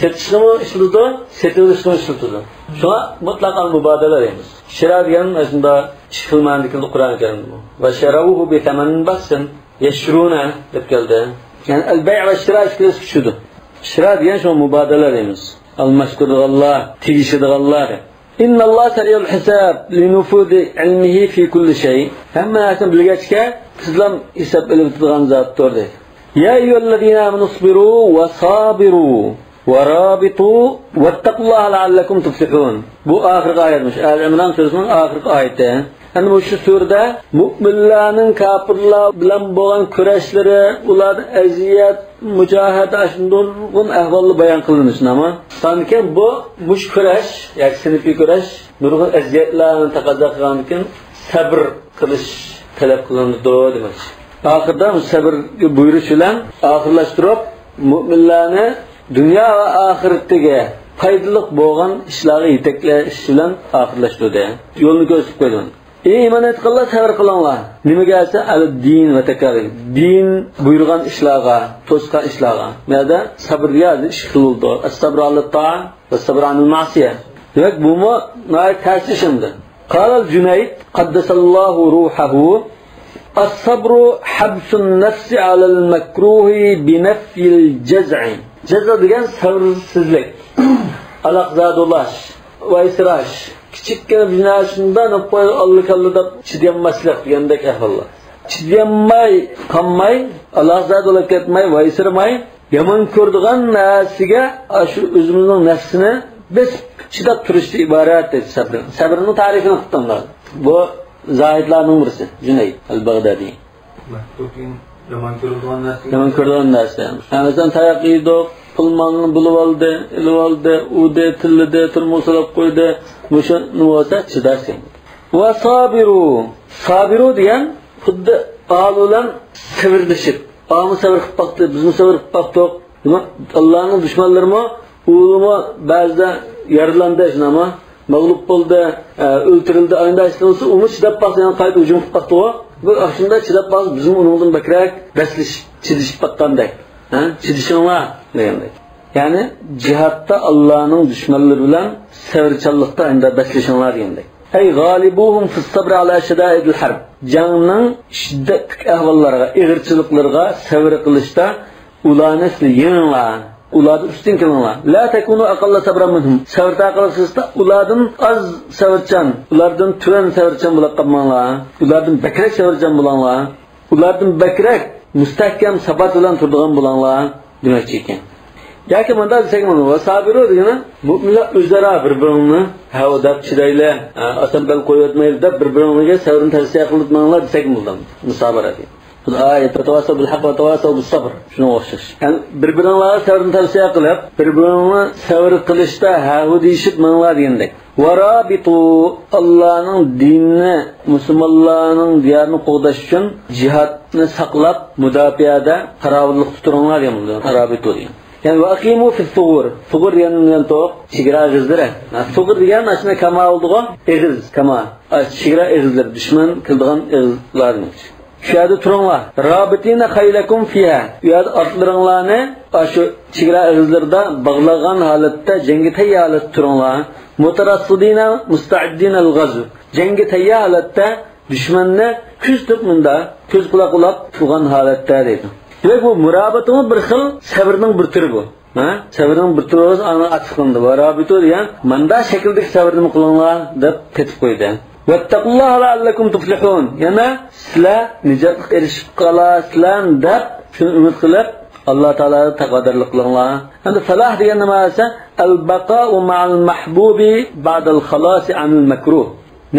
سېتىشنىمۇ ئىشلىتىدۇ، سېتىۋېلىشنىمۇ ئىشلىتىدۇ. شۇڭا مۇتلەق ئال مۇبادىلە دەيمىز. شىرا دېگەن ئەسلىدە ئىككى خىل مەنىدە كېلىدۇ قۇرئان كەرىمدىمۇ. ۋە شەرەۋۇھۇ بىسەمەنىن بەخسىن. يەشرۇنە دەپ كەلدى. يەنى ئەل بەي ۋە شىرا ئىككىلىسى چۈشىدۇ. شىرا دېگەن شۇ مۇبادىلە دەيمىز. ئالماشتۇرىدىغانلار، تېگىشىدىغانلار. إن الله سريع الحساب لنفوذ علمه في كل شيء. ھەممە نەرسىنى بىلگەچكە، تېزلا ھېساب ئېلىۋېتىدىغان زاتتۇر دەيدۇ. يا أيها الذين آمنوا اصبروا وصابروا ورابطوا واتقوا الله لعلكم تفلحون. بۇ ئاخىرقى ئايەتمىش. ئال ئىمران سۈرىسىنىڭ ئاخىرقى ئايىتى. يەنى مۇشۇ سۈرىدە مۇئمىنلارنىڭ كاپىرلار بىلەن بولغان كۈرەشلىرى، ئۇلاردا ئەزىيەت، مۇجاھىدە، ئاشۇ نۇرغۇن ئەھۋاللار بايان قىلىنىشى نېمە؟ ئاندىن كېيىن بۇ مۇشۇ كۈرەش ياكى سىنىپىي كۈرەش نۇرغۇن ئەزىيەتلەرنى تەقەززا قىلغاندىن كېيىن سەبر قىلىش تەلەپ قىلىنىدۇ دېمەكچى. ئاخىرىدا سەبىر بۇيرۇش بىلەن ئاخىرلاشتۇرۇپ، مۇئمىنلارنى دۇنيا ۋە ئاخىرەتتىكى پايدىلىق بولغان ئىشلارغا يېتەكلەش بىلەن ئاخىرلاشتۇردى. يولنى كۆرسىتىپ قويدى. ئەي ئىمان ئېيتقانلار، سەۋر قىلىڭلار. نېمىگە دېسە، ئەلە دىن ۋە تەكەللۇف. دىن بۇيرۇغان ئىشلارغا، توسقان ئىشلارغا. بۇ يەردە سەبر دېگەن ئىككى خىل بولىدۇ. ئەس-سەبر ئەلە تائە ۋە سەبر ئەنىل مەسىيە. دېمەك، بۇمۇ ناھايىتى تەس ئىش ئەمدى. قال الجنيد قدس الله روحه، الصبر حبس النفس على المكروه بنفي الجزع. جەزئ دېگەن سەۋرسىزلىك، ئالاقزادىلاش، ۋايسىراش، كىچىككىنە بىر نەرسىنى شۇنداق نوپاي ئاللىكاللا دەپ چىدىيالماسلىق دېگەندەك ئەھۋاللار. چىدىيالماي قالماي، ئالاقزادە بولۇپ كەتمەي، ۋايسىرىماي، يامان كۆرىدىغان نەرسىگە ئاشۇ ئۆزىمىزنىڭ نەپسىنى بېسىپ چىداپ تۇرۇشتىن ئىبارەت دەيدۇ سەبرىنى. سەبرىنىڭ تەرىپىنى قىلىپ تەڭلار. بۇ زاھىدلارنىڭ بىرسى، جۈنەيد ئەل-باغدادىي. مەكتۇبنى يامان كۆرىدىغان نەرسە. يامان كۆرىدىغان نەرسە. ھە، مەسىلەن، تاياق يېدۇق، پۇل-مالنى بولۇۋالدى، ئېلىۋالدى، ئۇردى، تىللىدى، تۈرمىگە سولاپ قويدى. مۇشۇ نېمە بولسا چىدارسەن. ۋە سابىرۇ. سابىرۇ دېگەن خۇددى ئالىلار سەۋرلىشىپ، ئامۇ سەۋر قىلىپ باقتى، بىزمۇ سەۋر قىلىپ باقتۇق. دېمەك، ئاللانىڭ دۈشمەنلىرىمۇ، ئۇلىمۇ بەزىدە يارىلاندى، شۇنداقمۇ؟ مەغلۇپ بولدى، ئە، ئۆلتۈرۈلدى، ئاينىدا ئىشلىنسا، ئۇمۇ چىداپ باقسا، يەنە قايتا ھۇجۇم قىلىپ باقتىغۇ. بىر ئاشۇنداق چىداپ باقسا، بىزمۇ ئۇنىڭدىن بەكرەك بەسلىشىپ، چىدىشىپ باققاندەك. ھە؟ چىدىشىڭلار دېگەندەك. يەنى جىھادتا ئاللانىڭ دۈشمەنلىرى بىلەن سەۋرچانلىقتا ئەمدى بەسلىشىڭلار دېگەندەك. أي غالبوهم في الصبر على شدائد الحرب. جەڭنىڭ شىددەتلىك ئەھۋاللارغا، ئېغىرچىلىقلىرىغا سەۋر قىلىشتا ئۇلارنى سىلەر يېڭىڭلار، ئۇلاردىن ئۈستۈن كېلىڭلار. لا تكونوا أقل صبرا منهم. سەۋر تاقەت قىلىشتا ئۇلاردىن ئاز سەۋرچان، ئۇلاردىن تۆۋەن سەۋرچان بولۇپ قالماڭلار. ئۇلاردىن بەكرەك سەۋرچان بولۇڭلار. ئۇلاردىن بەكرەك مۇستەھكەم سابات بىلەن تۇرىدىغان بولۇڭلار دېمەكچى ئىكەن. ياكى مۇنداق دېسەك بولىدۇ، ۋە سابىرۇ دېگىنى مۆمىنلەر ئۆزئارا بىر-بىرىڭنى، ھە، ئۇ دەپ چىدايلى، ھە، ئاسان بەل قويۇۋەتمەيلى دەپ بىر-بىرىڭلارگە سەۋرنى تەۋسىيە قىلىپ ماڭىڭلار دېسەك بولىدۇ. مۇسابىرە دېگەن. بۇ ئايەت، ۋە تەۋاسەۋ بىل ھەق ۋە تەۋاسەۋ بىس سەبر. شۇنىڭغا ئوخشاش. يەنى بىر-بىرىڭلارغا سەۋرنى تەۋسىيە قىلىپ، بىر-بىرىڭلار سەۋر قىلىشتا ھە-ھۇ دېيىشىپ ماڭىڭلار دېگەندەك. ۋە رابىتۇ، ئاللانىڭ دىنىنى، مۇسۇلمانلارنىڭ دىيارىنى قوغداش ئۈچۈن جىھادنى ساقلاپ، مۇداپىئەدە، قاراۋۇللۇقتا تۇرۇڭلار دېگەن بولىدۇ. رابىتۇ دېگەن. يەنى ۋە ئەقىمۇ فىس سۇغۇر. سۇغۇر دېگەن بىلەن توق، چېگرا ئېغىزلىرى. ھە، سۇغۇر دېگەن ئاشۇنداق كاما بولىدىغۇ، ئېغىز، كاما. ئاشۇ چېگرا ئېغىزلىرى، دۈشمەن كېلىدىغان ئېغىزلار دېمەكچى. شۇ يەردە تۇرۇڭلار. رابىتىنە خەيلەكۇم فىھا. ئۇ يەردە ئاتلىرىڭلارنى ئاشۇ چېگرا ئېغىزلىرىدا باغلىغان ھالەتتە، جەڭگە تەييار ھالەتتە تۇرۇڭلار. مۇتەرەسسىدىنە مۇستەئىددىنە لىل غەزۋ. جەڭگە تەييار ھالەتتە، دۈشمەننى كۆزىتىپ مۇندا، كۆز قۇلاق بولاپ تۇرغان ھالەتتە دەيدۇ. دېمەك، بۇ مۇرابىتىمۇ بىر خىل سەۋرنىڭ بىر تۈرى بۇ. ھە؟ سەۋرنىڭ بىر تۈرى بولسا ئاڭا ئاتلىق قىلىندى. ۋە رابىتۇ دېگەن، ماندا شەكىلدىكى سەۋرنىمۇ قىلىڭلار دەپ تېتىپ قويدى. ۋەتتەقۇللاھە لەئەللەكۇم تۇفلىھۇن. يەنە سىلەر نىجاتلىق ئېرىشىپ قالارسىلەر دەپ شۇنى ئۈمىد قىلىپ، ئاللا تائالاغا تەقۋادارلىق قىلىڭلار. ئەمدى فەلاھ دېگەن نېمە دېسە، ئەل بەقائۇ مەئەل مەھبۇبى بەئدەل خالاسى ئەنىل مەكرۇھ.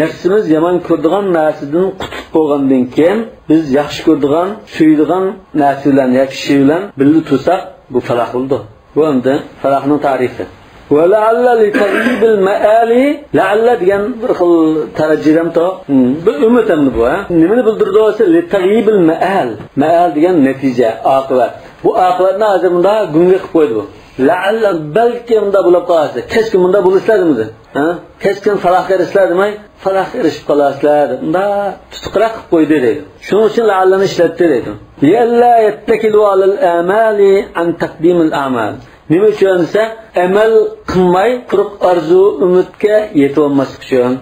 نەپسىمىز يامان كۆرىدىغان نەرسىدىن قۇتۇلۇپ بولغاندىن كېيىن، بىز ياخشى كۆرىدىغان، سۆيىدىغان نەرسە بىلەن يا كىشى بىلەن بىللە تۇرساق، بۇ پالاھ بولىدۇ. بۇ ئەمدى پالاھنىڭ تارىخى. ۋە لەئەللە لىتەغيىبىل مەئالى، لەئەللە دېگەن بىر خىل تەرەججىدەمتۇ؟ ھىم، بىر ئۈمىد ئەمدى بۇ، ھە؟ نېمىنى بىلدۈرىدۇ دېسە، لىتەغيىبىل مەئال. مەئال دېگەن نەتىجە، ئاقىۋەت. بۇ ئاقىۋەتنى ھازىر مۇنداق گۇڭگە قىلىپ قويدى بۇ. لەئەللە، بەلكى مۇنداق بولۇپ قالسا، كەچكە مۇنداق بولىسىلەر دېمىدى. ھە؟ كەچكۈن پالاھقا ئېرىشىسىلەر دېمەي، پالاھقا ئېرىشىپ قالارسىلەر دەپ، مۇنداق تۇتۇقراق قىلىپ قويدى دەيدۇ. شۇنىڭ ئۈچۈن لەئەللىنى ئىشلەتتى دەيدۇ. لىئەللا يەتتەكىلۇ ئالەل ئامالى ئەن تەقدىمىل ئامال. نېمە ئۈچۈن دېسە، ئەمەل قىلماي، قۇرۇق ئارزۇ، ئۈمىدكە يېتىۋالماسلىق ئۈچۈن.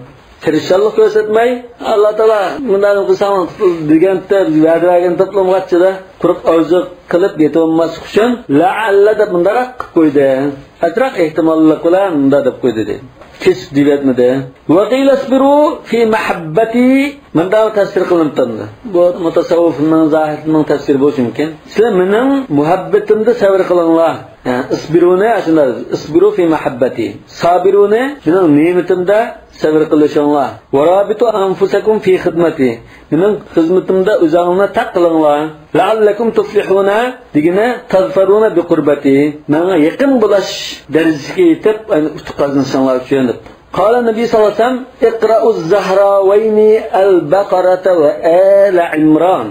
تىرىشچانلىق كۆرسەتمەي، ئاللا تائالا مۇنداق قىلساڭ دېگەنتە، ۋەدە بەرگەن توپلامغاچچىدا، قۇرۇق ئارزۇ قىلىپ يېتىۋالماسلىق ئۈچۈن، لەئەللا دەپ مۇنداقراق قىلىپ قويدى. ئازراق ئېھتىماللىق بىلەن مۇنداق دەپ قويدى دەيدۇ. كېسىپ دېيىۋەتمىدى. ۋەقىلە ئىسبىرۇ فى مەھەببەتى، مۇنداق تەپسىر قىلىنىپتۇ. بۇ مۇتەسەۋۋىپنىڭ، زاھىدنىڭ تەپسىرى بولۇشى مۇمكىن. سىلەر مېنىڭ مۇھەببىتىمدە سەۋر قىلىڭلار. يەنى ئىسبىرۇنى، شۇنداق، ئىسبىرۇ فى مەھەببەتى. سابىرۇنى، مېنىڭ نېمىتىمدە سەۋر قىلىشىڭلار. ۋە رابىتۇ ئەنفۇسەكۇم فى خىدمەتى. مېنىڭ خىزمىتىمدە ئۆزۈڭلارنى تەق قىلىڭلار. لەئەللەكۇم تۇفلىھۇنە دېگىنى، تەزفەرۇنە بىقۇربەتى. ماڭا يېقىن بولاش دەرىجىسىگە يېتىپ، يەنى ئۇتۇق قازىنىشىڭلار ئۈچۈن دەپتۇ. قال نەبى سەللەللاھۇ ئەلەيھى ۋەسەللەم، ئىقرائۇز زەھراۋەينى ئەل بەقەرەتە ۋە ئالە ئىمران.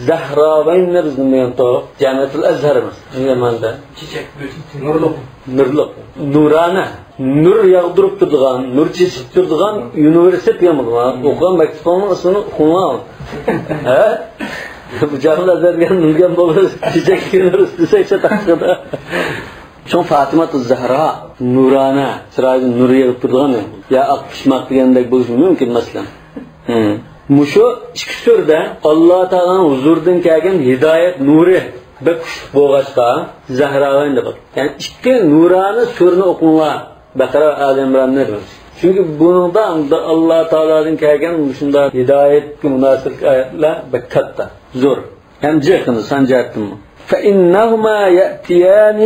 زەھراۋەيننى بىز نېمە دەيمىز؟ جامىئەتۇل ئەزھەرمىز. ياماندا. چېچەك، نۇرلۇق. نۇرلۇق. نۇرانە. نۇر ياغدۇرۇپ تۇرىدىغان، نۇر چېچىپ تۇرىدىغان ئۇنىۋېرسىتېت دېگەن بولىدۇ. ئوقۇغان مەكتىپىڭنىڭ ئىسمىنى ئۇقۇڭلار. ھە؟ بۇ جامىئەتۇل ئەزھەر دېگەن نېمە دېگەن بولىدۇ؟ چېچەك ئۇنىۋېرسىتېت دېسەك چاتاق چىقىدۇ. شۇڭا فاتىمەتۇ زەھرا نۇرانە، چىرايىدىن نۇر يېغىپ تۇرىدىغان، يا ئاق پىشماق دېگەندەك بولۇشى مۇمكىن، مەسىلەن. ھىم. مۇشۇ ئىككى سۈرىدە ئاللا تائالانىڭ ھۇزۇرىدىن كەلگەن ھىدايەت نۇرى بەك كۈچلۈك بولغاچقا، زەھراۋەين دەپ ئاتىلىدۇ. يەنى ئىككى نۇرانە سۈرىنى ئوقۇڭلار، بەقەرە ۋە ئالى ئىمراننى دەيمىز. چۈنكى بۇنىڭدا ئاللا تائالادىن كەلگەن مۇشۇنداق ھىدايەتكە مۇناسىپ ئايەتلەر بەك كاتتا، زور. ھەم جىق، سان جەھەتتىنمۇ. فَإِنَّهُمَا يَأْتِيَانِ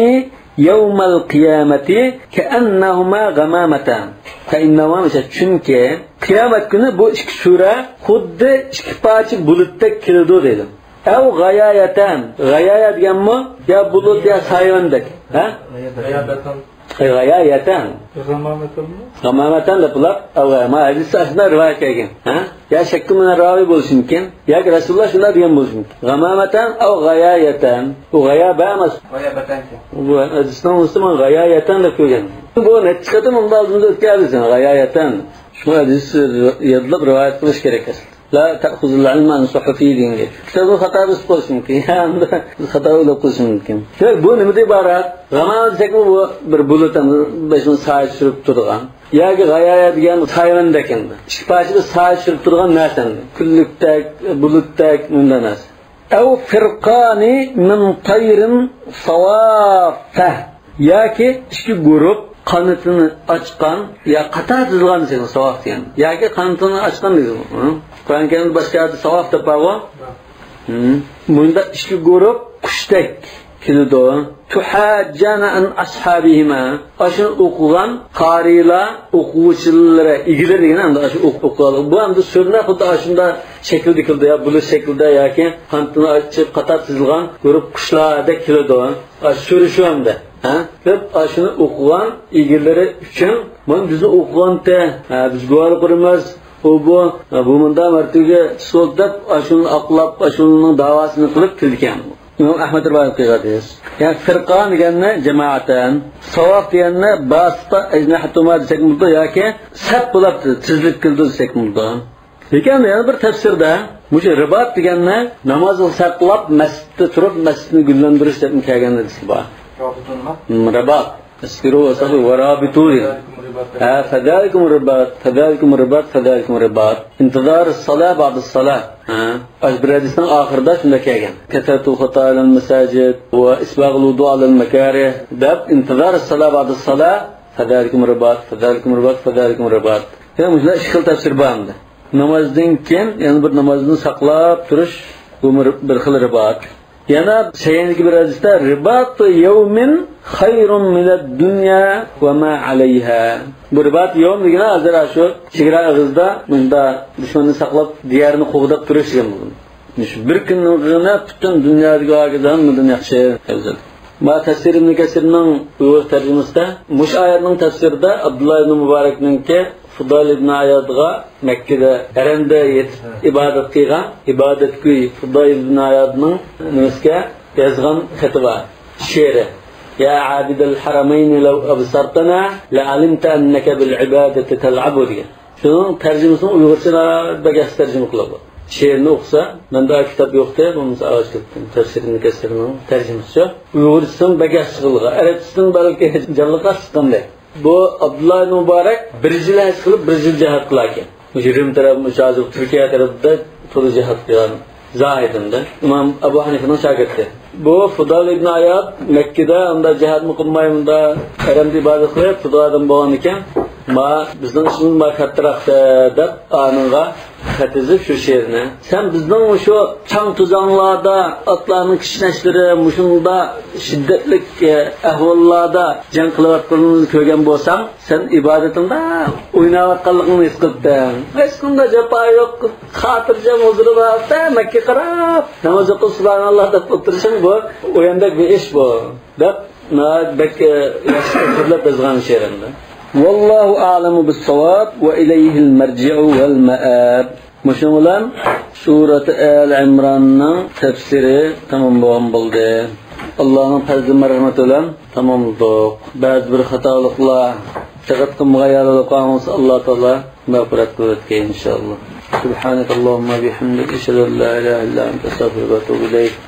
يَوْمَ الْقِيَامَةِ كَأَنَّهُمَا غَمَامَتَانِ. فَإِنَّهُمَا، چۈنكى قىيامەت كۈنى بۇ ئىككى سۈرە خۇددى ئىككى پارچە بۇلۇتتەك كېلىدۇ دەيدۇ. ئەۋ غايايەتان. غايايە دېگەنمۇ يا بۇلۇت، يا سايىۋەندەك. ھە؟ غايابەتان. غايايەتەن. غامامەتەنمۇ؟ غامامەتەن دەپ بۇلار. ئەۋ غايا. ما ھەدىستە ئاشۇنداق رىۋايەت كەلگەن. ھە؟ يا شەككى مۇنەر راۋى بولۇشى مۇمكىن. ياكى رەسۇلۇللا شۇنداق دېگەن بولۇشى مۇمكىن. غامامەتەن ئەۋ غايايەتەن. بۇ غايابە ئەمەس. غايابەتەنكەن. بۇ ھەدىستىن بولسا مانا غايايەتەن دەپ كۆرگەن. بۇ نەچچە قېتىم ئۇندا ئالدىمىزدا ئۆتكەزدى غايايەتەن. شۇ ھەدىس يادلاپ رىۋايەت قىلىش كېرەك ئەسلى. لا تأخذ العلم عن صحفه دېگەن گەپ. كىتابنى خاتا بېسىپ قويۇشى مۇمكىن. يا ئەمدى خاتا ئويلاپ قويۇشى مۇمكىن. دېمەك، بۇ نېمىدىن ئىبارەت؟ غامامە دېسەكمۇ بۇ بىر بۇلۇت، ئەمدى بېشىنى سايە چۈشۈرۈپ تۇرىدىغان. ياكى غايايە دېگەن سايىۋەندەك ئەمدى. ئىككى پارچە بىر سايە چۈشۈرۈپ تۇرىدىغان نەرسە ئەمدى. كۈنلۈكتەك، بۇلۇتتەك، مۇنداق نەرسە. ئەۋ فىرقانى مىن تەيرىن سەۋافە. ياكى ئىككى گۇرۇپ قانىتىنى ئاچقان يا قاتار تىزىلغان دېسەك، سەۋاف دېگەن. ياكى قانىتىنى ئاچقان دېگەن. قۇرئان كەرىمدە باشقا يەردە سەۋاف دەپ بارغۇ. ھىم. مۇنداق ئىككى گۇرۇپ قۇشتەك كېلىدۇ. تۇھاججانە ئەن ئەسھابىھىما. ئاشۇنى ئوقۇغان قارىيلار، ئوقۇغۇچىلىرى، ئىگىلىرى دېگەن ئەمدى ئاشۇ ئوق-، ئوقۇغانلار. بۇ ئەمدى سۈرىلەر خۇددى ئاشۇنداق شەكىلدە كېلىدۇ، يا بۇلۇت شەكلىدە ياكى قانىتىنى ئاچىپ قاتار تىزىلغان گۇرۇپ قۇشلاردەك كېلىدۇ. ئاشۇ سۈرە شۇ ئەمدى. ھە؟ دەپ، ئاشۇنى ئوقۇغان ئىگىلىرى ئۈچۈن، مانا بىزنى ئوقۇغانتى، ھە، بىز گۇۋاھلىق بېرىمىز، ئۇ بۇ، ھە، بۇ مۇنداق مەرتىۋىگە ئىشلىدى دەپ، ئاشۇنى ئاقلاپ، ئاشۇنىڭ داۋاسىنى قىلىپ كېلىدىكەن. ئىمام ئەھمەد رىۋايەت قىلغان ھەدىس. يەنى فىرقان دېگەننى جامائەتەن، ساۋاف دېگەننى باسىتە ئەجنىھەتۇما دېسەك بولىدۇ ياكى سەپ بولاپ تىزىلىپ كېلىدۇ دېسەك بولىدۇ. لېكىن يەنە بىر تەپسىردە مۇشۇ رىبات دېگەننى نامازغا ساقلاپ، مەسچىتتە تۇرۇپ، مەسچىتنى گۈللەندۈرۈش دەپمۇ كەلگەن ھەدىسى بار. رابىتۇنما؟ ھىم، رىبات. ئەسكىرۇ ۋەسەلۇ ۋە رابىتۇ دېگەن. فەزالىكۇمۇ رىبات. ھە، فەزالىكۇمۇ رىبات، فەزالىكۇمۇ رىبات، فەزالىكۇمۇ رىبات. ئىنتىزارۇس سالا بەئدەس سالا. ھە. ئاشۇ بىر ھەدىسنىڭ ئاخىرىدا شۇنداق كەلگەن. كەسرەتۇل خۇتا ئەلەل مەساجىد ۋە ئىسباغۇل ۋۇدۇ ئەلەل مەكارىھ دەپ، ئىنتىزارۇس سالا بەئدەس سالا، فەزالىكۇمۇ رىبات، فەزالىكۇمۇ رىبات، فەزالىكۇمۇ رىبات. يەنى مۇشۇنداق ئىككى خىل تەپسىر بار ئەمدى. نامازدىن كېيىن يەنە بىر نامازنى ساقلاپ تۇرۇش، بۇمۇ بىر خىل رىبات. يەنە سەھىھتىكى بىر ھەدىستە، رىباتۇ يەۋمىن خەيرۇن مىنەد دۇنيا ۋە ما ئەلەيھا. بۇ رىبات يەۋم دېگىنى ھازىر شۇ چېگرا ئېغىزىدا مۇندا دۈشمەننى ساقلاپ، دىيارنى قوغداپ تۇرۇش دېگەن بولىدۇ. مۇشۇ بىر كۈننىڭ ئىزىنى پۈتۈن دۇنيادىكى ھەممىدىن ياخشى ئەۋزەل. ما تەفسىر ئىبن كەسىرنىڭ ئۇيغۇر تەرجىمىسىدە مۇشۇ ئايەتنىڭ تەپسىرىدە ئابدۇللا ئىبن مۇبارەكنىڭكى فۇدايل ئىبن ئايادغا مەككىدە ھەرەمدە يېتىپ ئىبادەت قىلغان ئىبادەتگۈي فۇدايل ئىبن ئايادنىڭ نېمىسىگە يازغان خېتى بار، شېئىرى. يا عابد الحرمين لو أبصرتنا لعلمت أنك بالعبادة تلعب دېگەن. شۇنىڭ تەرجىمىسىنى ئۇيغۇرچە بەك ياخشى تەرجىمە قىلىدۇ. شېئىرنى ئوقۇسا، مەندە كىتاب يوقتى، بولمىسا ئاۋاز كەتتىم. تەفسىر ئىبن كەسىرنىڭ تەرجىمىسىچۇ. ئۇيغۇرچىسىنى بەك ياخشى قىلغان. ئەرەبچىسىنى بەلكى جانلىقاش چىققاندەك. بۇ ئابدۇللا ئىبن مۇبارەك بىر يىل ھەج قىلىپ، بىر يىل جىھاد قىلاركەن. مۇشۇ رىم تەرەپ، مۇشۇ ھازىر تۈركىيە تەرەپتە تولا جىھاد قىلغان زاھىدىمدە. ئىمام ئەبۇ ھەنىفىنىڭ شاگىرتى. بۇ فۇدال ئىبن ئاياد مەككىدە ئاندا جىھادمۇ قىلماي، مۇندا ھەرەمدە ئىبادەت قىلىپ تۇرىدىغان ئادەم بولغانىكەن. ما بىزنىڭ ئىشىمىز ما كاتتىراق دەپ ئانىڭغا خەت يېزىپ شۇ شېئىرنى. سەن بىزنىڭ مۇشۇ چاڭ-توزانلاردا، ئاتلارنىڭ كىشنەشلىرى، مۇشۇنداق شىددەتلىك، ئە، ئەھۋاللاردا جەڭ قىلىۋاتقىنىمىزنى كۆرگەن بولساڭ، سەن ئىبادىتىڭدە ئويناۋاتقانلىقىڭنى ھېس قىلدىم. ھېچقانداق جاپا يوق، خاتىرجەم ھۇزۇرىدا مەككىگە قاراپ ناماز ئوقۇپ سۇبھاناللا دەپ ئولتۇرۇشۇڭ بۇ، ئۇ يەردەك بىر ئىش بۇ، دەپ ناھايىتى بەك، ئە، ياخشى تەسۋىرلەپ يازغان شېئىرىمدە. ۋاللاھۇ ئەئلەمۇ بىسساۋاب ۋە ئىلەيھىل مەرجىئۇ ۋەل مەئاب. مۇشۇنىڭ بىلەن سۈرەتى ئەل ئىمراننىڭ تەپسىرى تامام بولغان بولدى. ئاللانىڭ پەزلى مەرھەمىتى بىلەن تاماملىدۇق. بەزى بىر خاتالىقلار، دىققەت قىلمىغان يەرلەر قالغان بولسا، ئاللا تائالا مەغپىرەت قىلىۋەتكەي، ئىنشائاللا. سۇبھانەكاللاھۇممە بىھەمدىك، ئەشھەدۇ ئەن لا ئىلاھە ئىللا ئەنتە، ئەستەغفىرۇكە ۋە ئەتۇبۇ ئىلەيك.